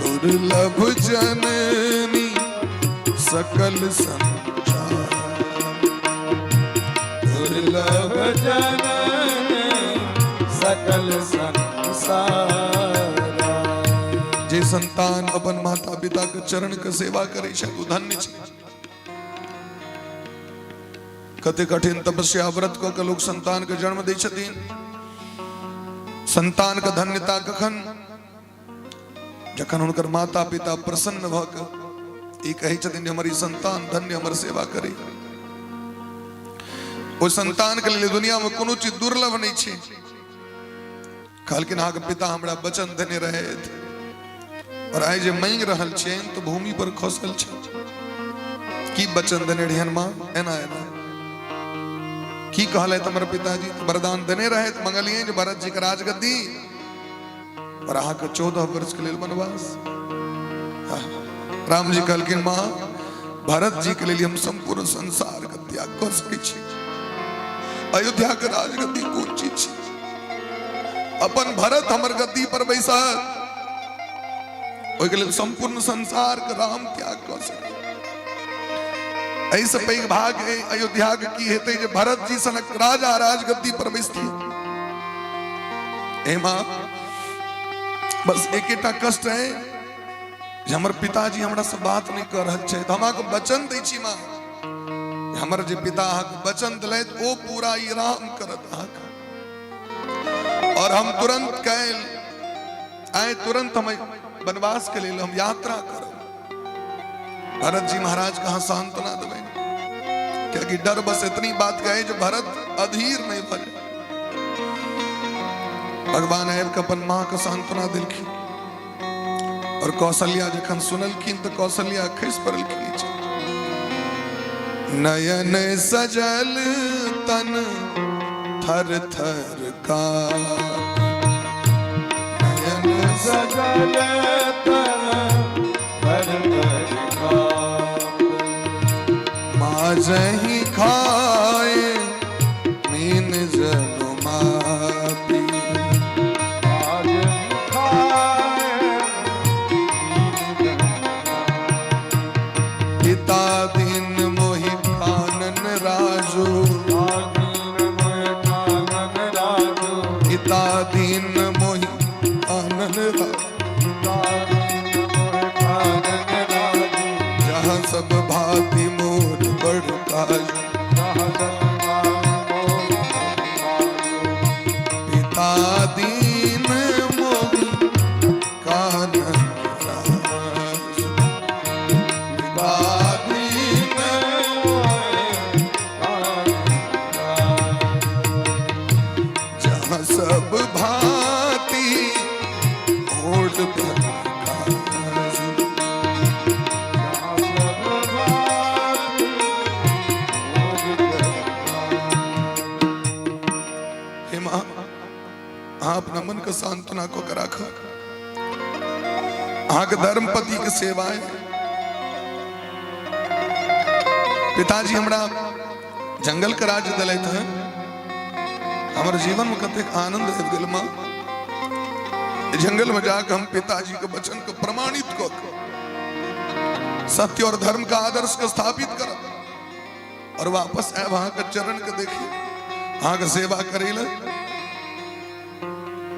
दुर्लभ जननी सकल संसार, दुर्लभ जननी सकल संसारा। जे संतान अपन माता पिता के चरण के सेवा करे छै ओ धन्य छै। कते कठिन तपस्या व्रत कऽ के लोक संतान के जन्म दै छथिन। संतान के धन्यता कखन? जखन हुनकर माता पिता प्रसन्न भऽ के ई कहै छथिन जे हमर ई संतान धन्य, हमर सेवा करे। ओहि संतान के लेल दुनिया में कोनो चीज दुर्लभ नहीं छै। कहलखिन अहाँके पिता हमरा वचन देने रहथि और आइ जे मांगि रहल छियनि तऽ भूमि पर खसल छै। की वचन देने रहियन माँ? एना एना की कहलथि हमर पिताजी? वरदान देने रहथि, मंगलियै जे भरत जी के राजगद्दी और अहाँके 14 वर्ष के लेल वनवास। राम जी कहलखिन माँ, भरत जी के लेल हम संपूर्ण संसार के त्याग कऽ सकै छी। अयोध्या के राजगद्दी कोन चीज छै? अपन भरत हमर गद्दी पर बैसत, ओहिके लेल संपूर्ण संसार के राम त्याग कऽ सकै। एहिसँ पैघ भाग अयोध्या के की हेतै जे भरत जी सनक राजा राजगद्दी पर बैसथिन। हे माँ, बस एकेटा कष्ट है जे हमर पिताजी हमरा से बात नहीं कर रहल छै। हम अहाँके वचन दै छी माँ, हमर जे पिता अहाँके वचन दिलथि ओ पूरा ई राम करत अहाँके। और हम तुरंत कैल आए, तुरंत हम वनवास के लेल हम यात्रा करब। भरत जी महाराज कहाँ सांत्वना देबै, क्योंकि डर बस इतनी बात कहे जो भरत अधीर नहीं भरे। भगवान आबि के अपन माँ के सांत्वना दिलखिन और कौशल्या जखन सुनलखिन तो कौशल्या खसि पड़लखिन नीचे। नयन सजल तन थर थर का, नयन सजल तन थर थर काप, माजही खाए मीन जनु मापी, आज खाए मीन जनु। पिता दिन मोहि कानन राजू, आदीन मोहि कानन राजू, पिता दिन मोहि कानन राजू, आदीन मोहि कानन राजू, जहाँ सब भांति मोर बड़ काज, जहाँ सब भांति मोर बड़ काजू। पिता दीन मोहि कानन राजू, पिता दीन मोहि कानन राजू, जहाँ सब भांति मोर बड़ काज। जहाँ सब भांति मोर बड़ काजू। हे माँ, अहाँ अपना मन के सांत्वना को के राख। अहाँके धर्मपति के सेवा है। पिताजी हमरा जंगल के राज्य दिलथि है, हमर जीवन में कतेक आनंद आबि गेल माँ। जंगल में जाके हम पिताजी के वचन के प्रमाणित कऽ के सत्य और धर्म का आदर्श के स्थापित करब और वापस आयब अहाँके चरण के देखी। अहाँके सेवा करै लए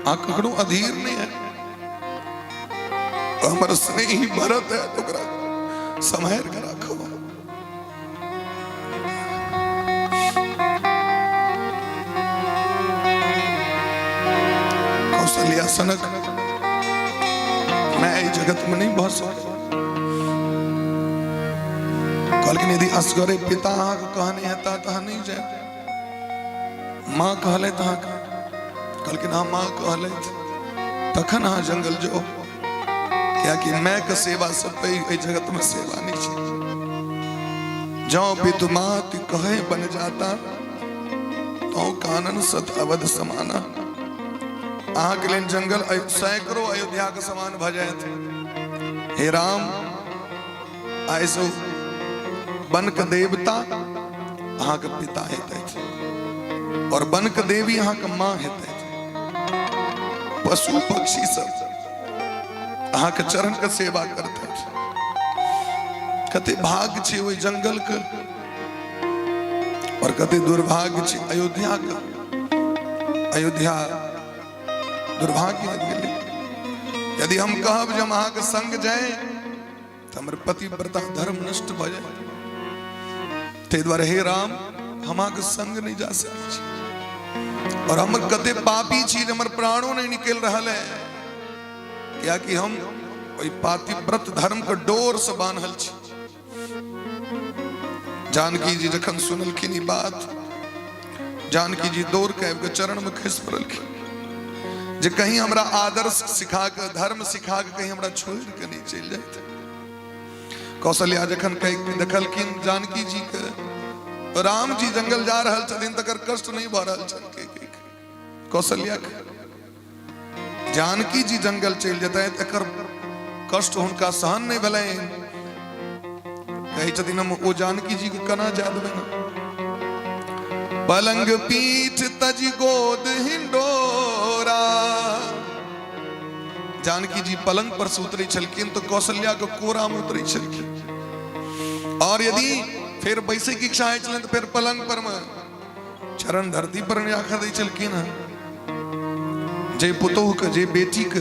अहाँ कखनो अधीर नहि है। हमर स्नेही भरत है तो ओकरा सम्हारि के राखब। कौशल्या सनक मैं एहि जगत में नहीं भऽ सकै। कहलखिन यदि असगरे पिता अहाँके कहने हेता तऽ अहाँ नहि जायब। माँ कहलथि अहाँके? कहलखिन हाँ, माँ कहलथि, तखन अहाँ जंगल जाओ, कियाकि माय के सेवा से पैघ एहि जगत में सेवा नहीं छै। जौ पितु मात कहे बन जाता तो कानन सत अवध समाना। अहाँके लेल जंगल सैकड़ों अयोध्या के समान भऽ जायत। हे राम, आइ से वन के देवता अहाँके पिता हेतथि और वन के देवी अहाँके माँ हेतथि। पशु पक्षी सब अहाँके चरण के सेवा करतथि। कते भाग्य छै ओहि जंगल के और कते दुर्भाग्य छै अयोध्या के। अयोध्या दुर्भाग्य आबि गेलै। यदि हम कहब जे हम अहाँके संग जाए तऽ हमर पतिव्रता धर्म नष्ट भऽ जाए। ताहि दुआरे हे राम, हम अहाँके संग नहि जा सकै छी और हम कते पापी छी जे हमर प्राणो नहि निकलि रहल है, कियाकि हम ओहि पातिव्रत धर्म के डोर से बान्हल छी। जानकी जी जखन सुनलखिन ई बात, जानकी जी दौड़ के आबि के चरण में खसि पड़लखिन जे कहीं हमरा आदर्श सिखा के, धर्म सिखा के कहीं हमरा छोड़ के नहीं चलि जाइत। कौशल्या जखन कहि देखलखिन जानकी जी के राम जी जंगल जा रहल छथिन, तकर कष्ट नहीं भऽ रहल छल कौशल्या के। जानकी जी जंगल चलि जेतै एकर कष्ट हुनका सहन नहि भेलनि। कहै छथिन हम ओ जानकी जी के केना जा देबै ने। पलंग पीठ तज गोद हिंडोरा। जानकी जी पलंग पर से उतरै छलखिन तऽ कौशल्या के कोरा में उतरै छलखिन, और यदि फेर बैसे के इच्छा होइ छलनि तऽ फेर पलंग पर में चरण धरती पर नहि राखऽ दै छलखिन हँ। जे पुतोह के, जे बेटी के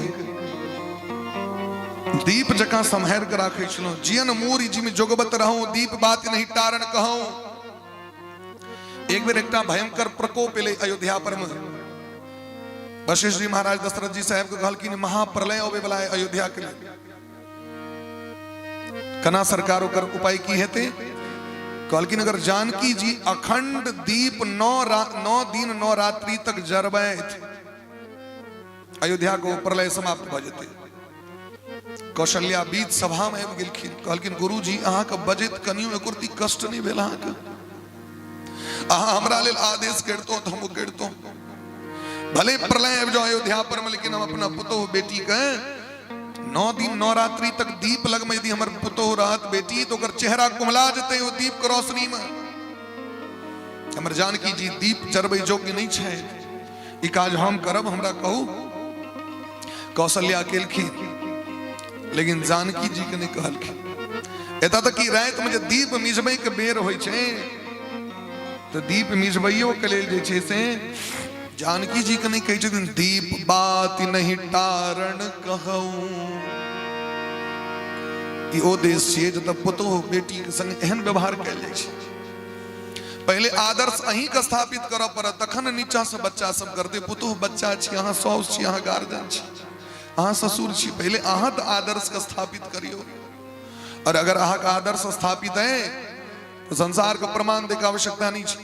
दीप जकाँ सम्हारि के राखै छलहुँ, जियन मूरी जिम जोगबत रहूं, दीप बात नहीं टारण कहूं। एक बेर एकटा भयंकर प्रकोप एलै अयोध्या पर में। वशिष्ठ जी महाराज दशरथ जी साहेब के कहलखिन महाप्रलय अबै वाला है अयोध्या के लिए, कना सरकार ओकर उपाय की हेतै? कहलखिन अगर जानकी जी अखंड दीप 9 दिन 9 रात्रि तक जरबैत, अयोध्या को प्रलय समाप्त भऽ जेतै। कौशल्या बीच सभा में आबि गेलखिन, कहलखिन गुरु जी अहाँके बजैत कनियो एकोरती कष्ट नहि भेल अहाँके? अहाँ हमरा लेल आदेश करितहुँ तऽ हम करितहुँ, भले प्रलय आबि जाओ अयोध्या पर में, लेकिन हम अपना पुतोह बेटी के 9 दिन 9 रात्रि तक दीप लग में यदि हमर पुतोह रहत बेटी तो ओकर चेहरा कुमला जेतै ओ दीप के रोशनी में। हमर जानकी जी दीप जरबै योग्य नहि छै, ई काज हम करब, हमरा कहू। कौशल्या केलखिन, लेकिन जानकी जी के नहि कहलखिन। एतऽ तक कि राति में जे दीप मिझबै के बेर होइ छै तऽ दीप मिझबैयो के लेल जे छै से जानकी जी के नहि कहै छथिन। दीप बात नहीं टारण कहूं। ई ओ देश छियै जतऽ पुतोह बेटी के संग एहन व्यवहार कयल जाइ छै। पहिले आदर्श अहीं के स्थापित करऽ पड़त, तखन नीचा से बच्चा सब करतै। पुतोह बच्चा छी, अहाँ साउस छी, अहाँ गार्जियन छी, अहाँ ससुर छी, पहिले अहाँ तऽ आदर्श के स्थापित करियौ। और अगर अहाँके आदर्श स्थापित है तो संसार के प्रमाण दै के आवश्यकता नहीं छै।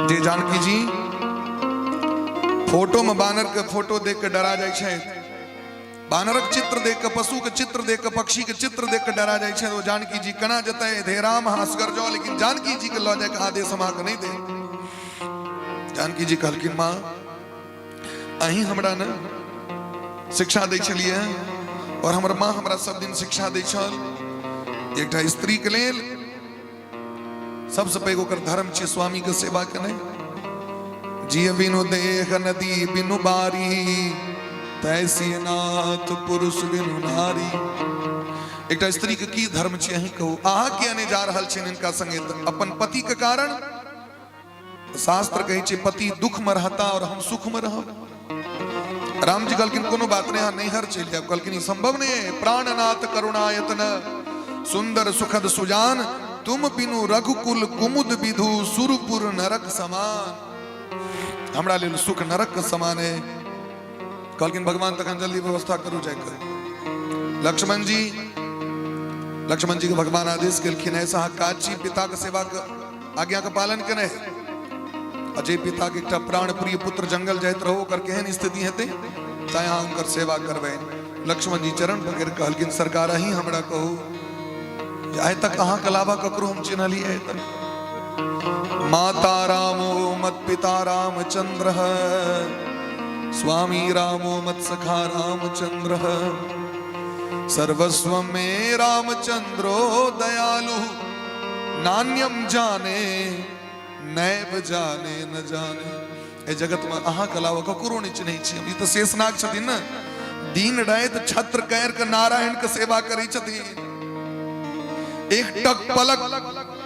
जे जानकी जी फोटो में बानर के फोटो देख के डरा जाइ छै, बानरक चित्र देख के, पशु के चित्र देख के, पक्षी के चित्र देख के डरा जाइ छै, ओ जानकी जी केना जेतै? हे राम हासगर जाओ, लेकिन जानकी जी के लऽ जायके आदेश हम अहाँके नहि दे। जानकी जी कहलखिन माँ अहीं हमरा ने शिक्षा दै छलियै और हमर माँ हमरा सब दिन शिक्षा दै छल, एकटा स्त्री के लेल सबसे पैघ ओकर धर्म छै स्वामी के सेवा केनाइ। जिय बिनु देह नदी बिनु बारी, तैसी नाथ पुरुष बिनु नारी। एकटा स्त्री के की धर्म छै अहीं कहू? अहाँ किया नहि जा रहल छियनि हिनका संगे? अपन पति के कारण शास्त्र कहै छै पति दुख में रहता और हम सुख में रहब। राम जी कहलखिन कोनो बात नहीं, अहाँ नैहर चलि जायब। कहलखिन ई संभव नहीं है। प्राणनाथ करुणायतन सुंदर सुखद सुजान, तुम बिनु रघुकुल कुमुद विधु सुरपुर नरक समान। हमरा लेल सुख नरक के समान है। कहलखिन भगवान तखन जल्दी व्यवस्था करू जाके। लक्ष्मण जी, लक्ष्मण जी के भगवान आदेश केलखिन, ऐसा अहाँ काज छी पिता के सेवा के आज्ञा के पालन केने, आ जे पिता के एकटा प्राण प्रिय पुत्र जंगल जाइत रहो ओकर केहन स्थिति हेतै, ताहि अहाँ हुनकर सेवा करबै। लक्ष्मण जी चरण पकड़ि कहलखिन सरकार अहीं हमरा कहू जे आइ तक अहाँके अलावा ककरो हम चिन्हलियै आइ तक? माता रामो मत पिता रामचंद्र, स्वामी रामो मत सखा रामचंद्र, सर्वस्व में रामचंद्रो दयालु, नान्यम जाने नैव जाने न जाने। एहि जगत में अहाँके अलावा ककरो नहि चिन्है छी हम। ई तऽ शेषनाग छथिन ने, दिन राति छत्र कैर के नारायण के सेवा करै छथिन, एक टक पलक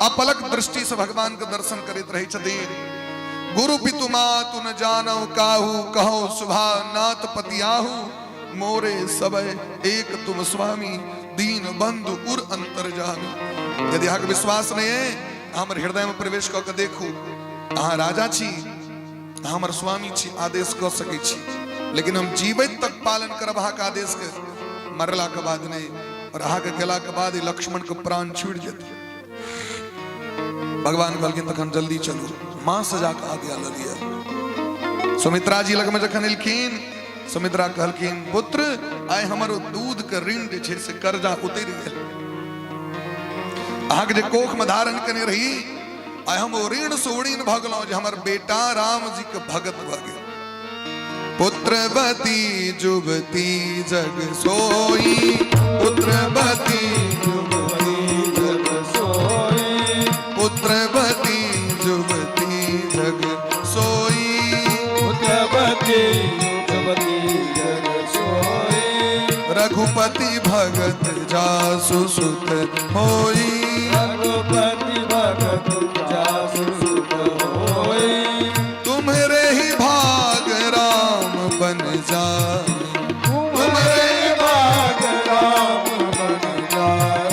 अपलक दृष्टि से भगवान के दर्शन करैत रहै छथिन। गुरु पितु मातु न जानौ काहू, कहो सुभा नाथ पतियाहू, मोरे सबय एक तुम स्वामी, दीन बंधु उर अंतर जामी। यदि अहाँके विश्वास नहीं है, हमर हृदय में प्रवेश कऽ के देखू। अहाँ राजा छी, अहाँ हमर स्वामी छी, आदेश कऽ सकै छी, लेकिन हम जीवैत तक पालन करब अहाँके आदेश के, मरला के बाद नहीं। और अहाँके गेला के बाद लक्ष्मण के प्राण छूट जेतै। भगवान कहलखिन तखन जल्दी चलू, माँ से जाके आज्ञा लऽ लिअ। सुमित्रा जी लगमे जखन एलखिन, सुमित्रा कहलखिन पुत्र आइ हमर दूध के ऋण जे छै से कर्जा उतरि गेल। अहाँके जे कोख में धारण केने रही, आइ हम ओ ऋण से उऋण भऽ गेलहुँ जे हमर बेटा राम जी के भगत भऽ गेल। पुत्रवती जुवती जग सोई, पुत्रवती जुवती जग सोई, पुत्रवती जुवती जग सोई, पुत्रवती जुवती जग सोई, रघुपति भगत जासु सुत होई, रघुपति भगत जासु सुत होई, तुम्हरे ही भाग राम बन जाए, तुम्हरे भाग राम बन जाए,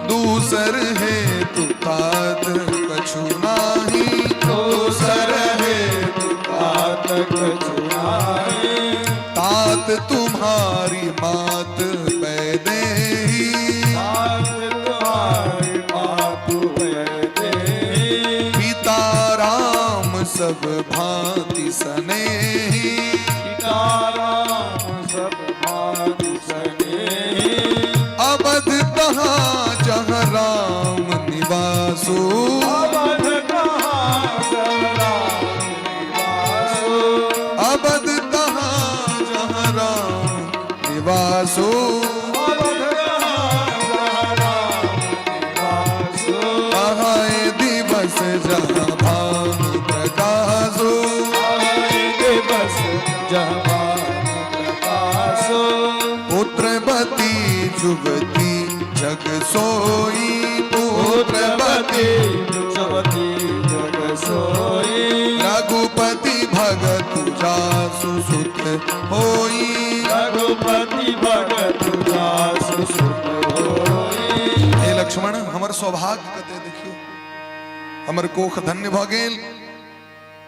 दूसर है तु तात कछु नाही, दूसर है तु तात कछु नाही, तात तुम्हारी मात पैदेही, तात तुम्हारी मातु पैदेही, पिता राम सब भांति सनेही, पिता राम सब भांति सनेही, अवध तहाँ जहाँ राम निवासो, अवध तहाँ जहाँ राम निवासो, अवध तहाँ जहाँ राम निवासो, अवध तहाँ जहाँ राम निवासो, तहाँ दिवस जहाँ भानु प्रकाशो, तहाँ दिवस जहाँ भानु प्रकाशो, पुत्रवती जुवती जग सोई, पुत्रवती जुवती जग सोई, रघुपति भगत जासु सुत होई, रघुपति भगत जासु सुत होई। हे लक्ष्मण, हमर सौभाग्य कते देखियो, हमर कोख धन्य भऽ गेल,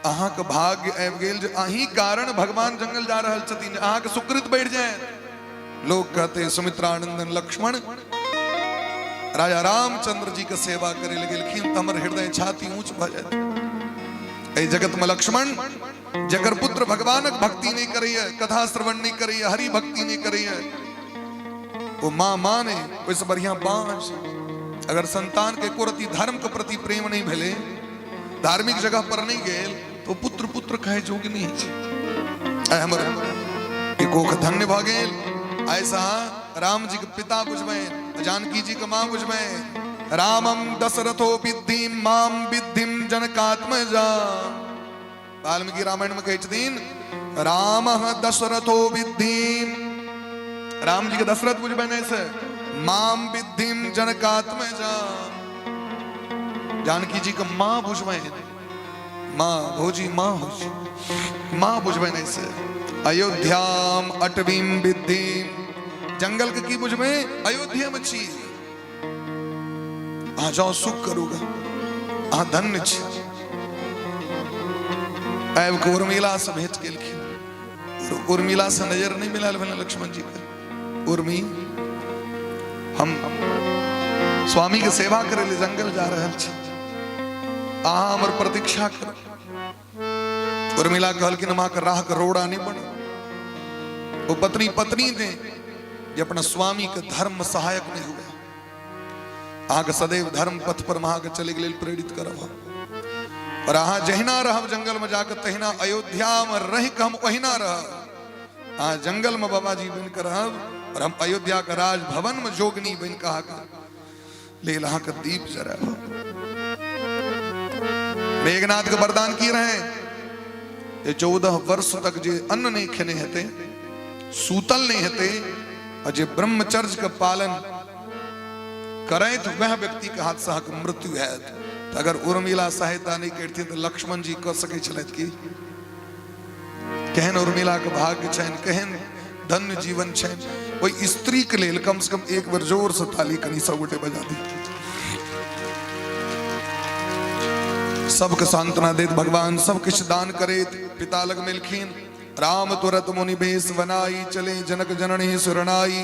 अहाँके भाग्य आबि गेल जे अहीं कारण भगवान जंगल जा रहल छथिन, अहाँके सुकृत बढ़ि जाए। लोग कहते सुमित्रानंदन लक्ष्मण राजा रामचंद्र जी के सेवा करे लए गेलखिन तऽ हमर हृदय छाती ऊंच भऽ जायत। एहि जगत में लक्ष्मण जकर पुत्र भगवानक भक्ति नहीं करैया, कथा श्रवण नहीं करैया, हरि भक्ति नहीं करैया, ओ माँ माँ ने ओहिसँ बढ़िया बाँझ। अगर संतान के एको रति धर्म के प्रति प्रेम नहीं भेलै, धार्मिक जगह पर नहीं गेल, तो पुत्र पुत्र कहे जोग्य नहीं छै। आइ हमर ई कोख धन्य भऽ गेल। ऐसा राम जी के पिता बुझबै, जानकी जी के माँ बुझबै। रामम दशरथो विद्धि माम विद्धिम जनकात्मजा। वाल्मीकि रामायण में कहै छथिन राम दशरथो विद्धि, राम जी के दशरथ बुझबै नहीं से, माम विद्धिम जनकात्मजा, जानकी जी के माँ बुझबै। माँ भौजी माँ होइ छै माँ बुझबै नहि से अयोध्याम अटवीम विद्धि जंगल के की बुझबै अयोध्या में छी अहाँ जाओ सुख करूगा अहाँ धन्य छी आबि कऽ उर्मिला से भेंट केलखिन उर्मिला से नजर नहीं मिलायल भेलै लक्ष्मण जी के उर्मी हम स्वामी के सेवा करे ले जंगल जा रहल छी अहाँ हमर प्रतीक्षा करू उर्मिला कहलखिन हम अहाँके राह के रोड़ा नहीं बने वो पत्नी पत्नी ने जे अपना स्वामी के धर्म में सहायक नहीं हुए अहाँके सदैव धर्म पथ पर अहाँके चले के लेल प्रेरित करब हम और अहाँ जहिना रहब जंगल में जाके तहिना अयोध्या में रहि के हम ओहिना रहब अहाँ जंगल में बाबाजी बनि के रहब और हम अयोध्या के राजभवन में जोगनी बनि के अहाँके लेल अहाँके दीप जरायब। मेघनाथ के वरदान की रहे जे 14 वर्ष तक जे अन्न नहीं खेने हेते, सूतल नहीं हेते और जे ब्रह्मचर्य के पालन करैत वह व्यक्ति के हाथ से अहाँके मृत्यु हैत। तऽ अगर उर्मिला सहायता नहीं करथिन तऽ लक्ष्मण जी कऽ सकै छलथि की? केहन उर्मिला के भाग्य छनि, केहन धन्य जीवन छनि। ओहि स्त्री के लेल कम से कम एक बेर जोर से ताली कनी सब गोटे बजा दी। सबके सांत्वना देत भगवान, सब किछु दान करैत पिता लग मिलखिन। राम तुरत मुनि भेष बनाई चले जनक जननी सुरनाई,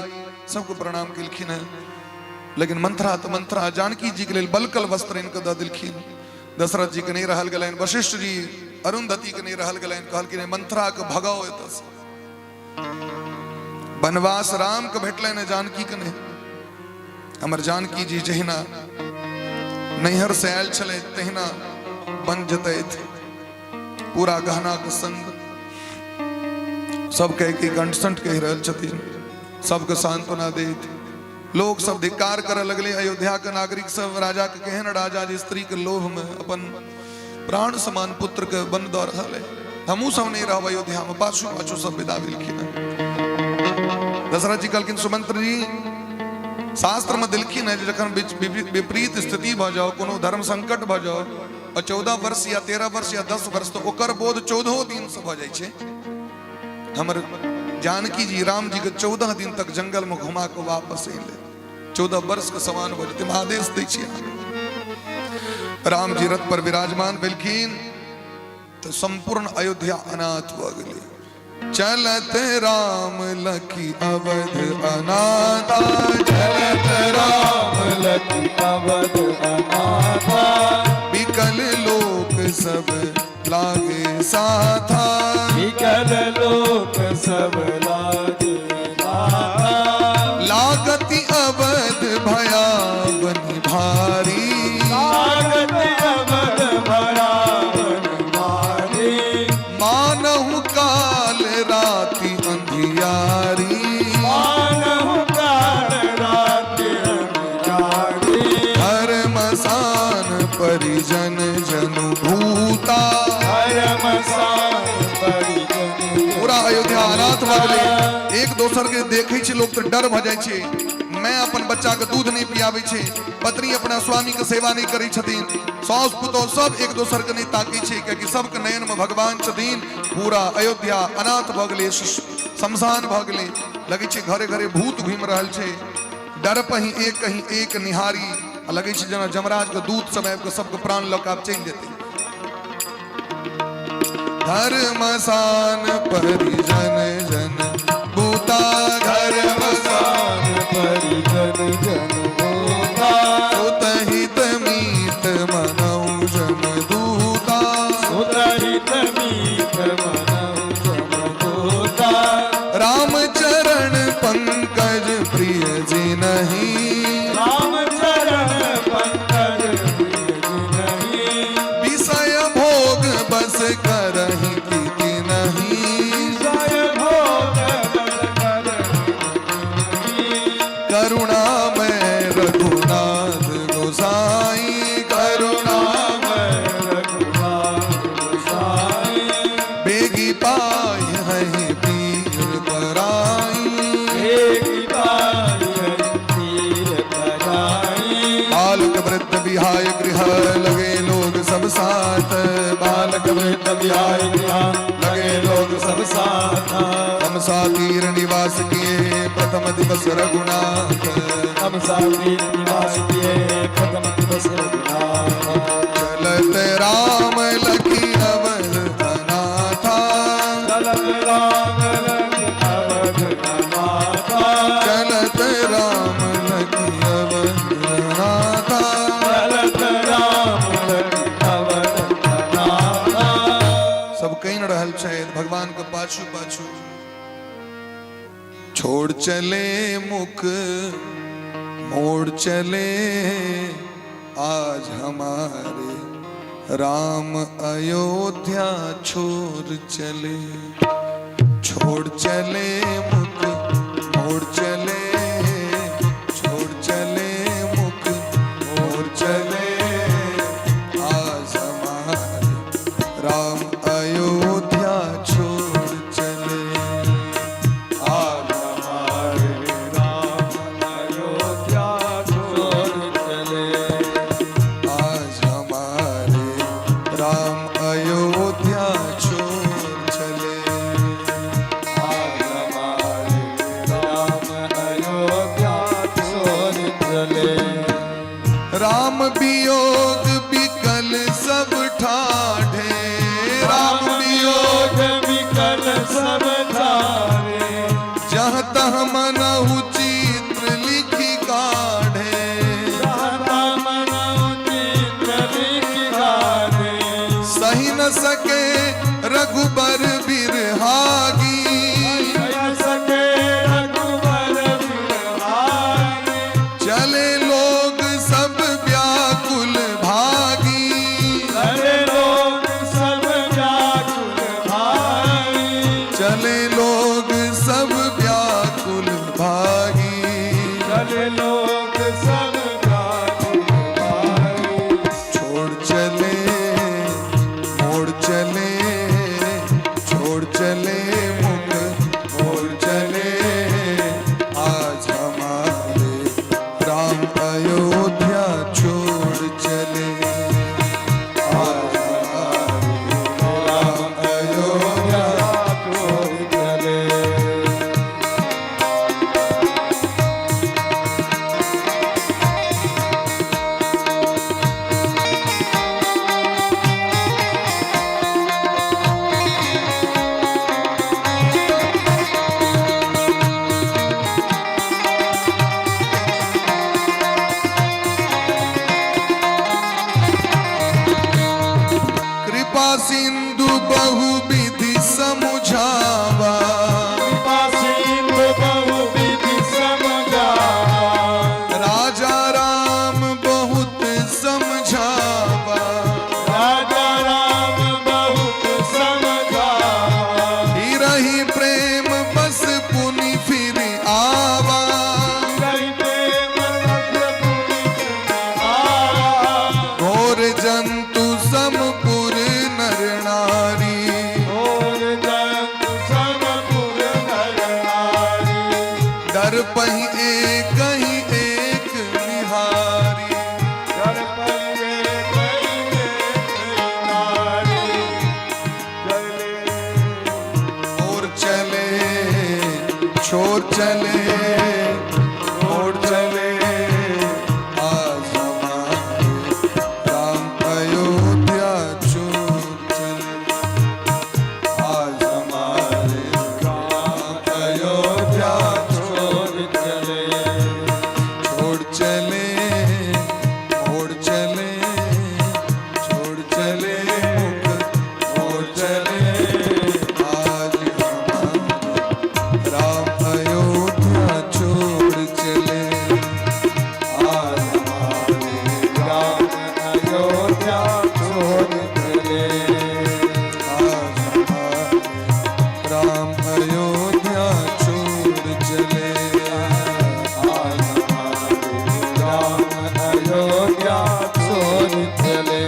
सबके प्रणाम केलखिन है। लेकिन मंत्रा तो मंत्रा जानकी जी के लेल बलकल वस्त्र इनके दऽ देलखिन। दशरथ जी के नहीं रहल गेलनि, वशिष्ठ जी अरुंधति के नहीं रहल गेलनि, कहलखिन मंत्रा के भगाओ एतऽ से। वनवास राम के भेटलनि, जानकी के नहीं। हमर जानकी जी जहिना नैहर से आयल छलै तहिना बन जतैथ, पूरा गहना के संग। सबके एक एक अंटसंट कहि रहल छथिन, सबके सांत्वना दैत। लोग सब धिक्कार करऽ लगले अयोध्या के नागरिक सब राजा के, केहन राजा जे स्त्री के लोभ में अपन प्राण समान पुत्र के बन दऽ रहल है। हमहूँ सब नहीं रहब अयोध्या में, पाछू पाछू सब विदा भेलखिन। दशरथ जी कहलखिन सुमंत्र जी, शास्त्र में दिलखिन है जे जखन विपरीत स्थिति भऽ जाओ, कोनो धर्म संकट भऽ जाओ और 14 वर्ष या 13 वर्ष या 10 वर्ष, तो ओकर बोध 14 दिन से भऽ जाइ छै। हमर जानकी जी राम जी के 14 दिन तक जंगल में घुमा के वापस अयलै, 14 वर्ष के समान भऽ जेतै। हम आदेश दै छी। राम जी रथ पर विराजमान भेलखिन तऽ संपूर्ण अयोध्या अनाथ भऽ गेलै। चलत राम लखी अवध अनाथा, चलत राम लखी अवध अनाथा, विकल लोक सब लागे साथा, विकल लोक सब लागे साथा, लागति अवध भयावनि भारी, लागति अवध भयावनि भारी, मानहु काल राति अंधियारी, मानहु काल राति अंधियारी, धर्मसान परिजन जनु भूता, धर्मसान परिजन। पूरा अयोध्या अनाथ भऽ गेलै। एक दोसर के देखै छै लोक तऽ डर भऽ जाइ छै। मैं अपन बच्चा के दूध नहीं पियाबै छै, पत्नी अपना स्वामी के सेवा नहीं करै छथिन, साउस पुतोह सब एक दोसर के नहीं ताकै छै, कियाकि सबके नयन में भगवान छथिन। पूरा अयोध्या अनाथ भऽ गेलै, शमशान भऽ गेलै। लगै छै घरे घरे भूत घुमि रहल छै। डर पही एक कहीं एक निहारी, आ लगै छै जेना जमराज के दूत सब आबि कऽ सबके प्राण लऽ कऽ आब चलि जेतै। धर्मसान परिजन जन भूता, धर्मसान परिजन जन भूता, सुतहित मीत मनौ जम दूता, सुतहित मीत मनौ जम दूता, राम चरण पंकज प्रिय जी नहीं, राम चरण पंकज प्रिय जी नहीं, विषय भोग बस करहि प्रीति नहीं, विषय भोग बस करहि नहीं, करुणा में रघुनाथ गोसाई, करुणा में रघुनाथ गोसाई, बेगी पाई है पीर पराई, बेगी पाई है पीर पराई, बालक वृद्ध बिहाय गृह लगे लोग सब साथ, बालक तब आए तिहाँ, लगे लोग सब साथा। तमसा तीर निवास किए प्रथम दिवस रघुनाथ। तमसा तीर निवास किए प्रथम दिवस रघुनाथ। चलत राम लखी अवध अनाथा। चलत राम लखि अवध अनाथा। चलत राम लखी अवध अनाथा। चलत राम लखि अवध अनाथा। सब कहि रहल छै भगवान के पाछू पाछू। छोड़ चले मुख मोड़ चले, आज हमारे राम अयोध्या छोड़ चले। छोड़ चले मुख मोड़ चले, छोड़ चले मुख मोड़ चले, आज हमारे राम अयोध्या छोड़ चले। आज हमारे राम अयोध्या छोड़ चले। आज हमारे राम अयोध्या छोड़ चले। आज हमारे राम अयोध्या छोड़ चले। राम वियोग बिकल सब ठाढ़े, राम वियोग वियोग विकल सब ठारे। जह तह मनहु चित्र लिखी काढ़े। चाहता मनो चित्र लिखि गारे। सही न सके रघुबर बिरहागी। सह सके रघुबर बिरहारी। चले लोग सब व्याकुल भागी। चले लोग सब व्याकुल भागी। चले लोग सब व्याकुल भागी। चले लोग सब व्याकुल भागी। छोड़ चले मोड़ चले, छोड़ चले मुख मोड़ चले, आज हमारे राम अयोध्या छोड़ चले। आज हमारे राम अयोध्या छोड़ चले। कृपा सिंधु बहु विधि समुझावा। कृपा सिंधु बहु विधि समझावा। राजा राम बहुत समझावा। राजा राम बहुत समझावा। रही प्रेम बस पुनि फिर आवा। रही प्रेम रस पुनि आवा। घोर जंतु समपुर नर नारी। और जंतु समपुर नर नारी। डर पही एक ही एक निहारी। डर परे कई नारी। चले और चले छोड़ चले मोड़ चले, आज हमारे राम अयोध्या छोड़ चले। आज हमारे राम अयोध्या छोड़ चले। छोड़ चले मोड़ चले, छोड़ चले मुख मोड़ चले, आज हमारे राम अयोध्या छोड़ चले। आज हमारे राम अयोध्या छोड़ चले। आज हमारे राम अयोध्या छोड़ चले। आज हमारे राम अयोध्या छोड़ चले।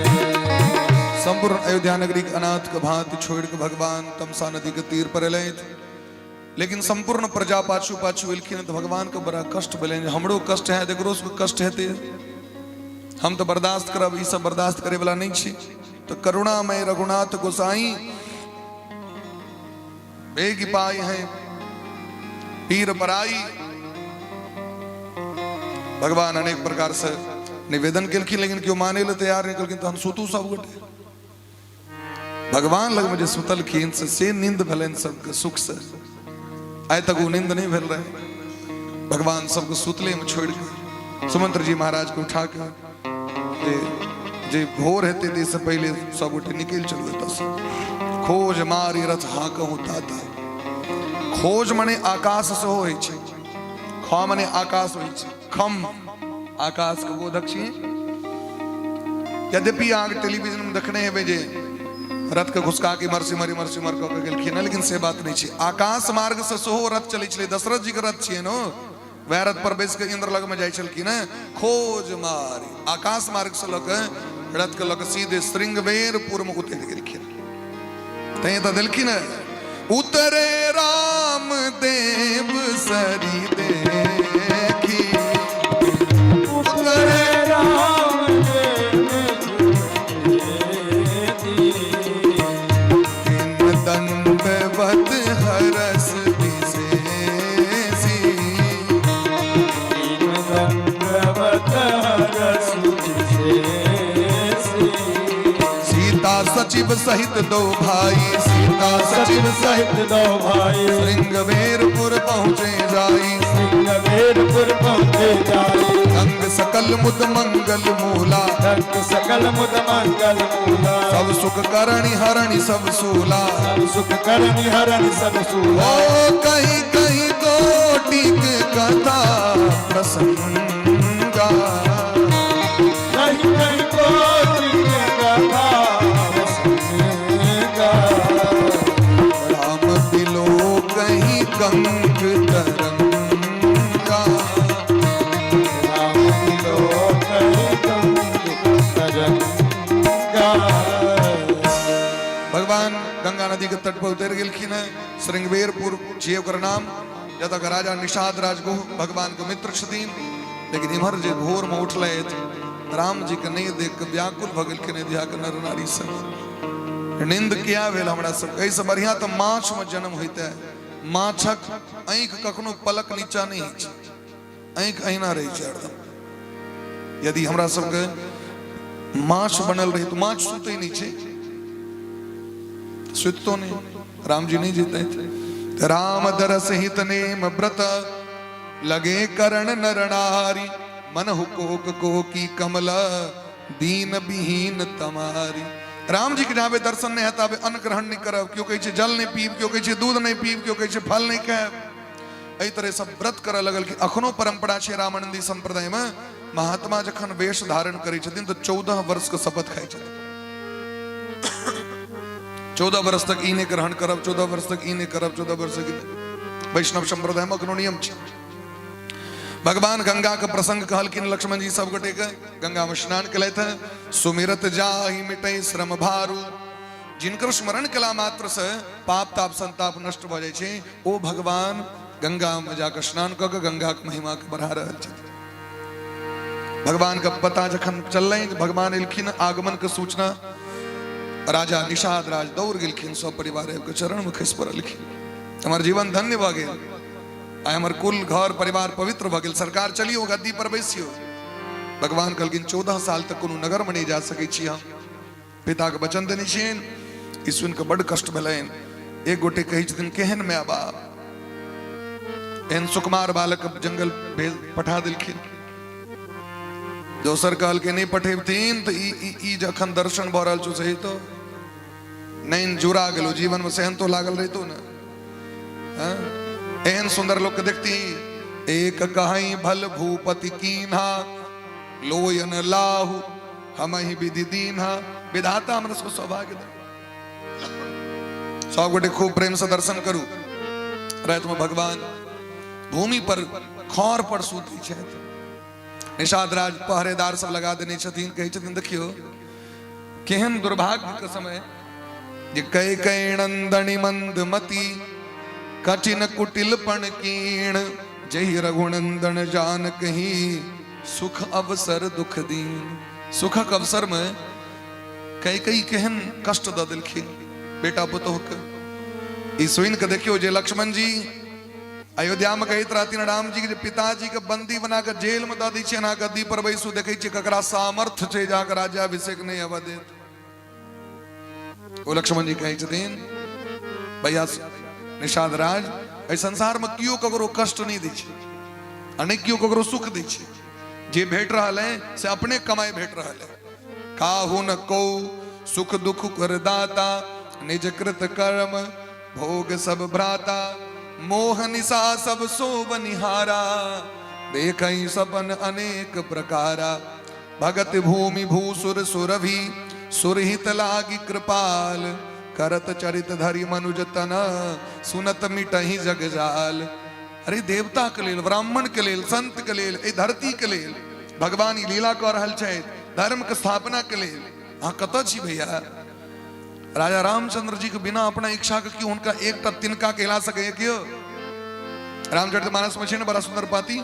संपूर्ण अयोध्या नगरी के अनाथ के भांति छोड़ के भगवान तमसा नदी के तीर पर एलथि, लेकिन संपूर्ण प्रजा पाछू पाछू एलखिन तऽ भगवान के बड़ा कष्ट भेलनि। हमरो कष्ट है, एकरो सबके कष्ट हेतै, हम तऽ बर्दाश्त करब, ई सब बर्दाश्त करे वाला नहीं छी। तो करुणामय रघुनाथ गोसाई बेग पाई हैं पीर पराई। भगवान अनेक प्रकार से निवेदन केलखिन, लेकिन केओ माने ले तैयार नहीं केलखिन। तहन सुतू सब गोटे भगवान लग में जे सुतलखिन से नींद भेलनि सबके सुख से, आइ तक ओ नींद नहीं भेल रहे। भगवान सबके सुतले में छोड़ के सुमंत्र जी महाराज के उठा के जे जे भोर हेतै ताहिसँ पहिले सब गोटे निकलि चलू एतऽसँ। खोज मारी रथ हाँकहु ताता। खोज मने आकाश सेहो होइ छै, ख मने आकाश होइ छै, खम आकाश के बोधक छी। यद्यपि अहाँके टेलीविजन में देखने हेबै जे रथ के घुसका के इम्हर से इम्हर इम्हर से इम्हर कऽ के गेलखिन, लेकिन से बात नहि छै। आकाश मार्ग से सेहो रथ चलै छलै, दशरथ जी के रथ छियै नो, वएह रथ पर बैस के इंद्र लग में जाइ छलखिन। खोज मारी आकाश मार्ग से लऽ के रथ के लऽ के सीधे श्रृंगवेरपुर में उतरि गेलखिन। तैं तऽ देलखिन उतरे राम देव सरी देखी, उतरे राम देव देखी। तीन दंडवत हरस विशेषी, तीन दंडवत हरस विशेषी। सीता सचिव सहित दो भाई, सीता सचिव सहित दो भाई, श्रृंगवेरपुर पहुँचे जाई, श्रृंगवेरपुर पहुँचे जाई। अंग सकल मुद मंगल मूला, रंग सकल मुद मंगल मूला। सब सुख करणी हरणी सब सूला, सब सुख करणी हरण सब सूला। ओ कहीं कहीं कोटिक कथा प्रसंगा, कहीं कहीं कोटि कथा प्रसंगा। राम बिलो कहीं कंक तरंगा, राम बिलो कहीं कंक तरंगा। भगवान गंगा नदी के तट पर उतर गेलखिन है। श्रृंगवेरपुर छियै ओकर नाम, जतऽ के राजा निषाद राजगुह भगवान के मित्र छथिन। लेकिन इम्हर जे भोर में उठलथि, राम जी के नहि देख के व्याकुल भऽ गेलखिन अयोध्या के नर नारी सब। नींद किया भेल हमरा सबके? एहिसँ बढ़िया तऽ माछ में जन्म होइते। माछक आँखि कखनो पलक नीचा नहि होइ छै, आँखि अहिना रहै छै हरदम। यदि हमरा सबके माछ बनल रही तऽ माछ सुतै नहि छै, सुतितो नहि। राम जी नहि जीते। राम दरस हित नेम व्रत लगे करण नर नारी, मनहु कोक कोकी कमल दीन विहीन तमारी। राम जी के जाबे दर्शन नहीं हेता अन्न ग्रहण नहीं करब। केओ कहै छै जल नहीं पीब, केओ कहै छै दूध नहीं पीब, केओ कहै छै फल नहीं खायब। एहि तरह सब व्रत करऽ लगल कि अखनो परंपरा छै रामानंदी संप्रदाय में, महात्मा जखन वेश धारण करै छथिन तऽ 14 वर्ष के शपथ खाइ छथिन। 14 वर्ष तक ई नहि ग्रहण करब, 14 वर्ष तक ई नहि करब, 14 वर्ष तक ई नहि। वैष्णव संप्रदाय में अखनो नियम छै। भगवान गंगा के प्रसंग कहलखिन लक्ष्मण जी सब गोटे के गंगा में स्नान केलथि। सुमिरत जाहि मिटै श्रम भारू, जिनकर स्मरण केला मात्र से पाप ताप संताप नष्ट भऽ जाइ छै, ओ भगवान गंगा में जाकर स्नान कऽ के गंगा के महिमा के बढ़ा रहल छथिन। भगवान के पता जखन चललनि, भगवान एलखिन, आगमन के सूचना, राजा निषाद राज दौड़ गेलखिन, सब परिवार आबि के चरण में खसि पड़लखिन। हमर जीवन धन्य भऽ गेल, आइ हमर कुल घर परिवार पवित्र भऽ गेल। सरकार चलियौ गद्दी पर बैसियौ। भगवान कहलखिन 14 साल तक कोनो नगर में नहि जा सकै छी, हम पिताके वचन देने छियनि। ई सुनि कऽ बड्ड कष्ट भेलनि। एक गोटे कहै छथिन केहन माय बाप, एहन सुकुमार बालक जंगल भेज पठा देलखिन। दोसर कहलकै नहि पठेबथिन तऽ ई जखन दर्शन भऽ रहल छौ सही तो नैन जुड़ा गेलो, जीवन में सहन तो लागल रहितो ने। एहन सुंदर लोग के देखती। एक कहीं भल भूपति कीन्हा, लोयन लाहु हम ही विधि दीन्हा। विधाता हमरा सबके सौभाग्य दे। सब गोटे खूब प्रेम से दर्शन करू। राति में भगवान भूमि पर खर पर सुतै छथि। निषाद राज पहरेदार सब लगा देने छथिन। कहै छथिन देखियौ केहन दुर्भाग्य के समय जे कै कै नंदनी मंदमती कठिन कुटिल पण कीण, जही रघुनंदन जान कही सुख अवसर दुख दीन। सुखक अवसर में कई कई केहन कष्ट दऽ देलखिन बेटा पुतोहके। ई सुनि कऽ देखियौ जे लक्ष्मण जी अयोध्या में कहैत रहथिन राम जी के जे पिताजी के बंदी बना के जेल में दऽ दै छियनि, अहाँ गद्दी पर बैसू, देखै छियै ककरा सामर्थ्य छै जे अहाँके राज्याभिषेक नहि हेबऽ देत। ओ लक्ष्मण जी कहै छथिन, भैया निषाद राज, एहि संसार में केओ ककरो कष्ट नहि दै छै आ नहि केओ ककरो सुख दै छै। जे भेट रहल है से अपने कमाई भेट रहल है। काहू न को सुख दुख कर दाता, निज कृत कर्म भोग सब भ्राता। मोह निशा सब सो बनिहारा, देखई सपन अनेक प्रकारा। भगत भूमि भूसुर सुरभि, सुरहित लागी कृपाल। करत चरित धरि मनुज तन, सुनत मिटहि जग जाल। अरे देवता के लेल, ब्राह्मण के लेल, संत के लेल, एहि धरती के लेल भगवान ई लीला कऽ रहल छथि, धर्म के स्थापना के लेल। अहाँ कतऽ छी भैया? राजा रामचंद्र जी के बिना अपना इच्छा के क्यों हुनका एकटा तिनका के हिला सके क्यों? रामचरित मानस में छै ने बड़ा सुंदर पाती,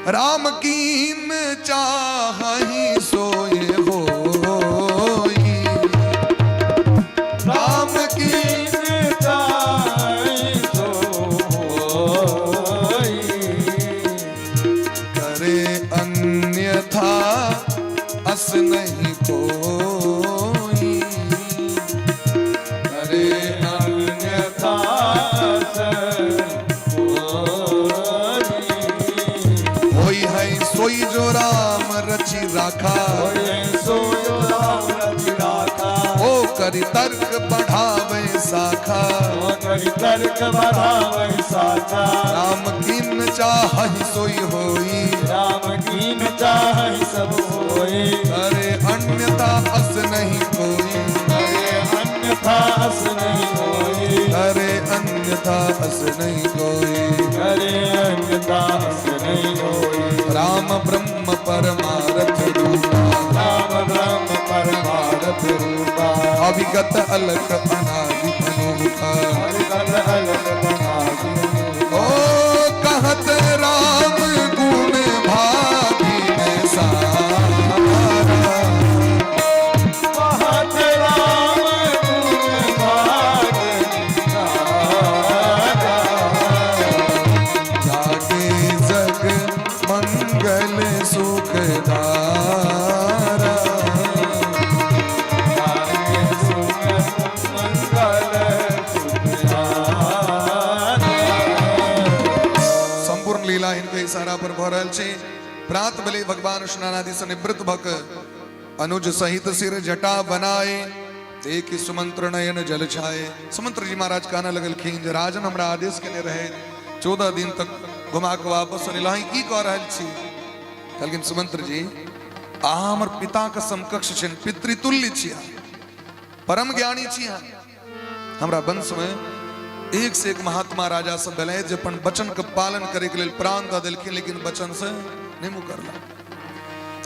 राम कीन चाही सोए होई, राम कीन चाही सोई, करे अन्यथा अस नहीं कोई, करे अन्यथा अस कोई। होई है सोई जो राम रचि राखा, होई है सोई जो राम रचि राखा, ओ करि तर्क बढ़ावे साखा, ओ करि तर्क बढ़ावे साखा। राम किन चाहि सोई होई, राम कीन चाहि सब होई, करे अन्यथा अस नहीं कोई, करे अन्यथा अस नहीं कोई, करे अन्यथा अस नहीं कोई, करे अन्यथा अस नहीं कोई। राम ब्रह्म परमारथ रूपा, राम ब्रह्म परमारथ रूपा, अविगत अलख अनादि अनूपा, अविगत अलख अनादि अनूपा। ओ कहत राम गुण भागिन सारा, कहत राम गुण भागिन सारा, जागे जग मंगल सुखदारा, जागे सुख मंगल सुखदारा। संपूर्ण लीला हिनके इशारा पर भऽ रहल छै। प्रात भेलै, भगवान स्नानादि से निवृत्त भऽ कऽ अनुज सहित सिर जटा बनाए, देखि सुमंत्र नयन जल छाए। सुमंत्र जी महाराज कहने लगलखिन जे राजन हमरा आदेश केने रहे 14 दिन तक घुमा के वापस अनिल, की कह रहल छी? कहलखिन सुमंत्र जी, अहाँ हमर पिता के समकक्ष छिन, पितृतुल्य छी, अहाँ परम ज्ञानी छी। अहाँ हमरा वंश में एक से एक महात्मा राजा सब भेलै जे अपन वचन के पालन करे के लेल प्राण दऽ देलखिन, लेकिन वचन से नहि मुकरला।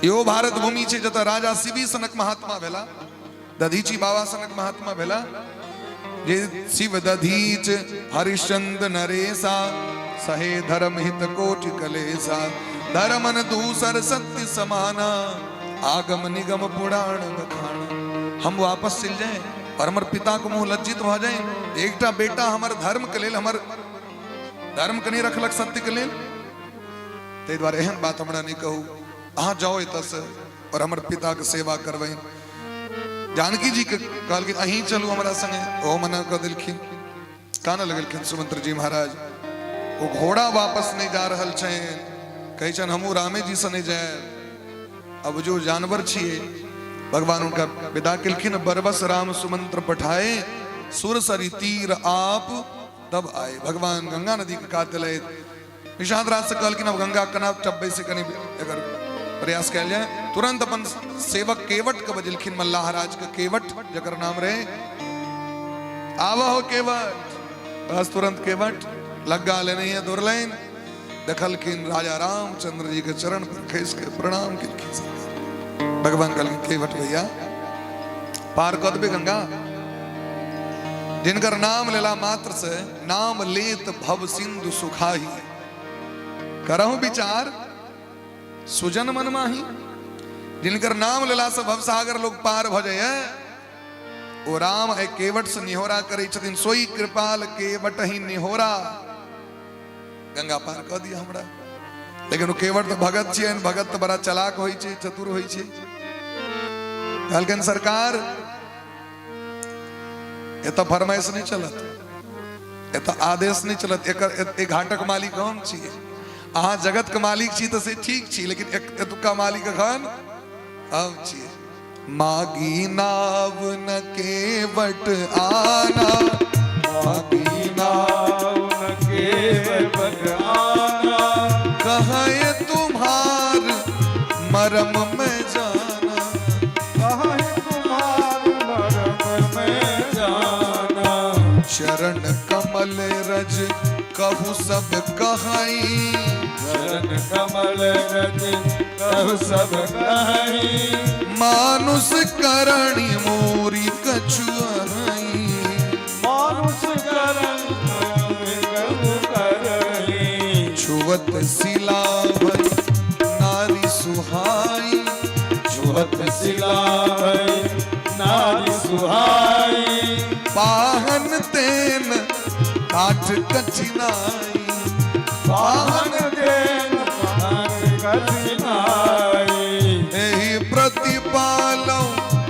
इहो भारत भूमि छै जतऽ राजा शिवी सनक महात्मा भेला, दधीची बाबा सनक महात्मा भेला, जे शिव दधीच हरिश्चंद्र नरेशा, सहे धर्म हित कोटि कलेसा, धर्मन दूसर सत्य समाना, आगम निगम पुराण बखाना। हम वापस चलि जाए और हमर पिता के मुंह लज्जित भऽ जाए, एकटा बेटा हमर धर्म के लेल, हमर धर्म के नहि रखलक सत्य के लेल, ताहि दुआरे एहन बात हमरा नहि कहू। अहाँ जाओ एतऽसँ और हमर पिता के सेवा करबै। जानकी जी के कहलखिन अहीं चलू हमरा संगे, ओहो मना कऽ देलखिन। कानऽ लगलखिन सुमंत्र जी महाराज, ओ घोड़ा वापस नहि जा रहल छनि, कहै छनि हमहूँ रामे जी से नहि जायब, अब जो जानवर छियै। भगवान हुनका विदा केलखिन। बरबस राम सुमंत्र पठाए, सुरसरी तीर आप तब आए। भगवान गंगा नदी के कात एलथि। निषाद राज से कहलखिन अब गंगा केना टपबै से कनि एकर प्रयास कयल जाय। तुरंत अपन सेवक केवट के बजेलखिन, मल्लाह राज के केवट जकर नाम रहे, आवा हो केवट। बस तुरंत केवट लग्गा लेने है दौड़लनि, देखलखिन राजा रामचंद्र जी के चरण पर खसि के प्रणाम केलखिन। भगवान कहलखिन केवट भैया पार कऽ देबै गंगा। जिनकर नाम लेला मात्र से नाम लेत भव सिंधु सुखाही, करहु विचार सुजन मन माही। जिनकर नाम लेलासँ भवसागर लोग पार भऽ जाइए, ओ राम एहि केवट से निहोरा करै छथिन, सोई कृपाल केवट ही निहोरा, गंगा पार कऽ दिअ हमरा। लेकिन ओ केवट तऽ भगत छियनि, भगत तऽ बड़ा चलाक होइ छै, चतुर होइ छै। कहलखिन सरकार एतऽ फरमाइश नहि चलत, एतऽ आदेश नहि चलत, एकर एहि घाटक मालिक हम छी, अहाँ जगत के मालिक छी तऽ से ठीक छी, लेकिन एतुक्का मालिक एखन हम छी। मागी नाव न केवट आना, मागी नाव न केवट आना, कहे तुम्हार मरम में जाना, कहे तुम्हार मरम में जाना। चरण कमल रज कहु सब कहई, चरण कमल रज कहु सब कहई, मानुष करणी मोरी कछु अहई, मानुष करणी मोरी करही। छुवत शिला भई नारी सुहाई, छुवत शिला भई नारी सुहाई, पाहन तेन काठ कठिनाई, पाहन तेन काठ कठिनाई। एहि प्रतिपालौ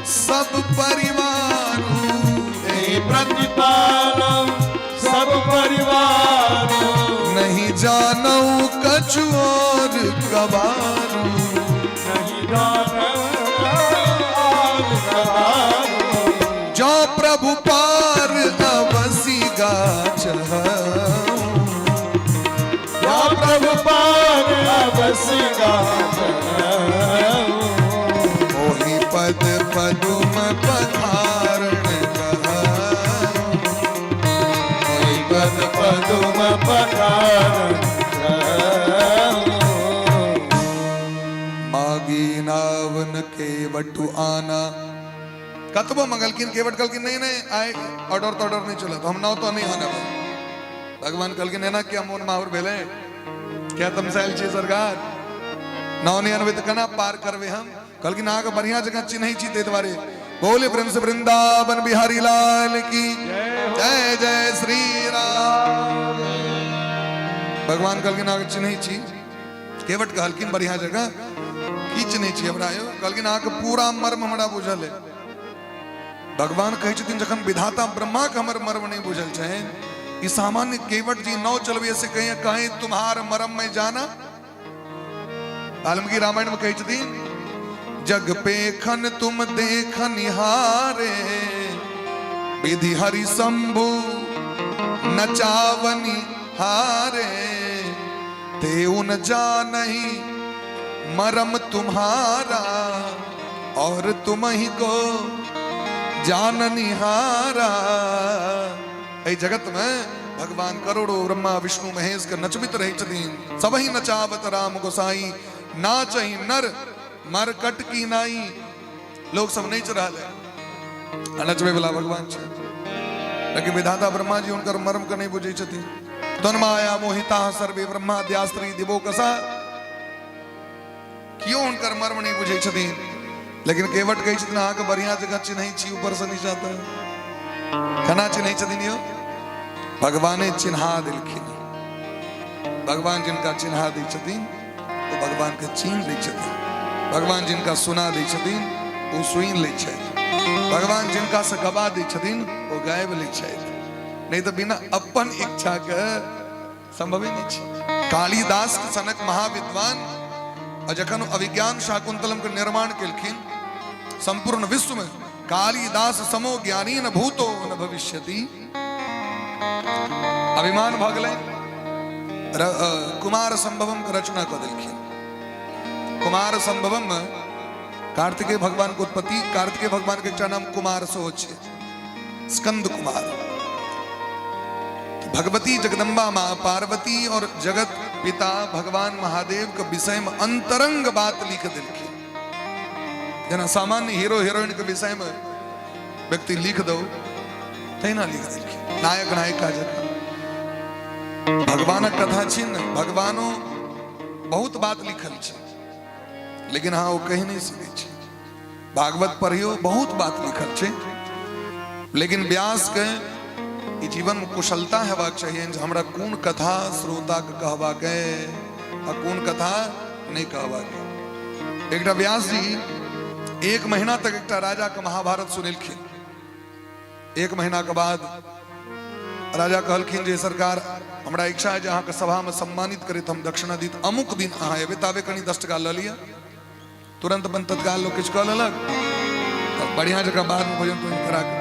सब परिवारू, एहि प्रतिपालौ सब परिवारू, नहीं जानौ कछु और कबारू, नहीं जानौ और कबारू। जो प्रभु पार अवसी गाछ, जो प्रभु पार अवसी गाछ, मोहि पद पदुम पधारण कहूँ, मोहि पद पदुम पधारण कहूँ। मागी नावन के वटु आना। कतबो मंगलखिन केवट कहलखिन नहीं नहीं आए ऑर्डर तो ऑर्डर नहीं चलत, हम नाव तो नहीं आनब। भगवान कहलखिन एना किया मोन माहुर भेलै, क्या तमसायल छियै सरकार, नाव नहि अनबै तऽ केना पार करबै हम? कहलखिन अहाँके बढ़िया जगह चिन्है छी ताहि दुआरे। बोले प्रेम से वृंदावन बिहारी लाल की जय, जय श्री राम। भगवान कहलखिन अहाँके चिन्है छी। केवट कहलखिन बढ़िया जगह की चिन्है छी हमरा यौ? कहलखिन अहाँके पूरा मर्म हमरा बुझल है। भगवान कहै छथिन जखन विधाता ब्रह्मा के हमर मर्म नहि बुझल छनि, ई सामान्य केवट जी नाव चलबै से कहे कहे तुम्हार मर्म में जाना। वाल्मीकि रामायण में कहै छथिन जग पेखन तुम देख निहारे, विधि हरि शंभु नचावनी हारे, ते उन जानही मरम तुम्हारा, और तुम ही को जाननिहारा। एहि जगत में भगवान करोड़ों ब्रह्मा विष्णु महेश के नचबित रहै छथिन, सब ही नचावत राम गोसाई, नाचही नर मर कट की नाई। लोग सब नाचि रहल है आ नचबै वाला भगवान छै, लेकिन विधाता ब्रह्मा जी हुनकर मर्म के नहि बुझै छथिन। तन्माया मोहिता सर्वे ब्रह्माद्यास्त्री दिवोकसा, क्यों हुनकर मर्म नहि बुझै छथिन? लेकिन केवट कहै छथिन अहाँके बढ़िया जगह चिन्है छी ऊपर से नीचा तक। केना चिन्है छथिन यौ? भगवाने चिन्हा देलखिन। भगवान जिनका चिन्हा दै छथिन ओ भगवान के चिन्ह लै छथिन, भगवान जिनका सुना दै छथिन ओ सुनि लै छथि, भगवान जिनका से गवा दै छथिन ओ गाबि लै छथि, नहि तऽ बिना अपन इच्छा के संभवे नहि छै। कालिदास सनक महाविद्वान आ जखन अभिज्ञान शाकुंतलम के निर्माण केलखिन, संपूर्ण विश्व में कालिदास समो ज्ञानी न भूतो न भविष्यति, अभिमान भऽ गेलै। कुमार संभवम के रचना कऽ देलखिन। कुमार संभवम में कार्तिकेय भगवान के उत्पत्ति, कार्तिकेय भगवान के एकटा नाम कुमार सेहो छै, स्कंद कुमार। भगवती जगदम्बा माँ पार्वती और जगत पिता भगवान महादेव के विषय में अंतरंग बात लिख देलखिन। जेना सामान्य हीरो हीरोइन के विषय में व्यक्ति लिख दो तहिना लिख देलखिन, नायक नायिका जकाँ। भगवानक कथा छी ने, भगवानो बहुत बात लिखल छै। लेकिन अहाँ ओ कहि नहि सकै छी। भागवत पढ़ियो, बहुत बात लिखल छै, लेकिन व्यास के ई जीवन में कुशलता हेबाक चाहिए जे हमरा कोन कथा श्रोता के कहबाक है आ कोन कथा नहीं कहबाक है। एकटा व्यास जी 1 महीना तक एकटा राजा के महाभारत सुनेलखिन। 1 महीना के बाद राजा कहलखिन जे सरकार हमरा इच्छा है जे अहाँके सभा में सम्मानित करैत हम दक्षिणा दी, अमुक दिन अहाँ एबै, ताबे कनि 10 टका लऽ लिअ। तुरंत अपन तत्काल लोग किछु कऽ लेलक, बढ़िया जगह बाद में भोजन तोजन करा के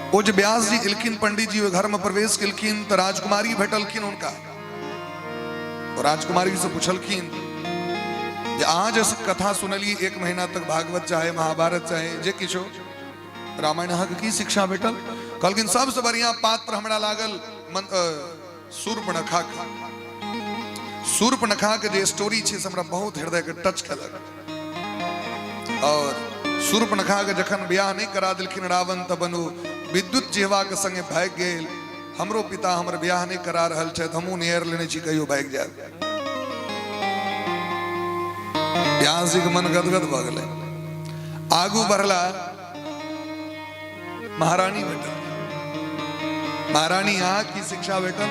ओ जे व्यास जी एलखिन, पंडित जी ओहि घर में प्रवेश केलखिन तऽ राजकुमारी भेटलखिन हुनका। ओ राजकुमारी से पुछलखिन जे अहाँ जे कथा सुनलियै 1 महीना तक, भागवत चाहे महाभारत चाहे जे किछु रामायण, अहाँके की शिक्षा भेटल? कहलखिन सबसे बढ़िया पात्र हमरा लागल शूर्पणखा के। शूर्पणखा के जे स्टोरी छै से हमरा बहुत हृदय के टच केलक। और शूर्पणखा के जखन ब्याह नहीं करा देलखिन रावण तऽ बनू विद्युत जिहवा के संगे भागि गेल। हमरो पिता हमर ब्याह नहीं करा रहल छथि, हमहूँ नियर लेने छी कहियो भागि जायब। व्यास जी के मन गदगद भऽ गेलै। आगू बढ़ला, महारानी भेटल। महारानी अहाँ की शिक्षा भेटल?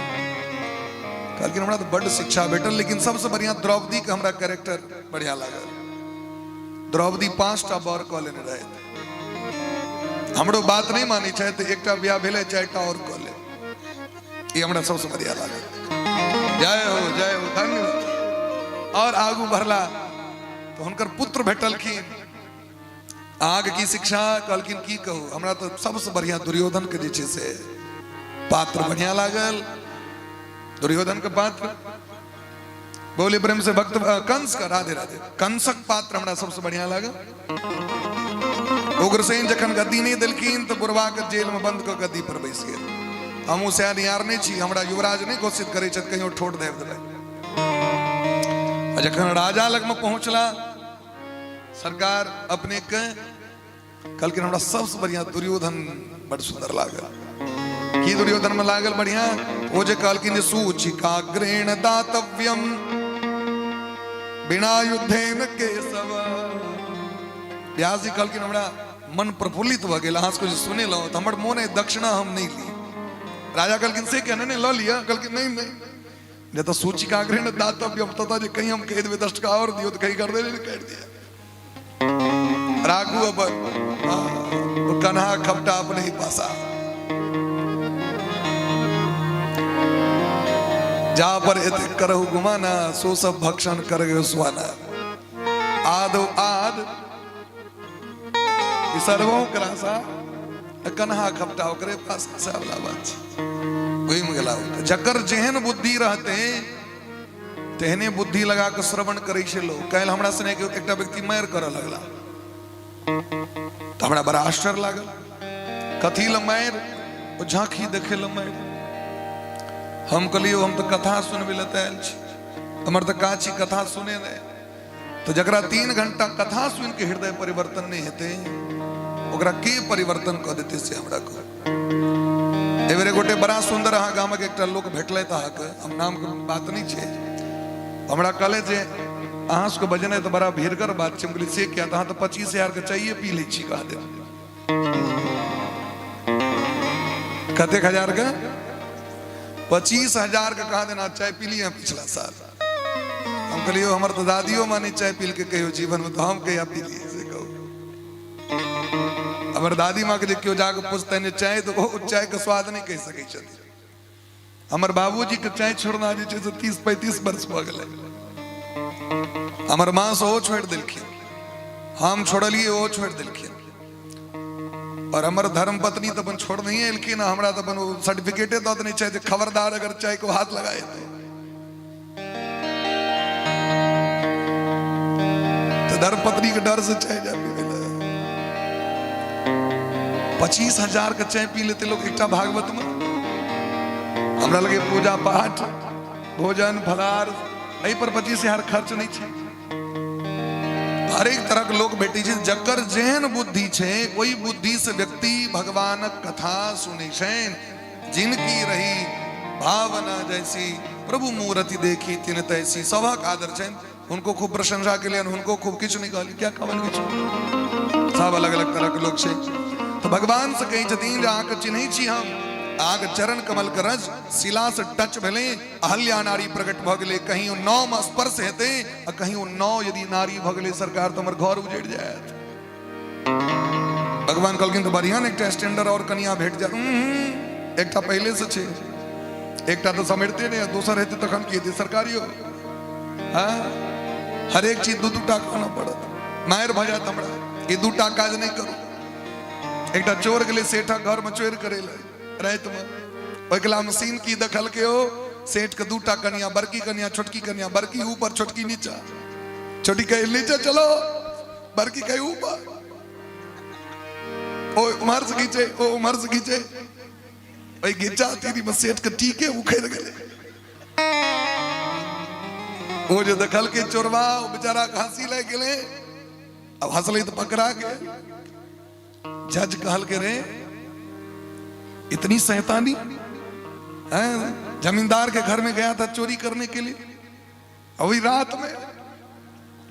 कहलखिन हमरा तऽ बड्ड शिक्षा भेटल, लेकिन सबसे बढ़िया द्रौपदी के हमरा कैरेक्टर बढ़िया लागल। द्रौपदी 5टा बर कऽ लेने रहथि, हमरो बात नहीं मानी छै तऽ एकटा ब्याह भेलै, 4टा और कऽ ले, ई हमरा सबसे बढ़िया लागल। जय हो, जय हो, धन्यवाद। और आगू बढ़ला तऽ हुनकर पुत्र भेटलखिन। अहाँके की शिक्षा? कहलखिन की कहू, हमरा तऽ सबसे बढ़िया दुर्योधन के जे छै से पात्र बढ़िया लागल। दुर्योधन के पात्र बोले प्रेम से भक्त कंस का, राधे राधे, कंसक पात्र हमरा सबसे बढ़िया लागल। उग्रसेन जखन गद्दी नहीं देलखिन तऽ बुढ़वा के जेल में बंद कऽ गद्दी पर बैस गेल। हमहूँ सएह निहार नहीं छी, हमरा युवराज नहीं घोषित करै छथि, कहियो ठोर दाबि देबै। आ जखन राजा लग में पहुंचला, सरकार अपने के कहलखिन हमरा सबसे बढ़िया दुर्योधन बड़ सुंदर लागल। की दुर्योधन में लागल बढ़िया? ओ जे कहलखिन जे सूचिकाग्रेण दातव्यम बिना युद्धेन केशव। व्यास जी कहलखिन हमरा मन प्रफुल्लित भऽ गेल, अहाँ सबके जे सुनेलहुँ तऽ हमर मोन अइ दक्षिणा हम नहि ली। राजा कहलखिन से किया? नहि लऽ लिअ। कहलखिन नहीं नहीं, जतऽ सूचिकाग्रेण दातव्यम ततऽ जे कहीं हम कहि देबै 10 टका आओर दियौ तऽ कहीं कर देबै, काटि दिअ। राघू अपन कन्हा खपटा अपने ही पासा, जा पर एते करहु गुमाना, सो सब भक्षण कर गयो सुहाना। आद आद ई सर्वों करासा, कन्हा खपटा ओकरे पास से वाला बात छै। घुमि गेला। जकर जेहन बुद्धि रहते तेहने बुद्धि लगा के श्रवण करै छै लोग। काल्हि हमरा सने एकटा व्यक्ति मारि करऽ लगला तऽ हमरा बड़ा आश्चर्य लागल। कथी लए मारि? ओ झांकी देखे लए मारि। हम कहलियै हम तऽ कथा सुनबै लए तऽ आयल छी, हमर तऽ काज छी कथा सुने नहि। तऽ जकरा 3 घंटा कथा सुनि के हृदय परिवर्तन नहि हेतै ओकरा के परिवर्तन कऽ देतै से हमरा कहू। एहि बेर गोटे बड़ा सुंदर अहाँ गामक एकटा लोक भेटलथि अहाँके, हम नामके बात नहि छै, हमरा कहले जे अहाँ सबके बजनाइ तऽ बड़ा भीड़गर बात छै। हम कहलियै से किया? तऽ अहाँ तऽ 25,000 के चाइए पी लै छी। कहा देब कतेक हजार के? 25,000 के कहा देना चाय पी लिए पिछला साल। हम कहलियै हमर तऽ दादियो माँ नहि चाय पी के कहियो जीवन में, तऽ हम कहिया पी लिए से कहू। हमर दादी माँ के जे केओ जाके पूछतनि जे चाय, तऽ ओ चाय के स्वाद नहि कहि सकै छथिन। हमर बाबूजी के चाय छोड़ना जे छै से 30-35 वर्ष भऽ गेलै। हमर माँ सेहो छोड़ि देलखिन, हम छोड़लियै ओहो छोड़ि देलखिन। और हमर धर्म पत्नी तऽ अपन छोड़ नहीं एलखिन, हमरा तऽ अपन सर्टिफिकेटे दऽ देने छै जे खबरदार अगर चाय को हाथ लगाए तो धर्म पत्नी के डर से चाय जा पी 25,000 के चाय पी लेते लोग एकटा भागवत में। हमरा लगे पूजा पाठ भोजन फलार एहि पर 25,000 खर्च नहीं छै। हरेक तरह के लोग भेटै छै, जकर जेहन बुद्धि छै ओहि बुद्धि से व्यक्ति भगवानक कथा सुनै छनि। जिनकी रही भावना जैसी प्रभु मूर्ति देखी तिन तैसी, सभक आदर छनि। हुनको खूब प्रशंसा केलियनि, हुनको खूब किछु नहि कहलियनि, किया कहबनि किछु? सब अलग अलग तरह के लोग छै। तऽ भगवान से कहै छथिन जे अहाँके चिन्है छी हम, अहाँके चरण कमल के रज शिला से टच भेलै, अहल्या नारी प्रकट भऽ गेलै। कहीं ओ नाव में स्पर्श हेतै आ कहीं ओ नाव यदि नारी भऽ गेलै सरकार, तऽ हमर घर उजड़ि जायत। भगवान कहलखिन तऽ बढ़िया ने, एकटा स्टैंडर्ड और कनिया भेट जायत। एकटा पहिले से छै, एकटा तऽ सम्हरिते नहि, दोसर हेतै तखन की हेतै सरकारियो? हाँ, हरेक चीज दू दूटा खाना पड़त, मारि भऽ जायत हमरा। ई दूटा काज नहि करू। एकटा चोर गेलै सेठक घर में चोरि करै लए रातिमे। ओहि मे सीन की देखलकै ओ, सेठ के दूटा कनिया, बड़की कनिया छोटकी कनिया, बड़की ऊपर छोटकी नीचा, छोटी कहे नीचे चलो, बड़की कहे ऊपर, ओ उम्हर से घीचे ओ उम्हर से घीचे, ओहि घिचा तीरी में सेठ के टीके उखड़ गेलै। ओ जे देखलकै चोरवा, ओ बेचारा के हंसी लागि गेलै। अब हंसलै तऽ पकड़ा गेल। जज कहलकै रे इतनी शैतानी है, जमींदार के घर में गया था चोरी करने के लिए, अभी रात में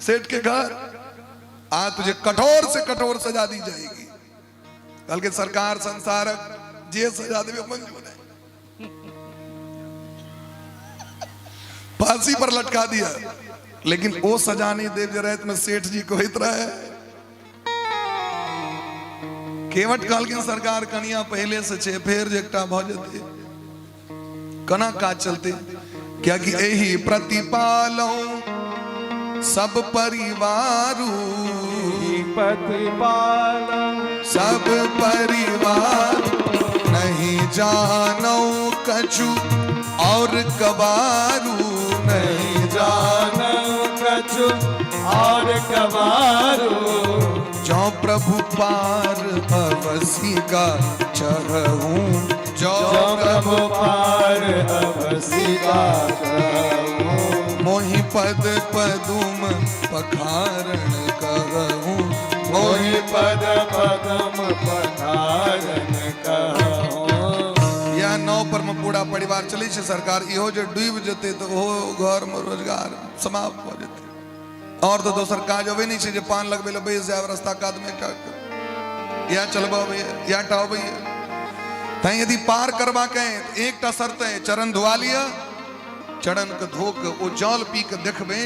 सेठ के घर, आज तुझे कठोर से कठोर सजा दी जाएगी। कहलकै सरकार संसारक जे सजा देवे मंजूर है। फांसी पर लटका दिया, लेकिन वो सजा नहीं देव जे रात में सेठ जी कहत रहे। केवट कहलखिन सरकार कनिया पहले से छे, फेर जे एकटा भऽ जेतै केना काज चलते? कियाकि एहि प्रतिपालौ सब परिवारू, प्रतिपालौ सब परिवार, नहीं जानो कछु और कबारू, नहीं जानो कछु और कबारू, जो प्रभु पार अवसिका चढ़ूं, जो प्रभु पार अवसिका चढ़ूं, मोहि पद पदुम पखारण कहूं, मोहि पद पदम पखारण कहूं। यह नाव पर में पूरा परिवार चलै छै सरकार, इहो जे डूबि जेतै तऽ ओहो घर में रोजगार समाप्त भऽ जेतै। और तऽ दोसर काज अबै नहि छै जे पान लगबै लए बैस जायब रस्ता कात में, एकटा इएह चलबऽ अबैए, इएह टा अबैए। तैं यदि पार करबाक अइ तऽ एकटा शर्त अइ, चरण धोआ लिअ। चरण के धो के ओ जल पी के देखबै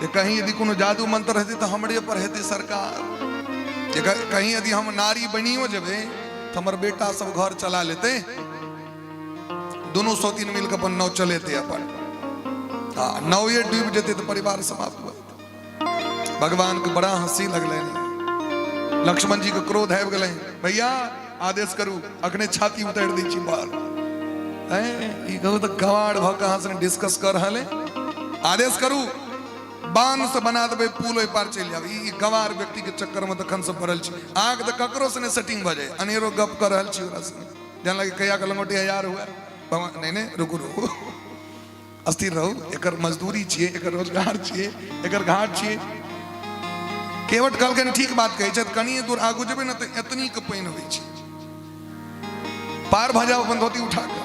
जे कहीं यदि कोनो जादू मंत्र हेतै तऽ हमरे पर हेतै सरकार। जे कहीं यदि हम नारी बनियो जेबै तऽ हमर बेटा सब घर चला लेतै, दुनू सौतीन मिल के अपन नाव चलेतै अपन, आ नावे डूबि जेतै तऽ परिवार समाप्त भऽ जेतै। भगवान के बड़ा हंसी लगलनि, लक्ष्मण जी के क्रोध आबि गेलनि, भैया आदेश करू अखने छाती उतारि दै छी बाहर। ई कहू तऽ गवार भऽ कऽ अहाँ संग डिस्कस कऽ रहल है। आदेश करू बांध से बना देबै पुल, ओहि पार चलि जाब। ई गवार व्यक्ति के चक्कर में तखन से पड़ल छी, अहाँके तऽ ककरो से नहि सेटिंग भऽ जाय, अनेरो गप कऽ रहल छी ओकरा संगे, जेना लगे कहिया के लंगोटिया यार हुआ। भगवान नहीं नहीं रुकू रुकू, अस्थिर रहू, एकर मजदूरी छियै, एकर रोजगार छियै, एकर घाट छियै। केवट कहलखिन ठीक बात कहै छथि, कनिए दूर आगू जेबै ने तऽ एतनी के पानि होइ छै, पार भऽ जाउ अपन धोती उठा कऽ।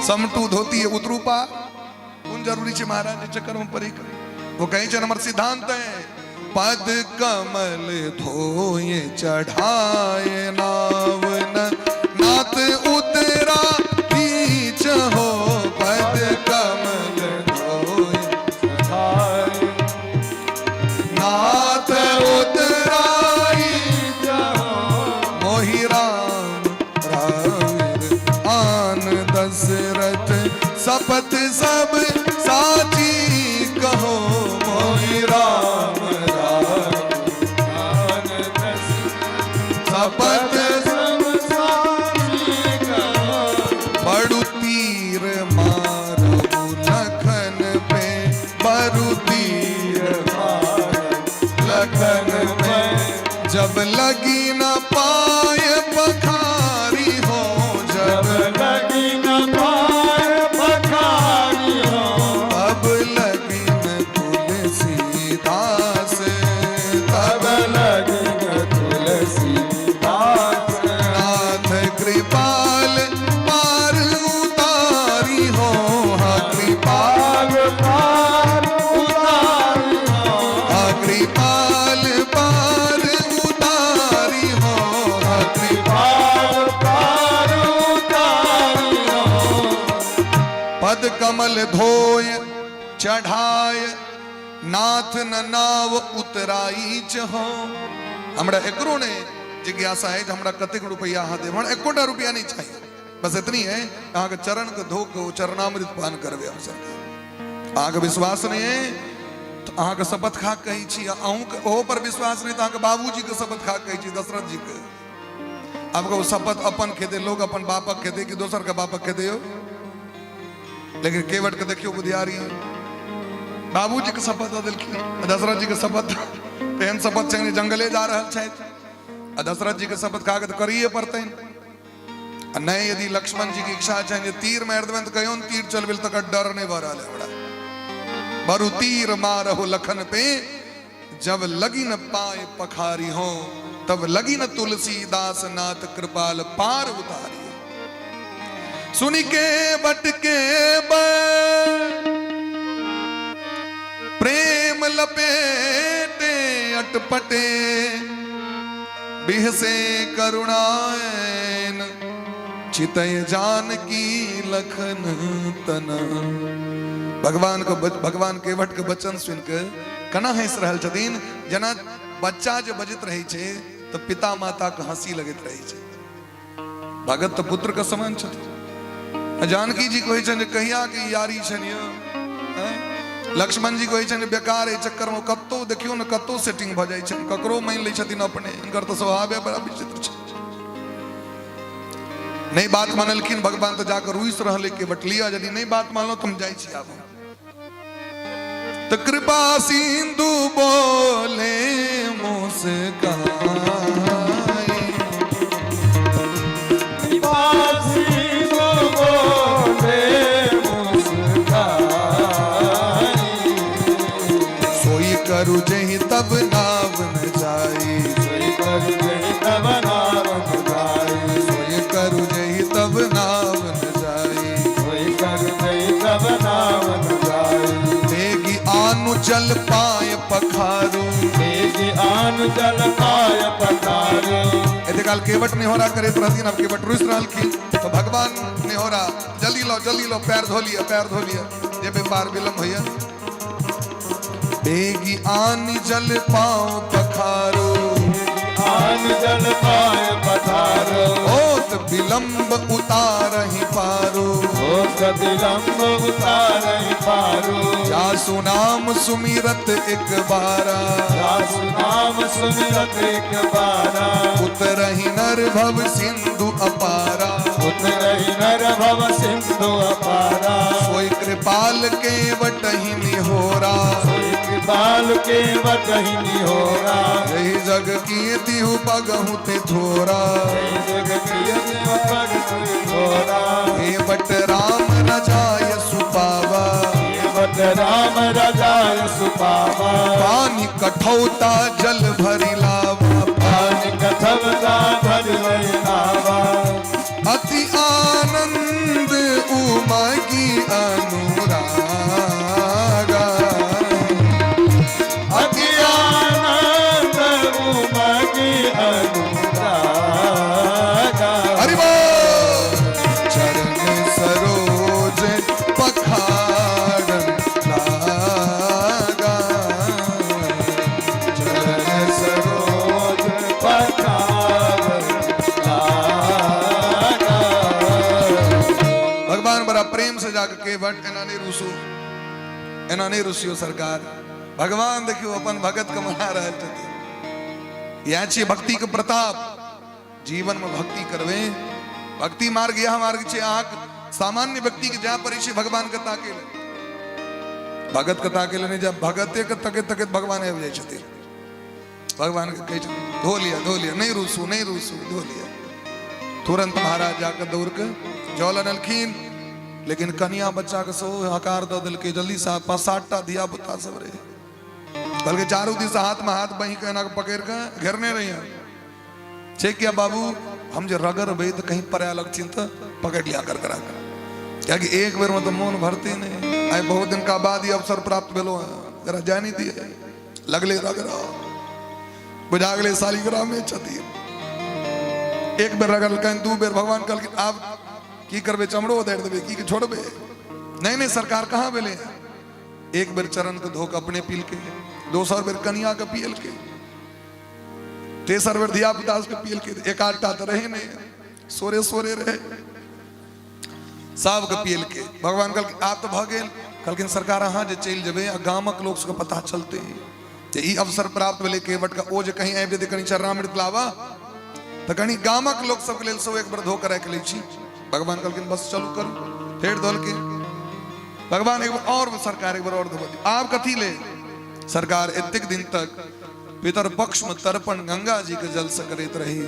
समटू धोती उतरू पार, कोन जरूरी छै महाराज एहि चक्कर में पड़े के? वो कहै छै हमर सिद्धांत है, पद कमल धोए चढ़ाए नाव न नाथ उतरा बीच हो, पद कमल धोए चढ़ाए नाथ उतराई मोहि राम राम आन दशरथ सपत सब साची कहो, मोहि राम राम आन दशरथ सपत सब साची कहो, बड़ु तीर मारु लखन पे, बड़ु तीर लखन पे, जब लगी न पाए पखारी हो, जब जब लगी न पाए पखारी हो, पद कमल धोय चढ़ाय नाथ न नाव उतराई चहो। हमरा एकरो ने जिज्ञासा है जे हमरा कतेक रुपया अहाँ देब, हमरा एकोटा रुपया नहीं चाहिए, बस इतनी है अहाँके चरण के धो के चरणामृत पान करबे हम सरकार। अहाँके विश्वास नहीं है तो अहाँके शपथ खा कहै छी, अहूँके ओहो पर विश्वास नहीं तो अहाँके बाबूजी के शपथ खा कहै छी, दशरथ जी के। आब कहू शपथ अपन खेते लोग अपन बापक खेते कि दोसर के बापक खेते हो? लेकिन केवट के देखियो बुधियारी, बाबूजी के शपथ दऽ देलखिन, दशरथ जी के शपथ तेहन शपथ छनि जंगले जा रहल छथि, आ दशरथ जी के शपथ खा के तऽ करिए पड़तनि। आ नहि यदि लक्ष्मण जी के इच्छा छनि जे तीर मारि देबनि तऽ कहियो ने तीर चलबे तकर डर नहि भऽ रहल है हमरा। बरु तीर मारहु लखन पे जब लगी न पाए पखारी हो, तब लगी न तुलसीदास नाथ कृपाल पार उतारी। सुनि के बटके प्रेम लपेटे अटपटे, बिहसे करुणायन चितय जानकी लखन तन। भगवान के भगवान केवट के वचन सुन के केना हंसि रहल छथिन, जेना बच्चा जे बजैत रहै छै तऽ पिता माता के हंसी लगैत रहै छै। भगत तऽ पुत्र के समान छथिन। जानकी जी कहै छनि जे कहिया के यारी छनि यौ, लक्ष्मण जी कहै छनि जे बेकार एहि चक्कर में कतौ देखियौ ने कतौ सेटिंग भऽ जाइ छनि, ककरो मानि लै छथिन अपने, हिनकर तऽ स्वभावे बड़ा विचित्र छै। नहि बात मानलखिन भगवान तऽ जाकऽ रुसि रहलै कि बटलिया यदि नहि बात मानलहुँ तऽ हम जाइ छी आब। तो कृपा सिंधु बोले मुस्काए, कृपा सिंधु बोले मुस्काए, सोई करु जहि तब नाव न जाई, सोई करु जहि तब नाव न जाई, सोई करु जहि तब नाव न जाई, सोई करु जहि तब नाव न जाई। तेगी आनु जल पाय पखारू, तेगी आनु जल पाय पखारू। एते काल केवट नेहोरा करैत रहथिन, आब केवट रुसि रहलखिन तऽ भगवान नेहोरा जल्दी लो जल्दी लो, पैर धो लिअ पैर धो लिअ, जेबै पार विलम्ब होइए। बेगी आन जल पाँव पखारो, आन जल पाय पखारो, होत विलंब उतारहि पारो, होत विलंब उतारहि पारो। जासु नाम सुमिरत एक बारा, जासु नाम सुमिरत एक बारा, उतरहि नर भव सिंधु अपारा, उतरहि नर भव सिंधु अपारा। सोई कृपाल के वटहि निहोरा, सोई कृपाल के वटहि निहोरा, जय जग किए तिहु पगहु ते थोरा, जय जग किए तिहु पगहु ते थोरा। हे बट राम रजाय सुपावा, हे बट राम रजाय सुपावा, पानी कठौता जल भरि लावा, पानी कठौता जल भरि लावा। अति आनंद उमगी अनुरागा, अति आनंद उमगी अनुरागा। हरि बोल। चरण सरोज पखारन लागा, चरण सरोज पखारन लागा। भगवान बड़ा प्रेम से जाके केवट एना नहीं रुसू, एना नहीं रुसियो सरकार। भगवान देखियो अपन भगत के मना रहल छथिन। इएह छियै भक्ति के प्रताप। जीवन में भक्ति करबै, भक्ति मार्ग यह मार्ग छै अहाँ सामान्य व्यक्ति के जाय पड़ै छै भगवान के ताके लए, भगत के ताके लए नहि जाय, भगते के तकैत तकैत भगवान आबि जाइ छथिन। भगवान के कहै छथिन धो लिअ धो लिअ, नहि रूसू नहि रूसू, धो लिअ। तुरंत महाराज जाके दौड़ के जल अनलखिन, लेकिन कनिया बच्चा के सेहो हकार दऽ देलकै जल्दी से। 5-7 टा धिया पुता सब रहे, कहलकै चारू दिस हाथ में हाथ बही के एना के पकड़ के घेरने रहिए। छै किया बाबू, हम जे रगड़बै तऽ कहीं पराय लगथिन तऽ पकड़ लिया कर करा कर, कियाकि एक बेर में तऽ मोन भरते नहीं। आइ बहुत दिन का बाद ई अवसर प्राप्त भेलो है, जरा जाय नहीं दिए, लगले रगड़ा बुझा गेलै शालिग्रामे छथिन। एक बेर रगड़लकनि, 2 बेर। भगवान कहलखिन आब की करबै, चमड़ो उधारि देबै की छोड़बै? नहि नहि सरकार कहाँ भेलै? एक बेर चरण के धोक अपने पीलकै, दोसर बेर कनिया के पियलकै, तेसर बेर धिया पुता के पियलकै। एक आधटा तऽ रहे नहि, सोरे सोरे रहे, सबके पियलकै। भगवान कहलखिन आब तऽ भऽ गेल। कहलखिन सरकार अहाँ जे चलि जेबै आ गामक लोक सबके पता चलतै जे ई अवसर प्राप्त भेलै केवट के, ओ जे कहीं आबि जेतै कनि चरणामृत लाबऽ तऽ कनि गामक लोक सबके लेल सेहो एक बेर धो कऽ राखि लै छी। भगवान कहलखिन बस चलू करू। फेर धोलखिन भगवान एक बार और, सरकार एक बार और धोबऽ दियौ। आब कथी ले सरकार, एतेक दिन तक पितर पक्ष में तर्पण गंगा जी के जल से करैत रही,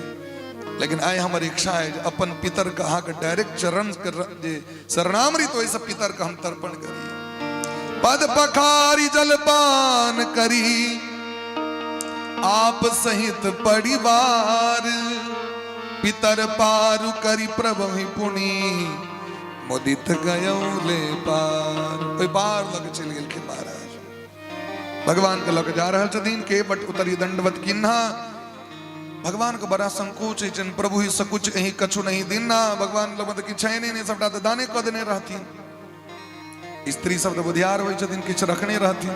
लेकिन आइ हमर इच्छा है जे अपन पितर के अहाँके डायरेक्ट चरण के जे शरणामृत ओहिसँ पितर के हम तर्पण करी। पद पखारी जलपान करी आप सहित परिवार, पितर पारु करी प्रभु पुणी मुदित गयौ ले पार। ओहि पार लग चलि गेलखिन महाराज। भगवान के लग जा रहल छथिन के बट उतरी दंडवत किन्हा। भगवान के बड़ा संकोच होइ छनि, प्रभु ही सकुच एहि कछु नहीं दिन्ना। भगवान लग तऽ किछु छै नहि, सबटा तऽ दाने कऽ देने रहथिन। स्त्री सब तऽ बुधियार होइ छथिन, किछु रखने रहथिन।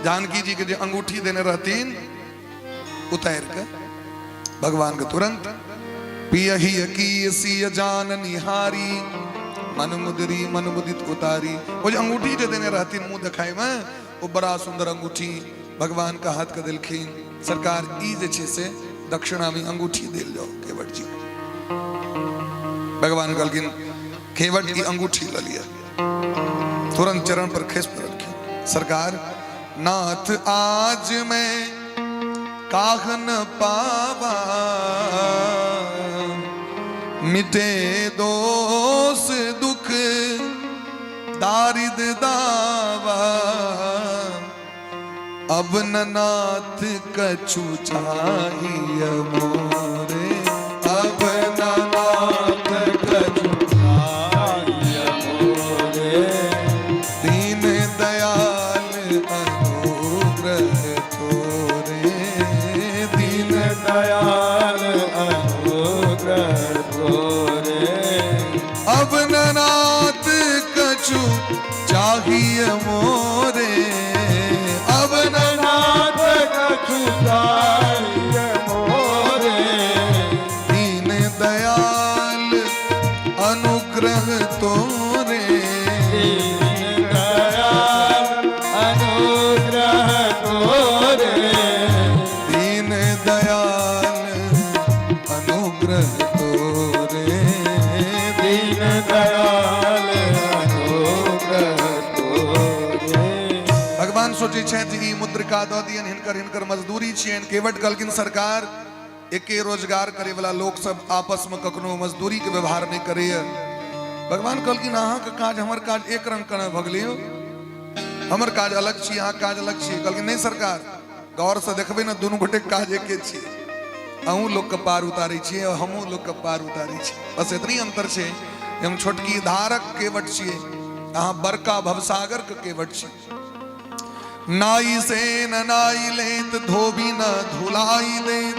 जानकी जी के जे अंगूठी देने रहथिन उतारि के भगवान के तुरंत पियही की सिय जान निहारी मन मुदरी मन मुदित उतारी। वो जे अंगूठी जे देने रहथिन मुंह देखाय में, वो बड़ा सुंदर अंगूठी भगवान का हाथ के देलखिन। सरकार ई जे छै से दक्षिणा में अंगूठी देल जाओ केवट जी। भगवान कहलखिन केवट ई अंगूठी ल लिया। तुरंत चरण पर खसि पड़लखिन। सरकार नाथ आज मैं काहन पावा, मिटे दोष दुख दारिद दावा, अब न नाथ कछु चाहिए मोरे, अब न नाथ कछु चाहिए मोरे, दीन दयाल अनुग्रह तोरे, दीन दीन दयाल अनुग्रह तोरे, अब न नाथ कछु चाहिए मोरे, अब न नाथ कछु चाहिए मोरे, दीन दयाल अनुग्रह तोरे, दीन दयाल अनुग्रह तोरे, दीन दयाल अनुग्रह तोरे, दीन दयाल अनुग्रह तोरे। भगवान सोचै छथि जे ई मुद्रिका दऽ दियनि, हिनकर हिनकर मजदूरी छियनि। केवट कहलखिन सरकार एके रोजगार करे वाला लोक सब आपस में कखनो मजदूरी के व्यवहार नहीं करैया। भगवान कहलखिन अहाँके काज हमर काज एक रंग केना भऽ गेलै यौ? हमर काज अलग छी, अहाँके काज अलग छी। कहलखिन नहीं सरकार, गौर से देखबै ने दुनू गोटे के काज एके छी, अहूँ लोक के पार उतारै छियै और हमहूँ लोक के पार उतारै छियै, बस एतनी अंतर छै जे हम छोटकी धारक केवट छियै, अहाँ बड़का भवसागर के केवट छी। नाई से न नाई लेत, धोबी न धुलाई देत,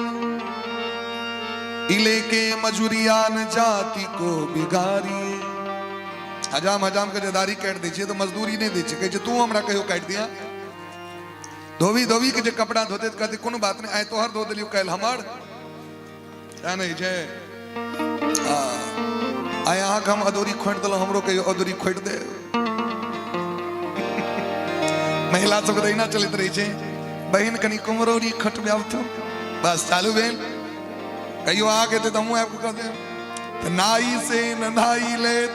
इले के मजुरिया न जाति को बिगारी। हजाम हजाम के जे दाढ़ी काटि दै छियै तऽ मजदूरी नहि दै छै, कहै छै तू हमरा कहियो काटि दिया। धोबी धोबी के जे कपड़ा धोते तऽ कहतै कोनो बात नहि, आइ तोहर धो देलियौ काल्हि हमर। सएह नहि छै? आइ अहाँके हम अदौरी खोटि देलहुँ, हमरो कहियो अदौरी खोटि दे। महिला सबके तऽ एहिना चलैत रहै छै, बहिन कनि कुम्हरौरी खटबाबथु, बस चालू भेल। कहियो अहाँके हेतै तऽ हमहूँ आबि कऽ कह देब। तऽ नाई से न नाई लेत,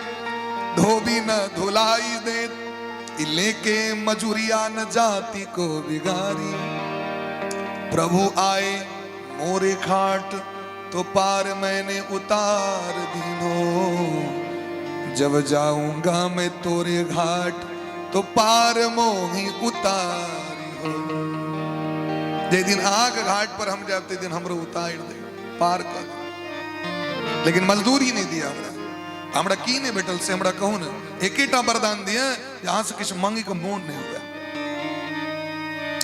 धोबी न धुलाई देत, ई लेके मजूरिया न जाति को बिगारी। प्रभु आए मोरे खाट तो पार मैंने उतार दीनो, जब जाऊंगा मैं तोरे घाट तो पार मोही उतारी हो। जे दिन अहाँके घाट पर हम जायब ते दिन हमरो उतारि दे, पार कर दे, लेकिन मजदूरी नहि दिया हमरा। हमरा की नहि भेटल से हमरा कहू ने, एकेटा वरदान दिया जे अहाँ से किछु मांगे के मोन नहि हुए।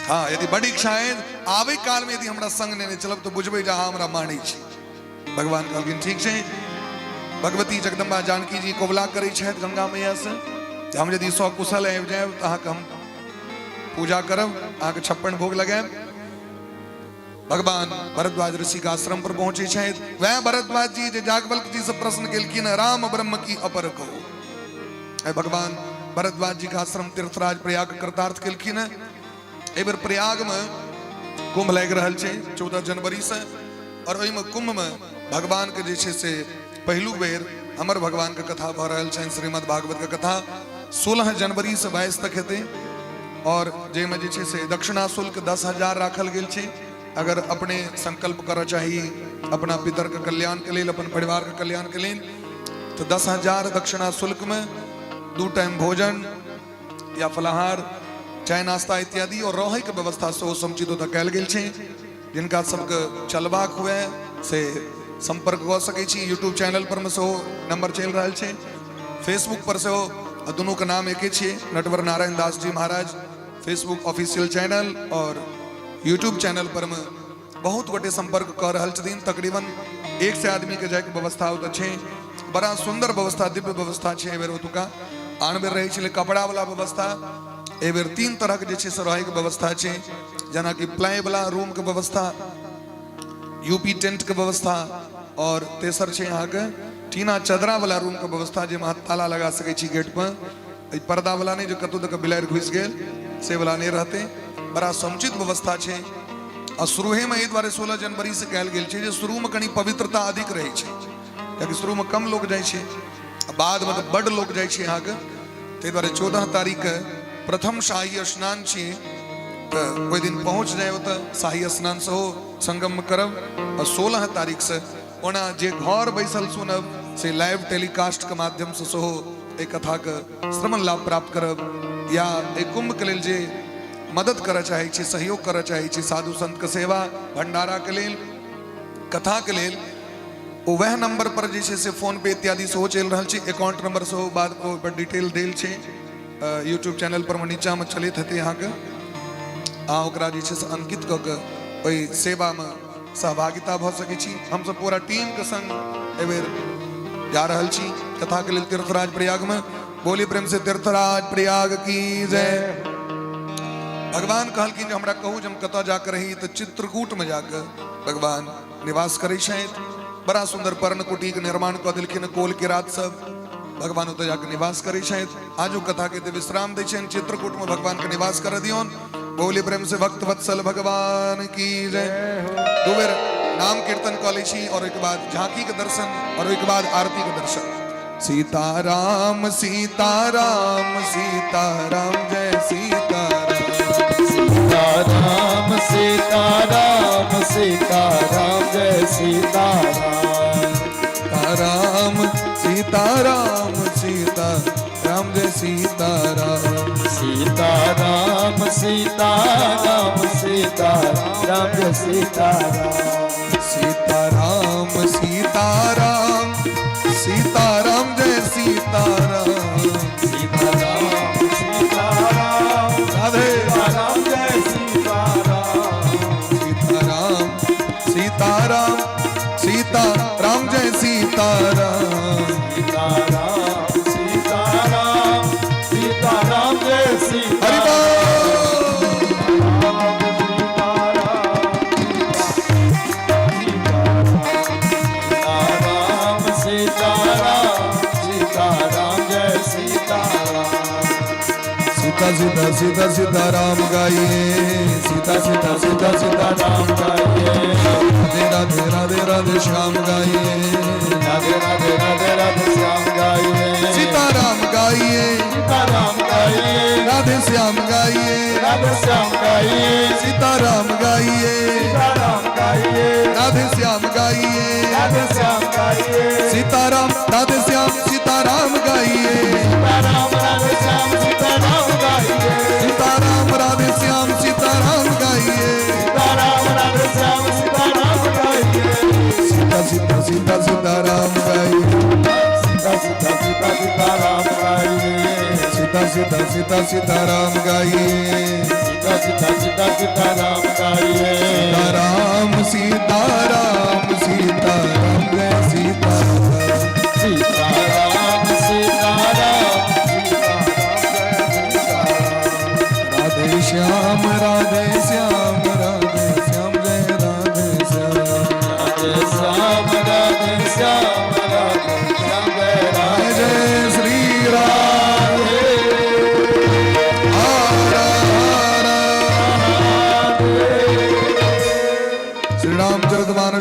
हाँ, यदि बड़ इच्छा है आबै काल में यदि हमरा संग नेने चलब तो बुझबै जे अहाँ हमरा मानै छी। भगवान कहलखिन ठीक छै। भगवती जगदम्बा जानकी जी कबुला करै छथि गंगा मैया से। जे हम यदि सकुशल आबि जायब तऽ अहाँके हम पूजा करब, अहाँके 56 भोग लगायब। भगवान भरद्वाज ऋषि के आश्रम पर पहुंचे छथि। वएह भरद्वाज जी जे याज्ञवल्क्य जी से प्रश्न केलखिन, राम ब्रह्म की अपर कहो। भगवान भरद्वाज जी के आश्रम तीर्थराज प्रयाग कृतार्थ केलखिन। एहि बेर प्रयाग में कुंभ लागि रहल छै 14 जनवरी से, और ओहिमे कुंभ में भगवान के जे छै से पहिलुक बेर हमर भगवान के कथा भऽ रहल छनि। श्रीमद् भागवत के कथा 16 जनवरी से 22 तक हेतै, और जाहिमे जे छै से दक्षिणा शुल्क 10,000 राखल गेल छै। अगर अपने संकल्प करऽ चाही अपना पितर के कल्याण के लेल, अपन परिवार के कल्याण के लेल, तऽ 10,000 दक्षिणा शुल्क में 2 टाइम भोजन या फलाहार, चाय नाश्ता इत्यादि और रहै के व्यवस्था सेहो समुचित ओतऽ कयल गेल छै। जिनका सबके चलबाक हुए से संपर्क कऽ सकै छी। यूट्यूब चैनल पर मे सेहो नंबर चलि रहल छै, फेसबुक पर सेहो, आ दुनू के नाम एके छियै, नटवर नारायण दास जी महाराज फेसबुक ऑफिशियल चैनल और यूट्यूब चैनल पर मे बहुत गोटे संपर्क कऽ रहल छथिन। तकरीबन 100 आदमी के जायके व्यवस्था ओतऽ छै। बड़ा सुंदर व्यवस्था, दिव्य व्यवस्था छै एहि बेर ओतुका। आन बेर रहै छलै कपड़ा वाला व्यवस्था, एहि बेर 3 तरहक जे छै से रहैके व्यवस्था छै, जेनाकि प्लाई वाला रूम के व्यवस्था, यूपी टेंट के व्यवस्था, और तेसर छै अहाँके टीना चदरा वाला रूम के व्यवस्था, जाहिमे अहाँ ताला लगा सकै छी गेट पर। एहि पर्दा वाला नहि जे कतौ दऽ कऽ बिलाड़ि घुसि गेल से वाला नहि रहतै। बड़ा समुचित व्यवस्था छै। आ शुरूहेमे एहि दुआरे 16 जनवरी से कयल गेल छै जे शुरूमे कनि पवित्रता अधिक रहै छै, कियाकि शुरूमे कम लोक जाइ छै, आ बादमे तऽ बड्ड लोक जाइ छै अहाँके। ताहि दुआरे 14 तारीखके प्रथम शाही स्नान छियै, तऽ ओहि दिन पहुँच जाय ओतऽ, शाही स्नान सेहो संगममे करब। आ 16 तारीखसँ ओना जे घर बैसल सुनब से लाइव टेलीकास्टके माध्यमसँ सेहो एहि कथाके श्रवण लाभ प्राप्त करब, या एहि कुंभके लेल जे मदद करऽ चाहै छी, सहयोग करऽ चाहै छी, साधु संतके सेवा भंडाराके लेल, कथाके लेल, ओ वएह नंबर पर जे छै से फोन पे इत्यादि सेहो चलि रहल छै। अकाउंट नंबर सेहो बाद ओहि पर डिटेल देल छै यूट्यूब चैनल पर मे, नीचाँमे चलैत हेतै अहाँके। अहाँ ओकरा जे छै से अंकित कऽ के ओहि सेवामे सहभागिता भऽ सकै छी। हमसब पूरा टीमके संग एहिबेर जा रहल छी कथाके लेल तीर्थराज प्रयागमे। बोली प्रेम से तीर्थराज प्रयाग की जय। भगवान कहलखिन जे हमरा कहू जे हम कतऽ जाके रही, तऽ चित्रकूटमे जाके भगवान निवास करै छथि। बड़ा सुंदर पर्णकुटी के निर्माण कऽ देलखिन, कोल के रात सब भगवान ओतऽ जाके निवास करै छथि। आजू कथा के विश्राम दै छनि, चित्रकूट में भगवान के निवास कर दियौन। बोले प्रेम से भक्त वत्सल भगवान की जय। दू बेर नाम कीर्तन कऽ लै छी और ओहिके बाद झांकी के दर्शन और ओहिके बाद आरती के दर्शन। सीता राम सीता राम सीता राम जय सीता राम, सीता राम सीता राम सीता राम जय सीता राम, सीता राम सीता राम सीता राम जय सीता राम, सीता राम सीता राम सीता राम जय सीता राम, सीता राम सीता राम सीता राम जय सीता राम, सीता राम सीता राम राधे सीता राम जय सीता राम, सीता राम सीता राम सीता राम जय सीता राम, सीता राम सीता राम सीता राम जय सीता हरि बोल। राम सीता राम सीता राम जय सीता राम, सीता सीता सीता सीता राम गाइए, सीता सीता सीता सीता राम गाइए, राधे राधे राधे राधे श्याम गाइए, राधे राधे राधे राधे श्याम गाइए, सीता राम गाइए, सीता राम गाइए, राधे श्याम गाइए, राधे श्याम गाइए, सीता राम गाइए, सीता राम गाइए, राधे श्याम गाइए, राधे श्याम गाइए, सीता राम राधे श्याम सीता राम गाइए, सीता राम राधे श्याम सीता राम गाइए, सीता राम राधे श्याम सीता राम गाइए, सीता राम राधे श्याम सीता राम गाइए, सीता सीता सीता सीता राम गाइए, सीता सीता सीता सीता राम गाइए, सीता सीता सीता सीता राम गाइए, सीता सीता सीता सीता राम गाइए, सीता राम सीता राम सीता राम जय सीता राम। सीता राम सीता राम सीता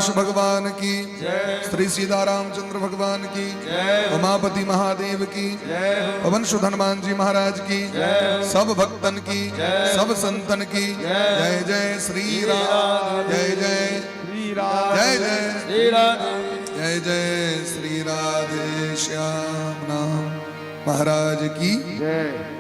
हर्ष भगवान की, श्री सीताराम चंद्र भगवान की, उमापति महादेव की, पवन सुत हनुमान जी महाराज की, सब भक्तन की, सब संतन की जय जय श्री राम, जय जय श्री राम, जय जय श्री राधे, जय जय श्री राधे श्याम नाम महाराज की जय।